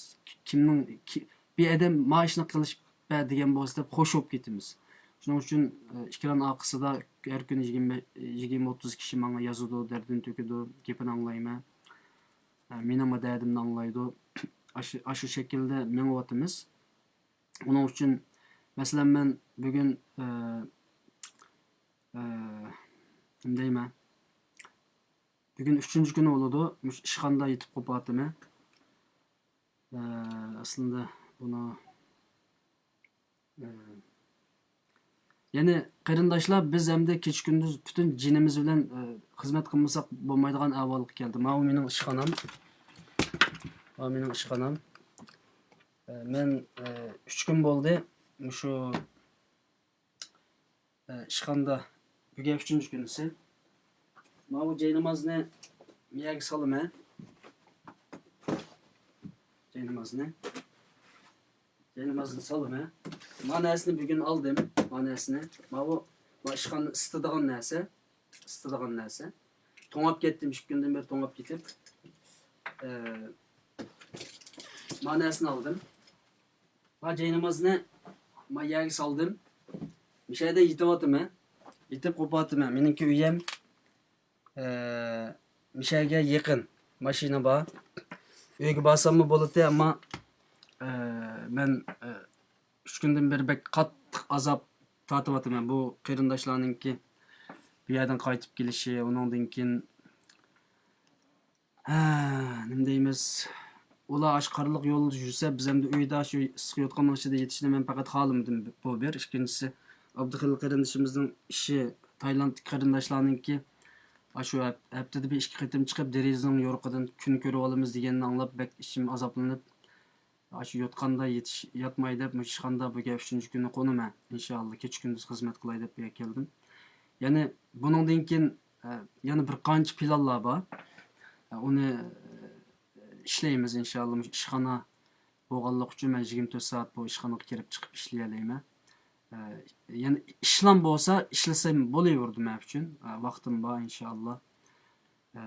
كىمنىڭ، كى-، بىر ئادەم ما ئىشنى قىلىش بەر دېگەن بولسا دەپ خوش بولۇپ كېتىمىز. شۇنىڭ ئۈچۈن، ئە، ئېكران ئارقىسىدا ھەر كۈنى يىگىرمە، يىگىرمە ئوتتۇز كىشى ماڭا يازىدۇ، دەردىنى تۆكىدۇ، گېپىنى ئاڭلايمەن. ئە، مېنىڭمۇ دەردىمنى ئاڭلايدۇ. ئاشۇ، ئاشۇ شەكىلدە مېڭىۋاتىمىز. ئۇنىڭ ئۈچۈن، مەسىلەن، مەن بۈگۈن، ئە، ئە، نېمە دەيمەن؟ بۈگۈن ئۈچىنچى كۈنى بولىدۇ، مۇشۇ ئىشخانىدا يېتىپ قوپاتىمەن. ئە، ئەسلىندە بۇنى، ئە، يەنى قېرىنداشلار، بىز ئەمدى كېچە-كۈندۈز پۈتۈن جېنىمىز بىلەن، ئە، خىزمەت قىلمىساق بولمايدىغان ئەھۋالغا كەلدى. ماۋۇ مېنىڭ ئىشخانام. ماۋۇ مېنىڭ ئىشخانام. ئە، مەن، ئە، ئۈچ كۈن بولدى مۇشۇ، ئە، ئىشخانىدا. بۈگۈن ئۈچىنچى كۈنىسى. ماۋۇ جاينامازنى مىيەگە سالىمەن. جاينامازنى. جاينامازنى سالىمەن. ما نەرسىنى بۈگۈن ئالدىم. ما نەرسىنى. ماۋۇ، ما ئىشخانىنى ئىسسىتىدىغان نەرسە. ئىسسىتىدىغان نەرسە. توڭاپ كەتتىم، ئىككى كۈندىن بېرى توڭاپ كېتىپ. ئە، ما نەرسىنى ئالدىم. ما جاينامازنى ما يەرگە سالدىم. مۇشۇ يەردە يېتىۋاتىمەن. يېتىپ قوپاتىمەن. مېنىڭكى ئۆيەم، ئە، مۇشۇ يەرگە يېقىن. ماشىنا بار. ئۆيگە بارساممۇ بولاتتى، ئەمما، ئە، مەن، ئە، ئۈچ كۈندىن بېرى بەك قاتتىق ئازاب تارتىۋاتىمەن. بۇ قېرىنداشلارنىڭكى بۇ يەردىن قايتىپ كېلىشى، ئۇنىڭدىن كېيىن، ھە، نېمە دەيمىز، ئۇلار ئاشۇ قارلىق يولدا يۈرسە، بىز ئەمدى ئۆيدە شۇ ئىسسىق يوتقاننىڭ ئىچىدە يېتىشنى مەن پەقەت خالىمىدىم. بۇ بىر. ئىككىنچىسى، ئابدۇخېلىل قېرىندىشىمىزنىڭ ئىشى، تايلاندتىكى قېرىنداشلارنىڭكى ئاشۇ ھەپ-، ھەپتىدە بىر ئىككى قېتىم چىقىپ، دېرىزىنىڭ يورۇقىدىن كۈن كۆرۈۋالىمىز دېگەننى ئاڭلاپ، بەك ئىچىم ئازابلىنىپ، ئاشۇ يوتقاندا يېتىش-، ياتماي دەپ، مۇشۇ ئىشخانىدا بۈگۈن ئۈچىنچى كۈنى قونىمەن. ئىنشائاللا، كېچە-كۈندۈز خىزمەت قىلاي دەپ بۇ يەرگە كەلدىم. يەنى بۇنىڭدىن كېيىن، ئە، يەنە بىر قانچە پىلانلار بار. ئە، ئۇنى، ئە، ئىشلەيمىز ئىنشائاللا. مۇشۇ ئىشخانا بولغانلىقى ئۈچۈن مەن يىگىرمە تۆت سائەت بۇ ئىشخانىغا كىرىپ چىقىپ ئىشلىيەلەيمەن. ئە، يەنە ئىشلام بولسا، ئىشلىسەم بولۇۋېرىدۇ مەن ئۈچۈن. ئە، ۋاقتىم بار ئىنشائاللا. ئە،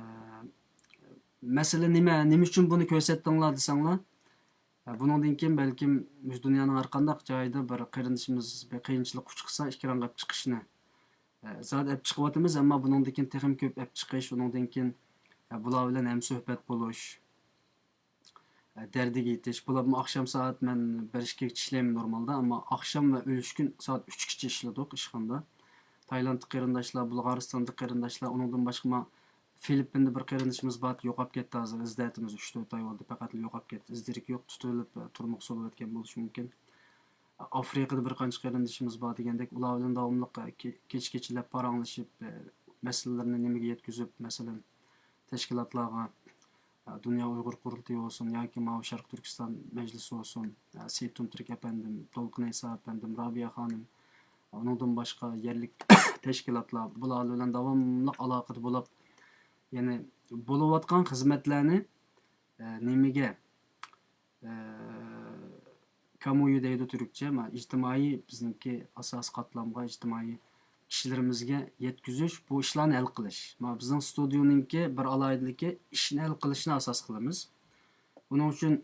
مەسىلە نېمە؟ نېمە ئۈچۈن بۇنى كۆرسەتتىڭلار دېسەڭلار، ئە، بۇنىڭدىن كېيىن بەلكىم مۇشۇ دۇنيانىڭ ھەر قانداق جايىدا بىر قېرىندىشىمىز بىر قىيىنچىلىق ئۇچرىسا، ئىككى رەڭ ئەپ چىقىشنى، ئە، زادى ئەپ چىقىۋاتىمىز، ئەمما بۇنىڭدىن كېيىن تېخىمۇ كۆپ ئەپ چىقىش، ئۇنىڭدىن كېيىن، ئە، بۇلار بىلەن ھەمسۆھبەت بولۇش، ئە، دەردىگە يېتىش. بۇلارمۇ ئاخشام سائەت مەن بىر ئىككىگىچە ئىشلەيمەن نورمالدا، ئەمما ئاخشام ۋە ئۆلۈش كۈن سائەت ئۈچكىچە ئىشلىدۇق ئىشخانىدا. تايلاندلىق قېرىنداشلار، بۇلغارىستانلىق قېرىنداشلار، ئۇنىڭدىن باشقا ما فىلىپپىندا بىر قېرىندىشىمىز بار، يوقاپ كەتتى ھازىر. ئىزدەۋاتىمىز، ئۈچ تۆت ئاي بولدى، پەقەت يوقاپ كەتتى. ئىز دېرىكى يوق، تۇتۇلۇپ، تۇرمىغا سولىۋەتكەن بولۇشى مۇمكىن. ئافرىقىدا بىر قانچە قېرىندىشىمىز بار دېگەندەك، ئۇلار بىلەن داۋاملىق، كېچە-كېچىلەپ پاراڭلىشىپ، مەسىلىلىرىنى نېمىگە يەتكۈزۈپ، مەسىلەن، تەشكىلاتلارغا، دۇنيا ئۇيغۇر قۇرۇلتىيى بولسۇن ياكى ماۋۇ شەرقىي تۈركىستان مەجلىسى بولسۇن، سېيىت تۇنتۇرك ئەپەندىم، دولقۇن ئەيسا ئەپەندىم، رابىيە خانىم، ئۇنىڭدىن باشقا يەرلىك تەشكىلاتلار، بۇلار بىلەن داۋاملىق ئالاقىدە بولۇپ، يەنى بولۇۋاتقان خىزمەتلەرنى، ئە، نېمىگە، ئە، كامۇيۇ دەيدۇ تۈركچە، مانا ئىجتىمائىي، بىزنىڭكى ئاساسىي قاتلامغا، ئىجتىمائىي كىشىلىرىمىزگە يەتكۈزۈش، بۇ ئىشلارنى ھەل قىلىش. مانا بىزنىڭ ستۇدىيونىڭكى بىر ئالاھىدىلىكى، ئىشنى ھەل قىلىشنى ئاساس قىلىمىز. بۇنىڭ ئۈچۈن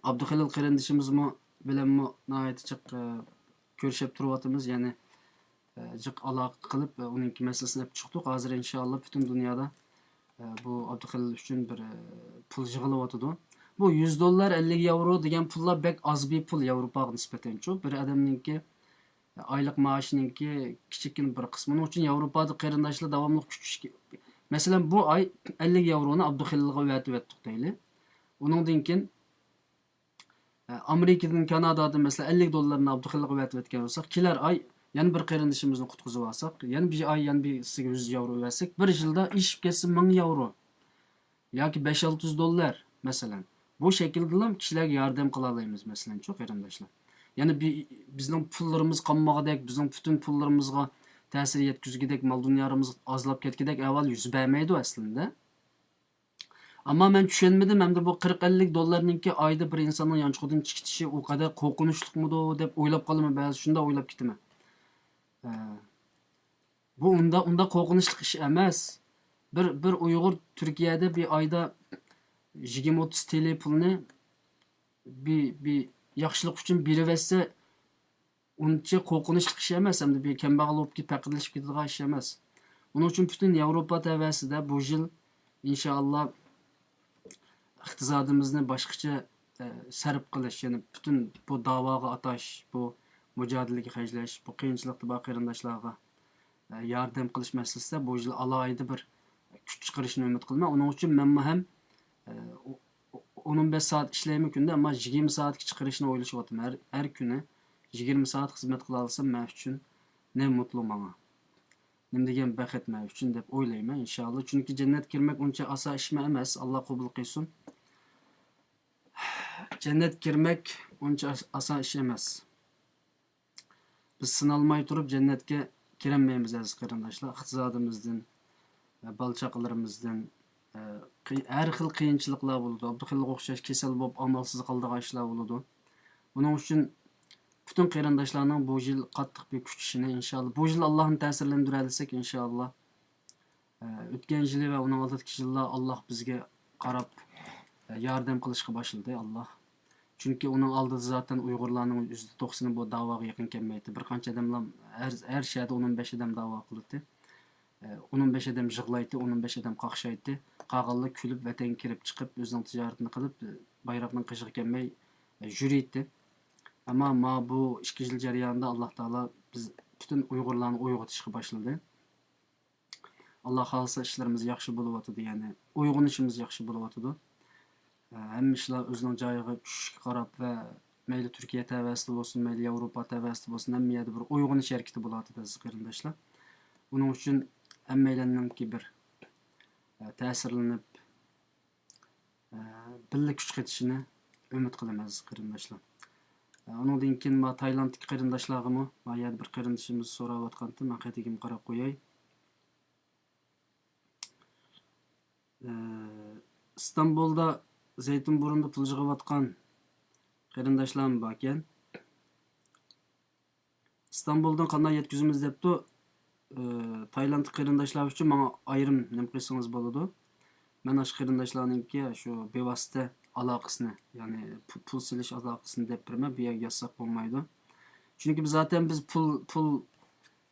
ئابدۇخېلىل قېرىندىشىمىزمۇ بىلەنمۇ ناھايىتى جىق، ئە، كۆرۈشۈپ تۇرۇۋاتىمىز. يەنى، ئە، جىق ئالاقە قىلىپ، ئە، ئۇنىڭكى مەسىلىسىنى ئېلىپ چىقتۇق. ھازىر ئىنشائاللا پۈتۈن دۇنيادا، ئە، بۇ ئابدۇخېلىل ئۈچۈن بىر، ئە، پۇل يىغىلىۋاتىدۇ. بۇ يۈز دوللار، ئەللىك ياۋرو دېگەن پۇللار بەك ئاز بىر پۇل ياۋروپاغا نىسبەتەنچۇ. بىر ئادەمنىڭكى ئايلىق مائاشىنىڭكى كىچىككىنە بىر قىسمى. ئۇنىڭ ئۈچۈن ياۋروپادا قېرىنداشلار داۋاملىق كۈتۈشكە، مەسىلەن، بۇ ئاي ئەللىك ياۋرونى ئابدۇخېلىلغا ئەۋەتىۋەتتۇق دەيلى. ئۇنىڭدىن كېيىن، ئە، ئامېرىكىدىن، كانادادىن، مەسىلەن، ئەللىك دوللارنى ئابدۇخېلىلغا ئەۋەتىۋەتكەن بولساق، كېلەر ئاي يەنە بىر قېرىندىشىمىزنى قۇتقۇزۇۋالساق، يەنە بىر ئاي يەنە بىرسىگە يۈز ياۋرو بەرسەك، بىر يىلدا ئېشىپ كەتسە مىڭ ياۋرو. ياكى بەش-ئالتە يۈز دوللار، مەسىلەن. بۇ شەكىلدىلا كىشىلەرگە ياردەم قىلالايمىز، مەسىلەنچۇ، قېرىنداشلار. يەنى بى-، بىزنىڭ پۇللىرىمىز قالمىغۇدەك، بىزنىڭ پۈتۈن پۇللىرىمىزغا تەسىر يەتكۈزگۈدەك، مال-دۇنيالىرىمىز ئازلاپ كەتكۈدەك ئەھۋال يۈز بەرمەيدۇ ئەسلىندە. ئەمما مەن چۈشەنمىدىم، ئەمدى بۇ قىرىق-ئەللىك دوللارنىڭكى ئايدا بىر ئىنساننىڭ يانچۇقىدىن چىقىشى ئۇ قەدەر قورقۇنچلۇقمىدۇ دەپ ئويلاپ قالىمەن، بەزى شۇنداق ئويلاپ كېتىمەن. ئە، بۇ ئۇنداق، ئۇنداق قورقۇنچلۇق ئىش ئەمەس. بىر، بىر ئۇيغۇر تۈركىيەدە بىر ئايدا يىگىرمە-ئوتتۇز تىلى پۇلنى بىر، بىر ياخشىلىق ئۈچۈن بېرىۋەتسە، ئۇنچە قورقۇنچلۇق ئىش ئەمەس، ھەمدە بىر كەمبەغەل بولۇپ كېتىپ، پەقىرلىشىپ كېتىدىغان ئىش ئەمەس. ئۇنىڭ ئۈچۈن پۈتۈن ياۋروپا تەۋەسىدە بۇ يىل، ئىنشائاللا، ئىقتىسادىمىزنى باشقىچە، ئە، سەرپ قىلىش، يەنى پۈتۈن بۇ داۋاغا ئاتاش، بۇ مۇجادىلىگە خەجلەش، بۇ قىيىنچىلىقتا بار قېرىنداشلارغا، ئە، ياردەم قىلىش مەسىلىسىدە بۇ يىل ئالاھىدە بىر كۈچ چىقىرىشنى ئۈمىد قىلىمەن. ئۇنىڭ ئۈچۈن مەنمۇ ھەم، ئە، ئو-، ئو-، ئون، ئون بەش سائەت ئىشلەيمەن كۈندە، ئەمما يىگىرمە سائەتكە چىقىرىشنى ئويلىشىۋاتىمەن. ھەر، ھەر كۈنى يىگىرمە سائەت خىزمەت قىلالىسام، مەن ئۈچۈن Ne mutlu maňa. نېمە دېگەن بەخت مەن ئۈچۈن دەپ ئويلايمەن، ئىنشائاللا. چۈنكى جەننەتكە كىرمەك ئۇنچە ئاسان ئىشمۇ ئەمەس، ئاللا قوبۇل قىلسۇن. جەننەتكە كىرمەك ئۇنچە ئاس-، ئاسان ئىش ئەمەس. بىز سىنالماي تۇرۇپ جەننەتكە كىرەلمەيمىز، ئەزىز قېرىنداشلار. ئىقتىسادىمىزدىن، بالا چاقىلىرىمىزدىن، قى-، ھەر خىل قىيىنچىلىقلار بولىدۇ. ئابدۇخېلىلغا ئوخشاش كېسەل بولۇپ، ئامالسىز قالىدىغان ئىشلار بولىدۇ. بۇنىڭ ئۈچۈن پۈتۈن قېرىنداشلارنىڭ بۇ يىل قاتتىق بىر كۈچىشىنى، ئىنشائاللا، بۇ يىل ئاللانى تەسىرلەندۈرەلىسەك، ئىنشائاللا، ئە، ئۆتكەن يىلى ۋە ئۇنىڭ ئالدىدىكى يىللار ئاللا بىزگە قاراپ، ئە، ياردەم قىلىشقا باشلىدى، ئاللا. چۈنكى ئۇنىڭ ئالدىدا زاتەن ئۇيغۇرلارنىڭ يۈزدە توقسىنى بۇ داۋاغا يېقىن كەلمەيتتى. بىر قانچە ئادەملا ھەر، ھەر شەھەردە ئون، ئون بەش ئادەم داۋا قىلاتتى. ئە، ئون، ئون بەش ئادەم يىغلايتتى، ئون، ئون بەش ئادەم قاقشايتتى. قالغانلار كۈلۈپ، ۋەتەنگە كىرىپ چىقىپ، ئۆزىنىڭ تىجارىتىنى قىلىپ، ئە، بايراقنىڭ قېشىغا كەلمەي، ئە، يۈرۈيتتى. ئەمما ما بۇ ئىككى يىل جەريانىدا ئاللا تائالا بىز پۈتۈن ئۇيغۇرلارنى ئويغىتىشقا باشلىدى. ئاللا خالىسا ئىشلىرىمىز ياخشى بولۇۋاتىدۇ، يەنى ئويغىنىشىمىز ياخشى بولۇۋاتىدۇ. ئە، ھەممە ئىشلار ئۆزىنىڭ جايىغا چۈشۈشىگە قاراپ ۋە مەيلى تۈركىيە تەۋەسىدە بولسۇن، مەيلى ياۋروپا تەۋەسىدە بولسۇن، ھەممە يەردە بىر ئويغىنىش ھەرىكىتى بولۇۋاتىدۇ، ئەزىز قېرىنداشلار. ئۇنىڭ ئۈچۈن ھەممەيلەننىڭكى بىر، ئە، تەسىرلىنىپ، ئە، بىللە كۈچ قېتىشىنى ئۈمىد قىلىمەن، ئەزىز قېرىنداشلار. ئە، ئۇنىڭدىن كېيىن ما تايلاندتىكى قېرىنداشلارغىمۇ، ما يەنە بىر قېرىندىشىمىز سوراۋاتقانتى، مەن قېتىگىمۇ قاراپ قوياي. ئە، ئىستانبۇلدا زەيتۇن بۇرنىدا پۇل يىغىۋاتقان قېرىنداشلارمۇ باركەن. ئىستانبۇلدىن قانداق يەتكۈزىمىز دەپتۇ. ئى، تايلاندلىق قېرىنداشلار ئۈچۈن ماڭا ئايرىم نېمە قىلسىڭىز بولىدۇ. مەن ئاشۇ قېرىنداشلارنىڭكى شۇ بىۋاسىتە ئالاقىسىنى، يەنى پۇ-، پۇل سېلىش ئالاقىسىنى دەپ بېرىمەن، بۇ يەرگە يازساق بولمايدۇ. چۈنكى بىز زاتەن بىز پۇل، پۇل،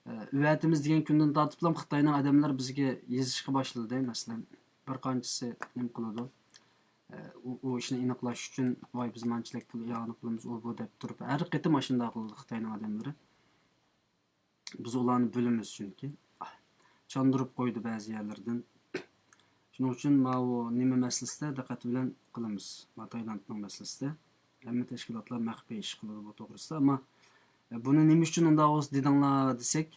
ئى، ئەۋەتىمىز دېگەن كۈندىن تارتىپلا خىتاينىڭ ئادەملىرى بىزگە يېزىشقا باشلىدى. مەسىلەن، بىر قانچىسى نېمە قىلىدۇ. ئە، ئۇ، ئۇ ئىشنى ئېنىقلاش ئۈچۈن، ۋاي، بىز مانچىلىك پۇل ئىئانە قىلىمىز، ئۇ، بۇ دەپ تۇرۇپ، ھەر قېتىم ئاشۇنداق قىلىدۇ خىتاينىڭ ئادەملىرى. بىز ئۇلارنى بۆلىمىز چۈنكى. چاندۇرۇپ قويدى بەزى يەرلىرىدىن. شۇنىڭ ئۈچۈن ماۋۇ نېمە مەسىلىسىدە دىققەت بىلەن قىلىمىز. ما تايلاندنىڭ مەسىلىسىدە. ھەممە تەشكىلاتلار مەخپىي ئىش قىلىدۇ بۇ توغرىسىدا. ئەمما، ئە، بۇنى نېمە ئۈچۈن ئۇنداق بولسا دېدىڭلار دېسەك،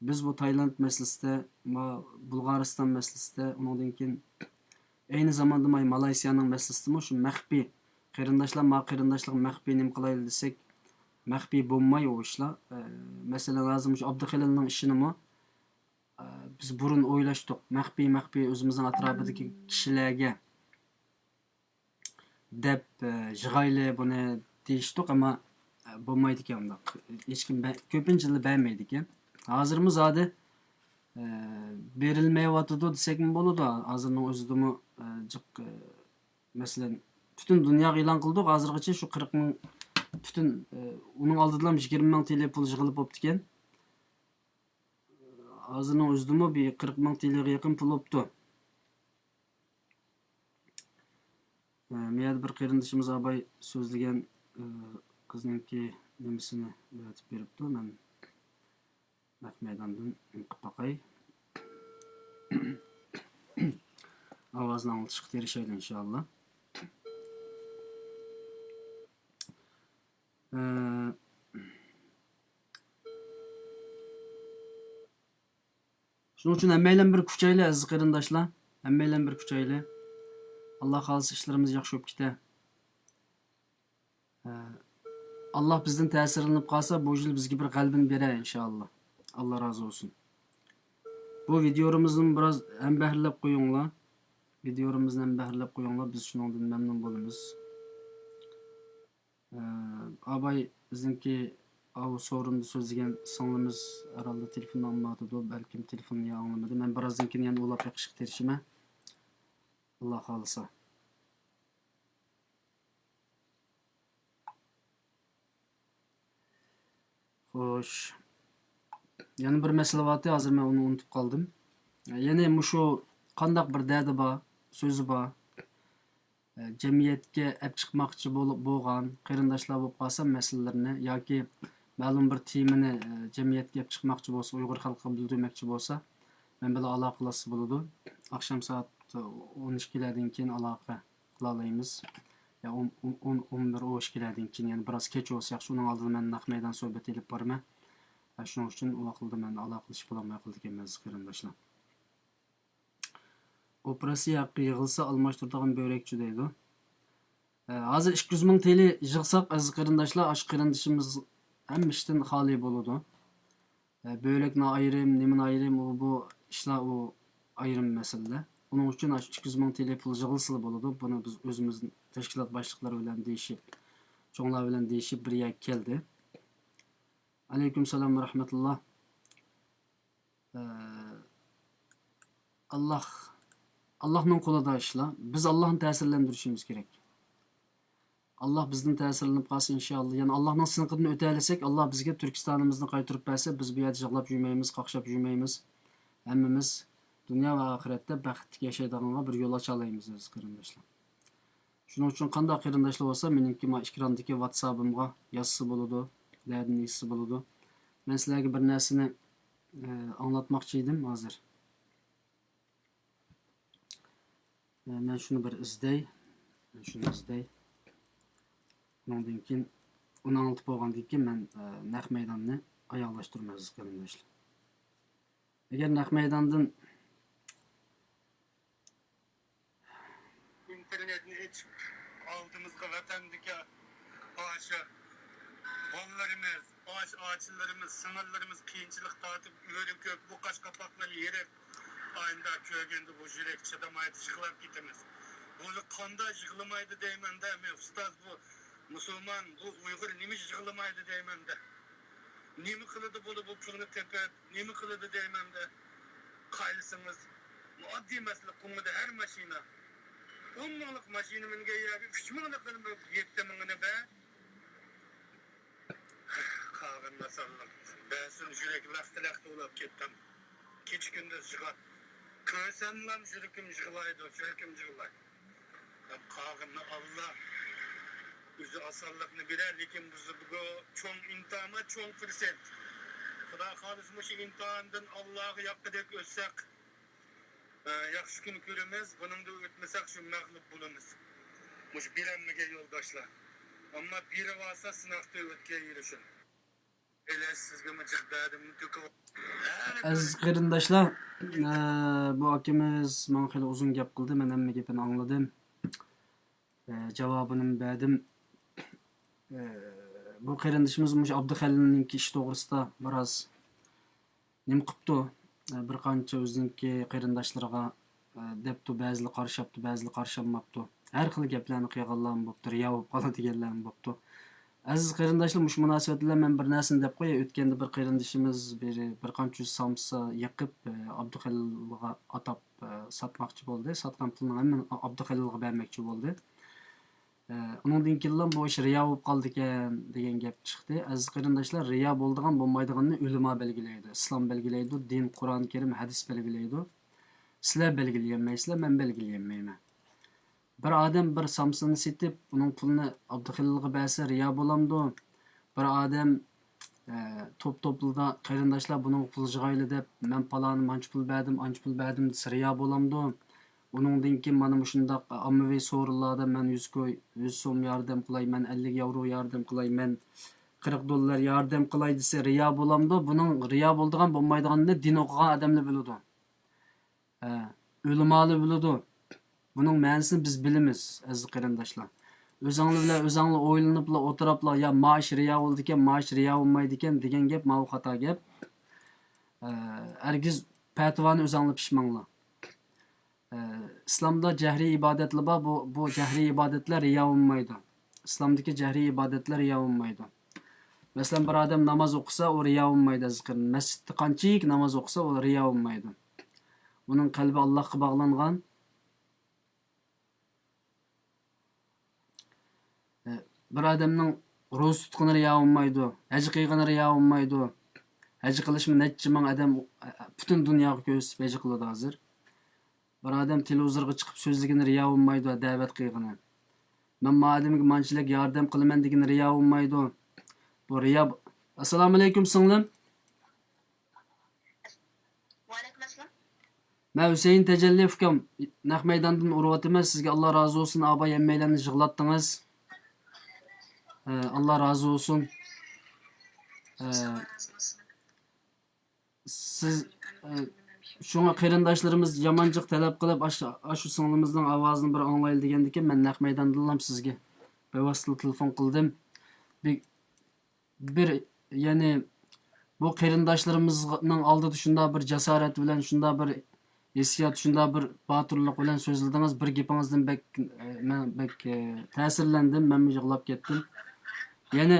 بىز بۇ تايلاند مەسىلىسىدە، ما بۇلغارىستان مەسىلىسىدە، ئۇنىڭدىن كېيىن ئەينى زاماندا ما مالايسىيانىڭ مەسىلىسىدىمۇ شۇ مەخپىي قېرىنداشلار، ما قېرىنداشلار مەخپىي نېمە قىلايلى دېسەك، مەخپىي بولماي ئۇ ئىشلار. ئە، مەسىلەن، ھازىر مۇشۇ ئابدۇخېلىلنىڭ ئىشىنىمۇ، ئە، بىز بۇرۇن ئويلاشتۇق. مەخپىي، مەخپىي ئۆزىمىزنىڭ ئەتراپىدىكى كىشىلەرگە دەپ، ئە، يىغايلى بۇنى دېيىشتۇق، ئەمما، ئە، بولمايدىكەن ئۇنداق. ھېچكىم بە-، كۆپىنچىلا بەرمەيدىكەن. ھازىرمۇ زادى، ئە، بېرىلمەيۋاتىدۇ دېسەكمۇ بولىدۇ. ھازىرنىڭ ئۆزىدىمۇ، ئە، جىق، ئە، مەسىلەن، پۈتۈن دۇنياغا ئېلان قىلدۇق، ھازىرغىچە شۇ قىرىق مىڭ، پۈتۈن، ئە، ئۇنىڭ ئالدىدىلا يىگىرمە مىڭ تىلى پۇل يىغىلىپ بوپتىكەن. ھازىرنىڭ ئۆزىدىمۇ بىر قىرىق مىڭ تىلىغا يېقىن پۇل بوپتۇ. ئە، مۇ يەردە بىر قېرىندىشىمىز ئاباي سۆزلىگەن، ئە، قىزنىڭكى نېمىسىنى ئەۋەتىپ بېرىپتۇ. مەن نەق مەيداندىن نېمە قىلىپ باقاي. ئاۋازنى ئاڭلىتىشقا تىرىشايلى، ئىنشائاللا. ئە، شۇنىڭ ئۈچۈن ھەممەيلەن بىر كۈچەيلى، ئەزىز قېرىنداشلار. ھەممەيلەن بىر كۈچەيلى. ئاللا خالىسا ئىشلىرىمىز ياخشى بولۇپ كېتە. ئە، ئاللا بىزدىن تەسىرلىنىپ قالسا، بۇ يىل بىزگە بىر غەلىبىنى بېرەر، ئىنشائاللا. ئاللا رازى بولسۇن. بۇ ۋىدىيولىرىمىزنى بىراز ھەمبەھىرلەپ قويۇڭلار. ۋىدىيولىرىمىزنى ھەمبەھىرلەپ قويۇڭلار، بىز شۇنىڭدىن مەمنۇن بولىمىز. ئە، ئاباي بىزنىڭكى ئاۋۇ سورۇندا سۆزلىگەن سىڭلىمىز ھەرھالدا تېلېفوننى ئاڭلىمايۋاتىدۇ. بەلكىم تېلېفوننى يا ئاڭلىمىدى. مەن بىرازدىن كېيىن يەنە ئۇلاپ بېقىشقا تىرىشىمەن. ئاللا خالىسا. خوش. يەنە بىر مەسىلە بارتى، ھازىر مەن ئۇنى ئۇنتۇپ قالدىم. يەنى مۇشۇ قانداق بىر دەردى بار، سۆزى بار، جەمئىيەتكە ئەپ چىقماقچى بولۇپ بولغان قېرىنداشلار بولۇپ قالسا، مەسىلىلىرىنى ياكى مەلۇم بىر تېمىنى، جەمئىيەتكە ئەپ چىقماقچى بولسا، ئۇيغۇر خەلقىگە بىلدۈرمەكچى بولسا، مەن بىلەن ئالاقىلەشسە بولىدۇ. ئاخشام سائەت ئون ئىككىلەردىن كېيىن ئالاقە قىلالايمىز. يا ئون، ئون، ئون، ئون بىر، ئون ئىككىلەردىن كېيىن، يەنى بىراز كەچ بولسا ياخشى، ئۇنىڭ ئالدىدا مەن نەق مەيدان سۆھبەت ئېلىپ بارىمەن. شۇنىڭ ئۈچۈن ئۇ ۋاقىتتا مەن ئالاقىلىشىپ بولالماي قالدىكەنمەن، ئەزىز قېرىنداشلار. ئوپېراتسىيە ھەققى يىغىلسا ئالماشتۇرىدىغان بۆرەكچە دەيدۇ. ئە، ھازىر ئىككى يۈز مىڭ تىلى يىغساق، ئەزىز قېرىنداشلار، ئاشۇ قېرىندىشىمىز ھەممە ئىشتىن خالىي بولىدۇ. ئە، بۆلەكنى ئايرىم، نېمىنى ئايرىم، ئۇ بۇ ئىشلار، ئۇ ئايرىم مەسىلىلەر. ئۇنىڭ ئۈچۈن ئاشۇ ئىككى يۈز مىڭ تىلى پۇل يىغىلسىلا بولىدۇ. بۇنى بىز ئۆزىمىز تەشكىلات باشلىقلىرى بىلەن دېيىشىپ، چوڭلار بىلەن دېيىشىپ بىر يەرگە كەلدى. ئەلەيكۇم سالام ۋە رەھمەتۇللا. ئە، ئاللاھ، ئاللاھنىڭ قولىدا ئىشلار. بىز ئاللاھنى تەسىرلەندۈرۈشىمىز كېرەك. ئاللاھ بىزدىن تەسىرلىنىپ قالسا، ئىنشائاللاھ. يەنى ئاللاھنىڭ سىنىقىدىن ئۆتەلىسەك، ئاللاھ بىزگە تۈركىستانىمىزنى قايتۇرۇپ بەرسە، بىز بۇ يەردە يىغلاپ يۈرمەيمىز، قاقشاپ يۈرمەيمىز. ھەممىمىز دۇنيا ۋە ئاخىرەتتە بەختلىك ياشايدىغانغا بىر يول ئاچالايمىز، ئەزىز قېرىنداشلار. شۇنىڭ ئۈچۈن قانداق قېرىنداشلار بولسا، مېنىڭكى ما ئېكراندىكى ۋاتسابىمغا يازسا بولىدۇ، دەردىنى ئېيتسا بولىدۇ. مەن سىلەرگە بىر نەرسىنى، ئە، ئاڭلاتماقچى ئىدىم ھازىر. ئە، مەن شۇنى بىر ئىزدەي. مەن شۇنى ئىزدەي. ئۇنىڭدىن كېيىن، ئۇنى ئاڭلىتىپ بولغاندىن كېيىن مەن، ئە، نەق مەيداننى ئاياغلاشتۇرىمەن، ئەزىز قېرىنداشلار. ئەگەر نەق مەيداندىن ئىنتېرنېتنى ئېچىپ، ئالدىمىزغا ۋەتەندىكى ئاشۇ بالىلىرىمىز، ئاش ئاچىلىرىمىز، سىڭىللىرىمىز قىيىنچىلىق تارتىپ، ئۆرە كۆپ، بۇ قاش قاپاقلىرى يېرىق، ئاينىدا كۆرگەندە بۇ يۈرەك چىدىمايدۇ، يىغلاپ كېتىمىز. بۇلار قانداق يىغلىمايدۇ دەيمەن-دە، مەن ئۇستاز، بۇ مۇسۇلمان، بۇ ئۇيغۇر نېمە يىغلىمايدۇ دەيمەن-دە. نېمە قىلىدۇ بۇلار بۇ پۇلنى تېپىپ، نېمە قىلىدۇ دەيمەن-دە. قايلىسىڭىز، ئاددىي مەسىلە قىلمىدى ھەر ماشىنا. ئون مىڭلىق ماشىنا مىنگەن يەرگە ئۈچ مىڭلىقىنى، يەتتە مىڭىنى بەر. قالغىنىنى ئاسانلىق بەرسۇن، يۈرەك لەختە-لەختە بولاپ كەتتىم. كېچە-كۈندۈز يىغلاپ. كۆرسەملا يۈرىكىم يىغلايدۇ، يۈرىكىم يىغلايدۇ. قالغىنىنى ئاللا ئۆزى ئاسانلىقنى بېرەر، لېكىن بىز بۇ چوڭ ئىمتىھان، چوڭ پۇرسەت. خۇدا خالىسا مۇشۇ ئىمتىھاندىن ئاللاغا ياققۇدەك ئۆتسەك، ئە، ياخشى كۈن كۆرىمىز، بۇنىڭدىن ئۆتمىسەك شۇ مەغلۇپ بولىمىز. مۇشۇ بېرەلمىگەن يولداشلار. ئەمما بېرىۋالسا سىناقتا ئۆتكەن يېرى شۇ. ئەلەس سىزگىمۇ جىق دەردىمنى تۆكۈپ. ئەزىز قېرىنداشلار، ئە، بۇ ئاكىمىز ماڭا خېلى ئۇزۇن گەپ قىلدى، مەن ھەممە گېپىنى ئاڭلىدىم. ئە، جاۋابىنىمۇ بەردىم. ئە، بۇ قېرىندىشىمىز مۇشۇ ئابدۇخېلىلنىڭكى ئىشى توغرىسىدا بىراز نېمە قىپتۇ؟ ئە، بىر قانچە ئۆزىنىڭكى قېرىنداشلىرىغا، ئە، دەپتۇ، بەزىلەر قارشاپتۇ، بەزىلەر قارشالماپتۇ. ھەر خىل گەپلەرنى قىلغانلارمۇ بوپتۇ، رىيا بولۇپ قالىدىغانلارمۇ بوپتۇ. ئەزىز قېرىنداشلار، مۇشۇ مۇناسىۋەت بىلەن مەن بىر نەرسىنى دەپ قوياي. ئۆتكەندە بىر قېرىندىشىمىز بىر، بىر قانچە يۈز سامسا يېقىپ، ئابدۇخېلىلغا ئاتاپ، ساتماقچى بولدى. ساتقان پۇلنىڭ ھەممىنى ئابدۇخېلىلغا بەرمەكچى بولدى. ئۇنىڭدىن كېيىنلا بۇ ئىش رىيا بولۇپ قالىدىكەن دېگەن گەپ چىقتى. ئەزىز قېرىنداشلار، رىيا بولىدىغان بولمايدىغىنىنى ئۆلىما بەلگىلەيدۇ، ئىسلام بەلگىلەيدۇ، دىن، قۇرئان كەرىم، ھەدىس بەلگىلەيدۇ. سىلەر بەلگىلىيەلمەيسىلەر، مەن بەلگىلىيەلمەيمەن. بىر ئادەم بىر سامسىنى سېتىپ، ئۇنىڭ پۇلىنى ئابدۇخېلىلغا بەرسە رىيا بولامدۇ؟ بىر ئادەم، ئە، توپ توپلىدا، قېرىنداشلار بۇنىڭغا پۇل يىغايلى دەپ، مەن پالانى مانچە پۇل بەردىم، ئانچە پۇل بەردىم دېسە رىيا بولامدۇ؟ ئۇنىڭدىن كېيىن مانا مۇشۇنداق ئاممىۋى سورۇنلاردا مەن يۈز كوي، يۈز سوم ياردەم قىلاي، مەن ئەللىك ياۋرو ياردەم قىلاي، مەن قىرىق دوللار ياردەم قىلاي دېسە رىيا بولامدۇ؟ بۇنىڭ رىيا بولىدىغان بولمايدىغىنىنى دىن ئوقۇغان ئادەملا بىلىدۇ. ھە، ئۆلىمالار بىلىدۇ. بۇنىڭ مەنىسىنى بىز بىلىمىز، ئەزىز قېرىنداشلار. ئۆزۈڭلار بىلەن ئۆزۈڭلار ئويلىنىپلا ئولتۇرۇپلا، يا مائاش رىيا بولىدىكەن، مائاش رىيا بولمايدىكەن دېگەن گەپ ماۋۇ خاتا گەپ. ئە، ھەرگىز پەتىۋانى ئۆزۈڭلار پىشماڭلار. ئە، ئىسلامدا جەھرىي ئىبادەتلەر بار، بۇ، بۇ جەھرىي ئىبادەتلەر رىيا بولمايدۇ. ئىسلامدىكى جەھرىي ئىبادەتلەر رىيا بولمايدۇ. مەسىلەن، بىر ئادەم ناماز ئوقۇسا، ئۇ رىيا بولمايدۇ، ئەزىز قېرىنداشلار. مەسچىتتە قانچىلىك ناماز ئوقۇسا، ئۇ رىيا بولمايدۇ. ئۇنىڭ قەلبى ئاللاھقا باغلانغان. بىر ئادەمنىڭ روزا تۇتقىنى رىيا بولمايدۇ، ھەج قىلغىنى رىيا بولمايدۇ. ھەج قىلىشمۇ نەچچە مىڭ ئادەم پۈتۈن دۇنياغا كۆرسىتىپ ھەج قىلىدۇ ھازىر. بىر ئادەم تېلېۋىزورغا چىقىپ سۆزلىگىنى رىيا بولمايدۇ، دەۋەت قىلغىنى. مەن ما ئادەمگە مانچىلىك ياردەم قىلىمەن دېگىنى رىيا بولمايدۇ. بۇ رىيا. ئەسسالامۇئەلەيكۇم، سىڭلىم. ۋەئەلەيكۇم ئەسسالام. مەن ھۈسەيىن تەجەللى ئۇكام، نەق مەيداندىن ئۇرۇۋاتىمەن. سىزگە ئاللا رازى بولسۇن، ئاباي ھەممەيلەننى يىغلاتتىڭىز. ئە، ئاللا رازى بولسۇن. ئە، سىز، ئە، شۇڭا قېرىنداشلىرىمىز يامان جىق تەلەپ قىلىپ، ئاش-، ئاشۇ سىڭلىمىزنىڭ ئاۋازىنى بىر ئاڭلايلى دېگەندىكىن، مەن نەق مەيداندىنلا سىزگە بىۋاسىتە تېلېفون قىلدىم. بىر، بىر، يەنى بۇ قېرىنداشلىرىمىزنىڭ ئالدىدا شۇنداق بىر جاسارەت بىلەن، شۇنداق بىر ھېسسىيات، شۇنداق بىر باتۇرلۇق بىلەن سۆزلىدىڭىز. بىر گېپىڭىزدىن بەك، ئە، مەن بەك، ئە، تەسىرلەندىم، مەنمۇ يىغلاپ كەتتىم. يەنى،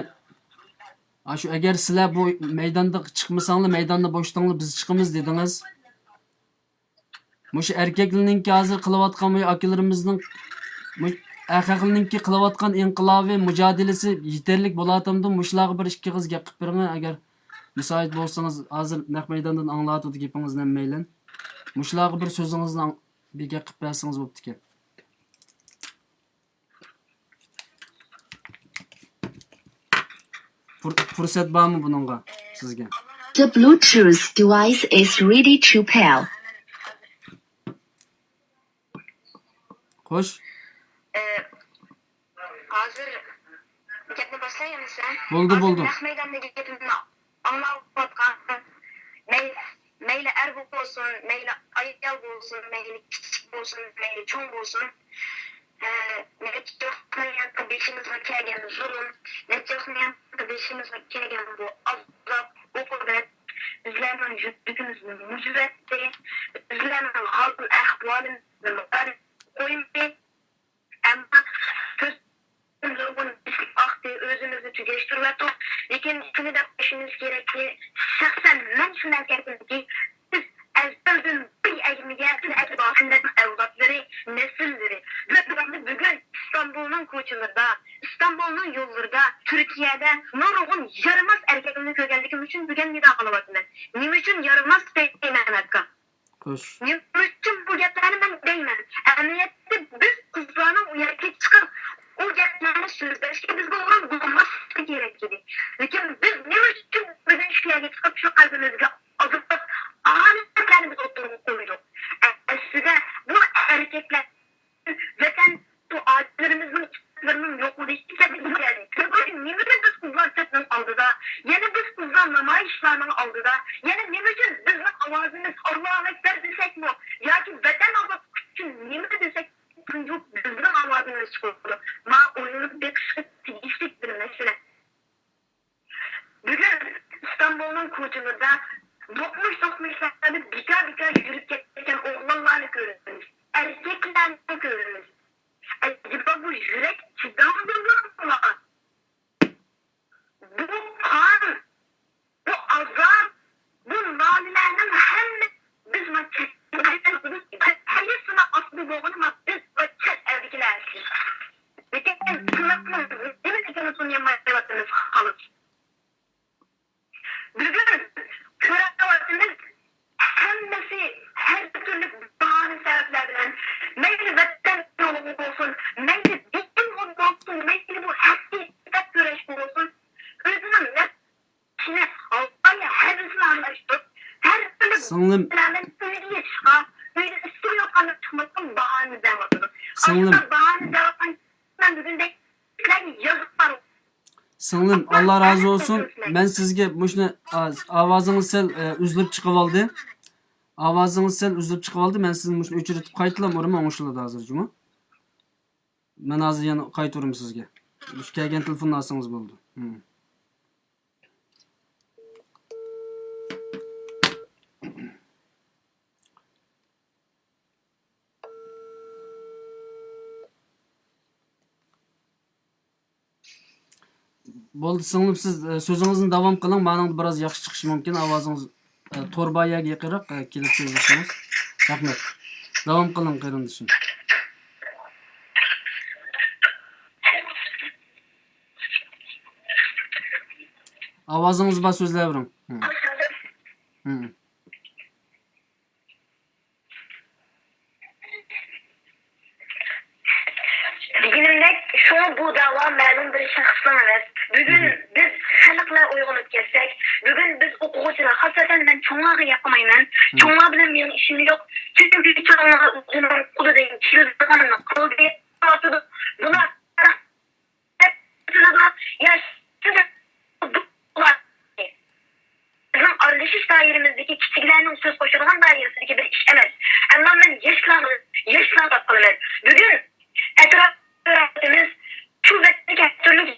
ئاشۇ، ئەگەر سىلەر بۇ مەيداندا چىقمىساڭلار، مەيداندا بوشىتىڭلار، بىز چىقىمىز دېدىڭىز. مۇشۇ ئەركەكلەرنىڭكى ھازىر قىلىۋاتقان، مۇشۇ ئاكىلىرىمىزنىڭ، مۇشۇ ئەخەقلىرنىڭكى قىلىۋاتقان ئىنقىلابى، مۇجادىلىسى يېتەرلىك بولاتامدۇ؟ مۇشۇلارغا بىر ئىككى ئېغىز گەپ قىلىپ بېرىڭ، ئەگەر مۇساھىپ بولسىڭىز، ھازىر نەق مەيداندىن ئاڭلاۋاتىدۇ گېپىڭىزنى ھەممەيلەن. مۇشۇلارغا بىر سۆزىڭىزنى ئاڭ-، بىر گەپ قىلىپ بەرسىڭىز بوپتىكەن. پۇر-، پۇرسەت بارمۇ بۇنىڭغا سىزگە؟ The Bluetooth device is ready to pair. خوش. ئە، ھازىر گەپنى باشلاي ئەمىسە؟ بولدى، ھازىر بولدى. نەق مەيداندا گېپىمنى ئاڭلاۋاتقان، مەي-، مەيلى ئەر بولسۇن، مەيلى ئايال بولسۇن، مەيلى كىچىك بولسۇن، مەيلى چوڭ بولسۇن، ئە، نەچچە يىللىق بېشىمىزغا كەلگەن زۇلۇم، نەچچە يىللىق بېشىمىزغا كەلگەن بۇ ئازاب، ئوقۇبەت بىزلەرنىڭ يۈرىكىمىزنى مۇجۇۋەتتى، بىزلەرنىڭ ھال-ئەھۋالىمىزنى قويمىدى. ئەمما كۆزدىن نۇرغۇن ياش ئاقتى، ئۆزىمىزنى تۈگەشتۈرۈۋەتتۇق. لېكىن شۇنى دەپ قويۇشىمىز كېرەككى، شەخسەن مەن شۇنى ئېيتىمەنكى، بىز ئەزەلدىن بىر ئەگمىگەن ئەجدادىمىزنىڭ ئەۋلادلىرى، نەسىللىرى. بىر بىرىمىز بۈگۈن ئىستانبۇلنىڭ كوچىلىرىدا، ئىستانبۇلنىڭ يوللىرىدا، تۈركىيەدە نۇرغۇن يارىماس ئەركەكلەرنى كۆرگەنلىكىم ئۈچۈن بۈگۈن نىدا قىلىۋاتىمەن. نېمە ئۈچۈن يارىماس دەيمەن ئاكا؟ خوش. نېمە ئۈچۈن بۇ گەپلەرنى مەن دەيمەن؟ ئەمەلىيەتتە بىز قىزلارنىڭ ئۇ يەرگە چىقىپ، ئۇ گەپلەرنى سۆزلەشكە بىزگە ئورۇن بولماسلىقى كېرەك ئىدى. لېكىن بىز نېمە ئۈچۈن بۈگۈن شۇ يەرگە چىقىپ، شۇ قەلبىمىزگە ئازابلاپ، ئاھانەتلەرنى بىز ئوتتۇرىغا قويدۇق؟ ئەسلىدە بۇ ئەركەكلەر ۋەتەن، بۇ ئاچىلىرىمىزنىڭ ئىپپەتلىرىنىڭ يوقىلىشى سەۋەبىدىن كەلدى. سەۋەبى نېمە ئۈچۈن بىز قىزلار سەپنىڭ ئالدىدا؟ يەنە بىز قىزلار نامايىشلارنىڭ ئالدىدا؟ يەنە نېمە ئۈچۈن بىزنىڭ ئاۋازىمىز «ئاللاھۇ ئەكبەر» دېسەكمۇ ياكى «ۋەتەن ئازادلىقى ئۈچۈن» نېمە دېسەك، تۇنجۇقۇپ بىزنىڭ ئاۋازىمىز چىقىۋاتىدۇ؟ مانا ئويلىنىپ بېقىشقا تېگىشلىك بىر مەسىلە. بۈگۈن ئىستانبۇلنىڭ كوچىلىرىدا دوقمۇش-دوقمۇشلاردا بىكار-بىكار يۈرۈپ كەتكەن ئوغلانلارنى كۆرىمىز، ئەركەكلەرنى كۆرىمىز. ئەجەبا بۇ يۈرەك چىدامدۇ بۇلارغا؟ بۇ قان، بۇ ئازاب، بۇ نالىلەرنىڭ ھەممىسى بىز ھەيۋە سىناق ئاستىدا بولغىنى بىز چەت ئەلدىكىلەر ئۈچۈن. لېكىن سىناقنىڭ نېمە ئىكەنلىكىنى تونۇيالمايۋاتىمىز خالىس. بۈگۈن كۆرۈۋاتىمىز، ھەممىسى ھەر تۈرلۈك باھانە سەۋەبلەر بىلەن، مەيلى ۋەتەن يولىغا بولسۇن، مەيلى دىن يولىغا بولسۇن، مەيلى بۇ ھەقىقەت كۈرەشكە بولسۇن، ئۆزىنىڭ نەپسىنى، ھاۋايى، ھەۋىسىنى ئارىلاشتۇرۇپ، ھەر تۈرلۈك سىڭلىم. بىلەن ئۆيدە يېتىشقا، ئۆيدە ئىسسىق يوقانلىق چىقماسلىققا باھانە ئىزدەۋاتىدۇ. سىڭلىم. ئاشۇنداق باھانە ئىزدەۋاتقان مەن بۈگۈندەك سىلەرگە يازىقلار. سىڭلىم، ئاللا رازى بولسۇن. مەن سىزگە مۇشۇنى، ئا-، ئاۋازىڭىز سەل، ئە، ئۈزۈلۈپ چىقىۋالدى. ئاۋازىڭىز سەل ئۈزۈلۈپ چىقىۋالدى. مەن سىزنى مۇشۇنى ئۆچۈرۈۋېتىپ قايتىلام ئۇرىمەن، ئوڭشىلىدۇ ھازىر جۇمۇ. مەن ھازىر يەنە قايتا ئۇرىمەن سىزگە. مۇشۇ كەلگەن تېلېفوننى ئالسىڭىز بولىدۇ. ھىم. بولدى، سىڭلىم، سىز، ئە، سۆزىڭىزنى داۋام قىلىڭ. مانىڭدا بىراز ياخشى چىقىشى مۇمكىن. ئاۋازىڭىز، ئە، تور بار يەرگە يېقىنراق، ئە، كېلىپ سۆزلىسىڭىز. رەھمەت. داۋام قىلىڭ، قېرىندىشىم. ئاۋازىڭىز بار، سۆزلەۋېرىڭ. ھىم. ھىم. دېگىنىمدەك، شۇڭا بۇ دەۋا مەلۇم بىر شەخسنىڭ ئەمەس. بۈگۈن بىز خەلقلەر ئويغىنىپ كەتسەك، بۈگۈن بىز ئوقۇغۇچىلار، خاسسەتەن مەن چوڭلارغا ياقمايمەن. چوڭلار بىلەن مېنىڭ ئىشىم يوق. چۈنكى چوڭلار ئۆزىنىڭ قولىدىن كېلىدىغىنىنى قىلدى. بۇلار بىزنىڭ ئارىلىشىش دائىرىمىزدىكى كىچىكلەرنىڭ سۆز قوشىدىغان دائىرىسىدىكى بىر ئىش ئەمەس. ئەمما مەن ياشلارنى، ياشلارغا قىلىمەن. بۈگۈن ئەتراپىمىز شۇ ۋەتەندىكى ھەر تۈرلۈك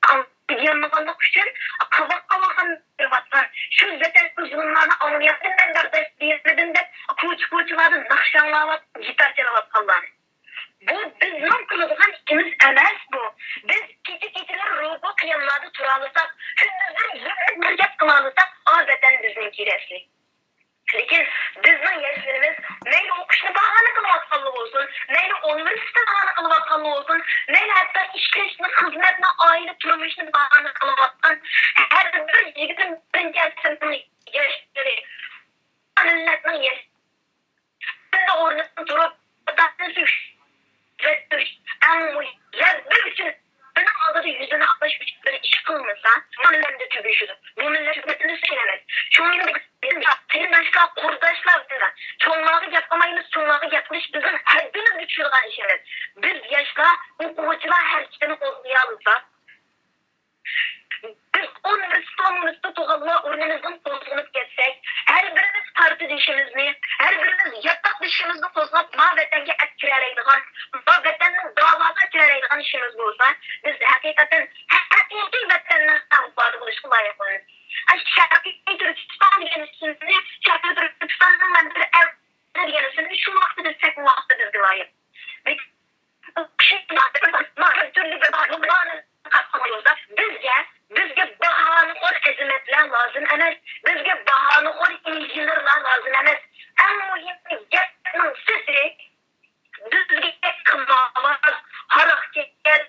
ئاڭلىيالمىغانلىقى ئۈچۈن قاۋاققا قاۋاققا بېرىۋاتقان، شۇ ۋەتەندىكى زۇلۇملارنى ئاڭلىيالمىدىم، مەن بەرداشلىق بېرەلمىدىم دەپ، كوچا-كوچىلاردا ناخشا ئاڭلاۋاتقان، گىتار چېلىۋاتقانلار. بۇ بىزنىڭ قىلىدىغان ئىشىمىز ئەمەس بۇ. بىز كېچە-كېچىلەر روھىي قىياملاردا تۇرالىساق، كۈندۈزلىرى يۈرەك بىر گەپ قىلالىساق، ئا ۋەتەن بىزنىڭكى ئەسلى. لېكىن بىزنىڭ ياشلىرىمىز مەيلى ئوقۇشنى باھانە قىلىۋاتقانلا بولسۇن، مەيلى ئۇنىۋېرسىتېتنى باھانە قىلىۋاتقانلا بولسۇن، مەيلى ھەتتا ئىشلەشنى، خىزمەتنى، ئائىلە تۇرمۇشىنى باھانە قىلىۋاتقان ھەر بىر يىگىرمە بىرىنچى ئەسىرنىڭ ياشلىرى، مىللەتنىڭ ياشلىرى ئورنىدىن تۇرۇپ، ۋەتەننى سۆيۈش، ئەڭ مۇھىم، رەببى ئۈچۈن، ئۇنىڭ ئالدىدا يۈزىنى ئاقلاش ئۈچۈن بىر ئىش قىلمىسا، بۇ مىللەت تۈگىشىدۇ. بۇ مىللەت تۈگىمەسلىكى ئۈچۈن ئەمەس. شۇنىڭ بىلەن قېرىنداشلار، قۇرداشلار بىلەن چوڭلارغا گەپ قىلمايمىز، چوڭلارغا گەپ قىلىش بىزنىڭ ھەددىمىزگە چۈشىدىغان ئىش ئەمەس. بىز ياشلار، ئوقۇغۇچىلار ھەرىكىتىنى قوزغىيالىساق، بىز ئۇنىۋېرسىتېت، ئۇنىۋېرسىتېت تۇغانلار ئورنىمىزدىن قوزغىلىپ كەتسەك، ھەر بىرىمىز پارتدىشىمىزنى، ھەر بىرىمىز ياتاقدىشىمىزنى قوزغاپ، ما ۋەتەنگە ئەپ كىرەلەيدىغان، ما ۋەتەننىڭ داۋاسىغا كىرەلەيدىغان ئىشىمىز بولسا، بىز ھەقىقەتەن ھەقىقىي ۋەتەننىڭ ئەۋلادى بولۇشقا لايىق بولىمىز. ئاشۇ شەرقىي تۈركىستان دېگەن ئىسىمنى، شەرقىي تۈركىستاننىڭ مەن بىر ئەۋلادى دېگەن ئىسىمنى شۇ ۋاقىتتا بىلسەك، ئۇ ۋاقىتتا بىزگە لايىق. بىزگە، بىزگە باھانىخور ئەزىمەتلەر لازىم ئەمەس. بىزگە باھانىخور ئىنژېنېرلار لازىم ئەمەس. ئەڭ مۇھىمى گەپنىڭ سۆزى، بىزگە قىمارۋاز، ھاراقكەش،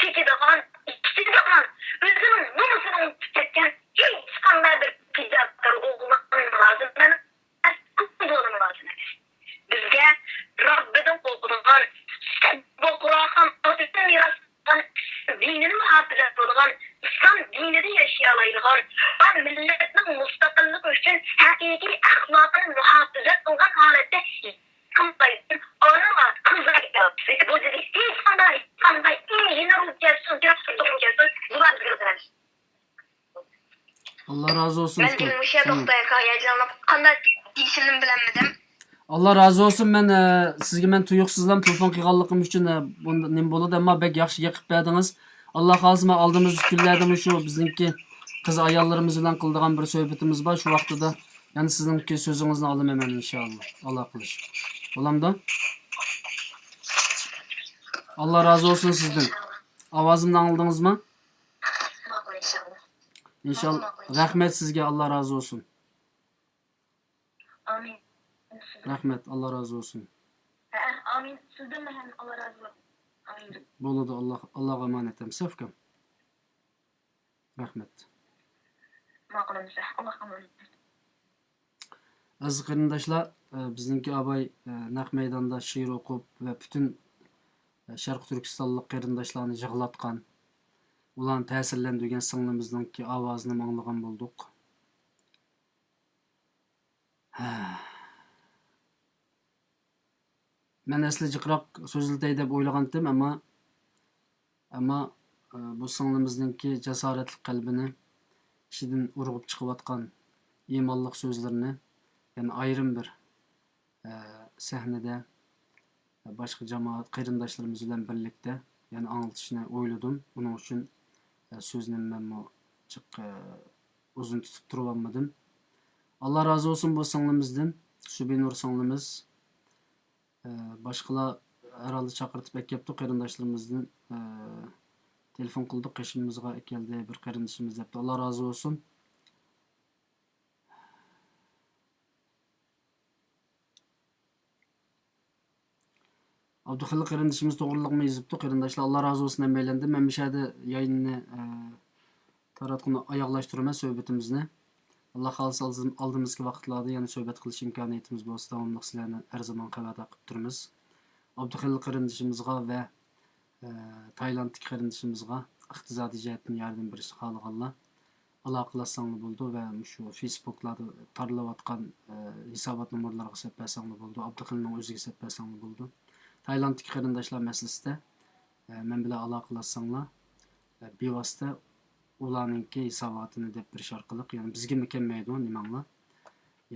چېكىدىغان، ئىچىدىغان، ئۆزىنىڭ نومۇسىنى ئۇنتۇپ كەتكەن ھېچقانداق بىر پىداكار ئوغلان لازىم ئەمەس. ئەسلى بولىدىغان لازىم ئەمەس. بىزگە رەببىدىن قورقىدىغان، سەت بوقۇراخان ئاتىدىن مىراس قالغان، دىنىنى مۇھاپىزەت قىلىدىغان، ئىسلام دىنىدا ياشىيالايدىغان ۋە مىللەتنىڭ مۇستەقىللىقى ئۈچۈن ھەقىقىي ئەخلاقىنى مۇھاپىزەت قىلغان ھالەتتە ئانا، قىزلار، بۇ ھېچقانداق، ھېچقانداق ئىنژېنېر بولۇپ كەلسۇن، دوختۇر بولۇپ كەلسۇن، بۇلار بىزگە ئەمەس. ئاللا رازى بولسۇن، مەن ئۇكا. مۇشۇ يەردە توختايلى، ھاياجانلىنىپ قانداق دېيىشىمنى بىلەلمىدىم. ئاللا رازى بولسۇن، مەن، ئە، سىزگە مەن تۇيۇقسىزلا تېلېفون قىلغانلىقىم ئۈچۈن، ئە، بۇندا نېمە بولىدۇ، ئەمما بەك ياخشى يېقىپ بەردىڭىز. ئاللا خالىسا، مانا ئالدىمىزدىكى كۈنلەردە مۇشۇ بىزنىڭكى قىز ئاياللىرىمىز بىلەن قىلىدىغان بىر سۆھبىتىمىز بار، شۇ ۋاقتىدا يەنە سىزنىڭكى سۆزىڭىزنى ئالىمەن مەن، ئىنشائاللا، ئالاقىلىشىپ. بولامدۇ؟ ئاللا رازى بولسۇن سىزدىن. ئاۋازىمنى ئاڭلىدىڭىزمۇ؟ ماقۇل، ئىنشائاللا. ئىنشائاللا. ماقۇل، ماقۇل، ئىنشائاللا. رەھمەت سىزگە، ئاللا رازى بولسۇن. ئامىن. رەھمەت، ئاللا رازى بولسۇن. ھە، ئامىن. سىزدىنمۇ ھەم ئاللا رازى بولسۇن. ئامىن. بولىدۇ، ئاللا، ئاللاغا ئامانەت ئەمىسە، ئۇكام. رەھمەت. ماقۇل ئەمىسە، ئاللاغا ئامانەت. ئەزىز قېرىنداشلار، ئە، بىزنىڭكى ئاباي، ئە، نەق مەيداندا شېئىر ئوقۇپ ۋە پۈتۈن، ئە، شەرقىي تۈركىستانلىق قېرىنداشلارنى يىغلاتقان، ئۇلارنى تەسىرلەندۈرگەن سىڭلىمىزنىڭكى ئاۋازىنى ئاڭلىغان بولدۇق. مەن ئەسلى جىقراق سۆزلىتەي دەپ ئويلىغانتىم، ئەمما، ئەمما، ئە، بۇ سىڭلىمىزنىڭكى جاسارەتلىك قەلبىنى، ئىچىدىن ئۇرغۇپ چىقىۋاتقان ئىمانلىق سۆزلىرىنى يەنە ئايرىم بىر، ئە، سەھنىدە، ئە، باشقا جامائەت قېرىنداشلىرىمىز بىلەن بىرلىكتە يەنە ئاڭلىتىشنى ئويلىدىم. ئۇنىڭ ئۈچۈن، ئە، سۆزنى مەنمۇ جىق، ئە، ئۇزۇن تۇتۇپ تۇرۇۋالمىدىم. ئاللا رازى بولسۇن بۇ سىڭلىمىزدىن، سۈبىنۇر سىڭلىمىز. ئە، باشقىلار ھەرھالدا چاقىرتىپ ئەكەپتۇ، قېرىنداشلىرىمىزدىن، ئە، تېلېفون قىلدۇق، قېشىمىزغا ئەكەلدى بىر قېرىندىشىمىز دەپتۇ. ئاللا رازى بولسۇن. ئابدۇخېلىل قېرىندىشىمىز توغرىلىقمۇ يېزىپتۇ. قېرىنداشلار، ئاللا رازى بولسۇن ھەممەيلەندىن. مەن مۇشۇ يەردە يايىننى، ئە، تاراتقۇنى ئاياغلاشتۇرىمەن سۆھبىتىمىزنى. ئاللا خالىسا، ئالدىم-، ئالدىمىزدىكى ۋاقىتلاردا يەنە سۆھبەت قىلىش ئىمكانىيىتىمىز بولسا، داۋاملىق سىلەرنى ھەر زامان خەۋەردار قىلىپ تۇرىمىز. ئابدۇخېلىل قېرىندىشىمىزغا ۋە، ئە، تايلاندتىكى قېرىندىشىمىزغا ئىقتىسادىي جەھەتتىن ياردەم بېرىشنى خالىغانلار ئالاقىلەشسەڭلار بولىدۇ ۋە مۇشۇ فېيسبۇكلاردا تارىلىۋاتقان، ئە، ھېسابات نومۇرلىرىغا سەپ بەرسەڭلار بولىدۇ. ئابدۇخېلىلنىڭ ئۆزىگە سەپ بەرسەڭلار بولىدۇ. تايلاندتىكى قېرىنداشلار مەسىلىسىدە، ئە، مەن بىلەن ئالاقىلەشسەڭلار، ئە، بىۋاسىتە ئۇلارنىڭكى ھېساباتىنى دەپ بېرىش ئارقىلىق، يەنى بىزگىمۇ كەلمەيدۇ نېمەڭلار.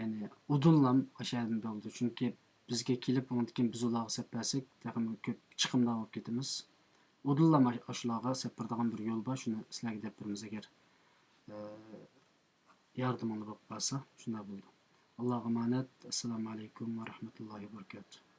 يەنى ئۇدۇللام ئاشۇ يەردىن بولىدۇ. چۈنكى بىزگە كېلىپ، ئۇنىڭدىن كېيىن بىز ئۇلارغا سەپ بەرسەك، تېخىمۇ كۆپ چىقىمدار بولۇپ كېتىمىز. ئۇدۇللام ئاشۇلارغا سەپ بېرىدىغان بىر يول بار، شۇنى سىلەرگە دەپ بېرىمىز، ئەگەر، ئە، ياردىمىڭلار بولۇپ قالسا، شۇنداق بولىدۇ. ئاللاغا ئامانەت. ئەسسالامۇ ئەلەيكۇم ۋە رەھمەتۇللاھى ۋە بەرىكاتۇھ.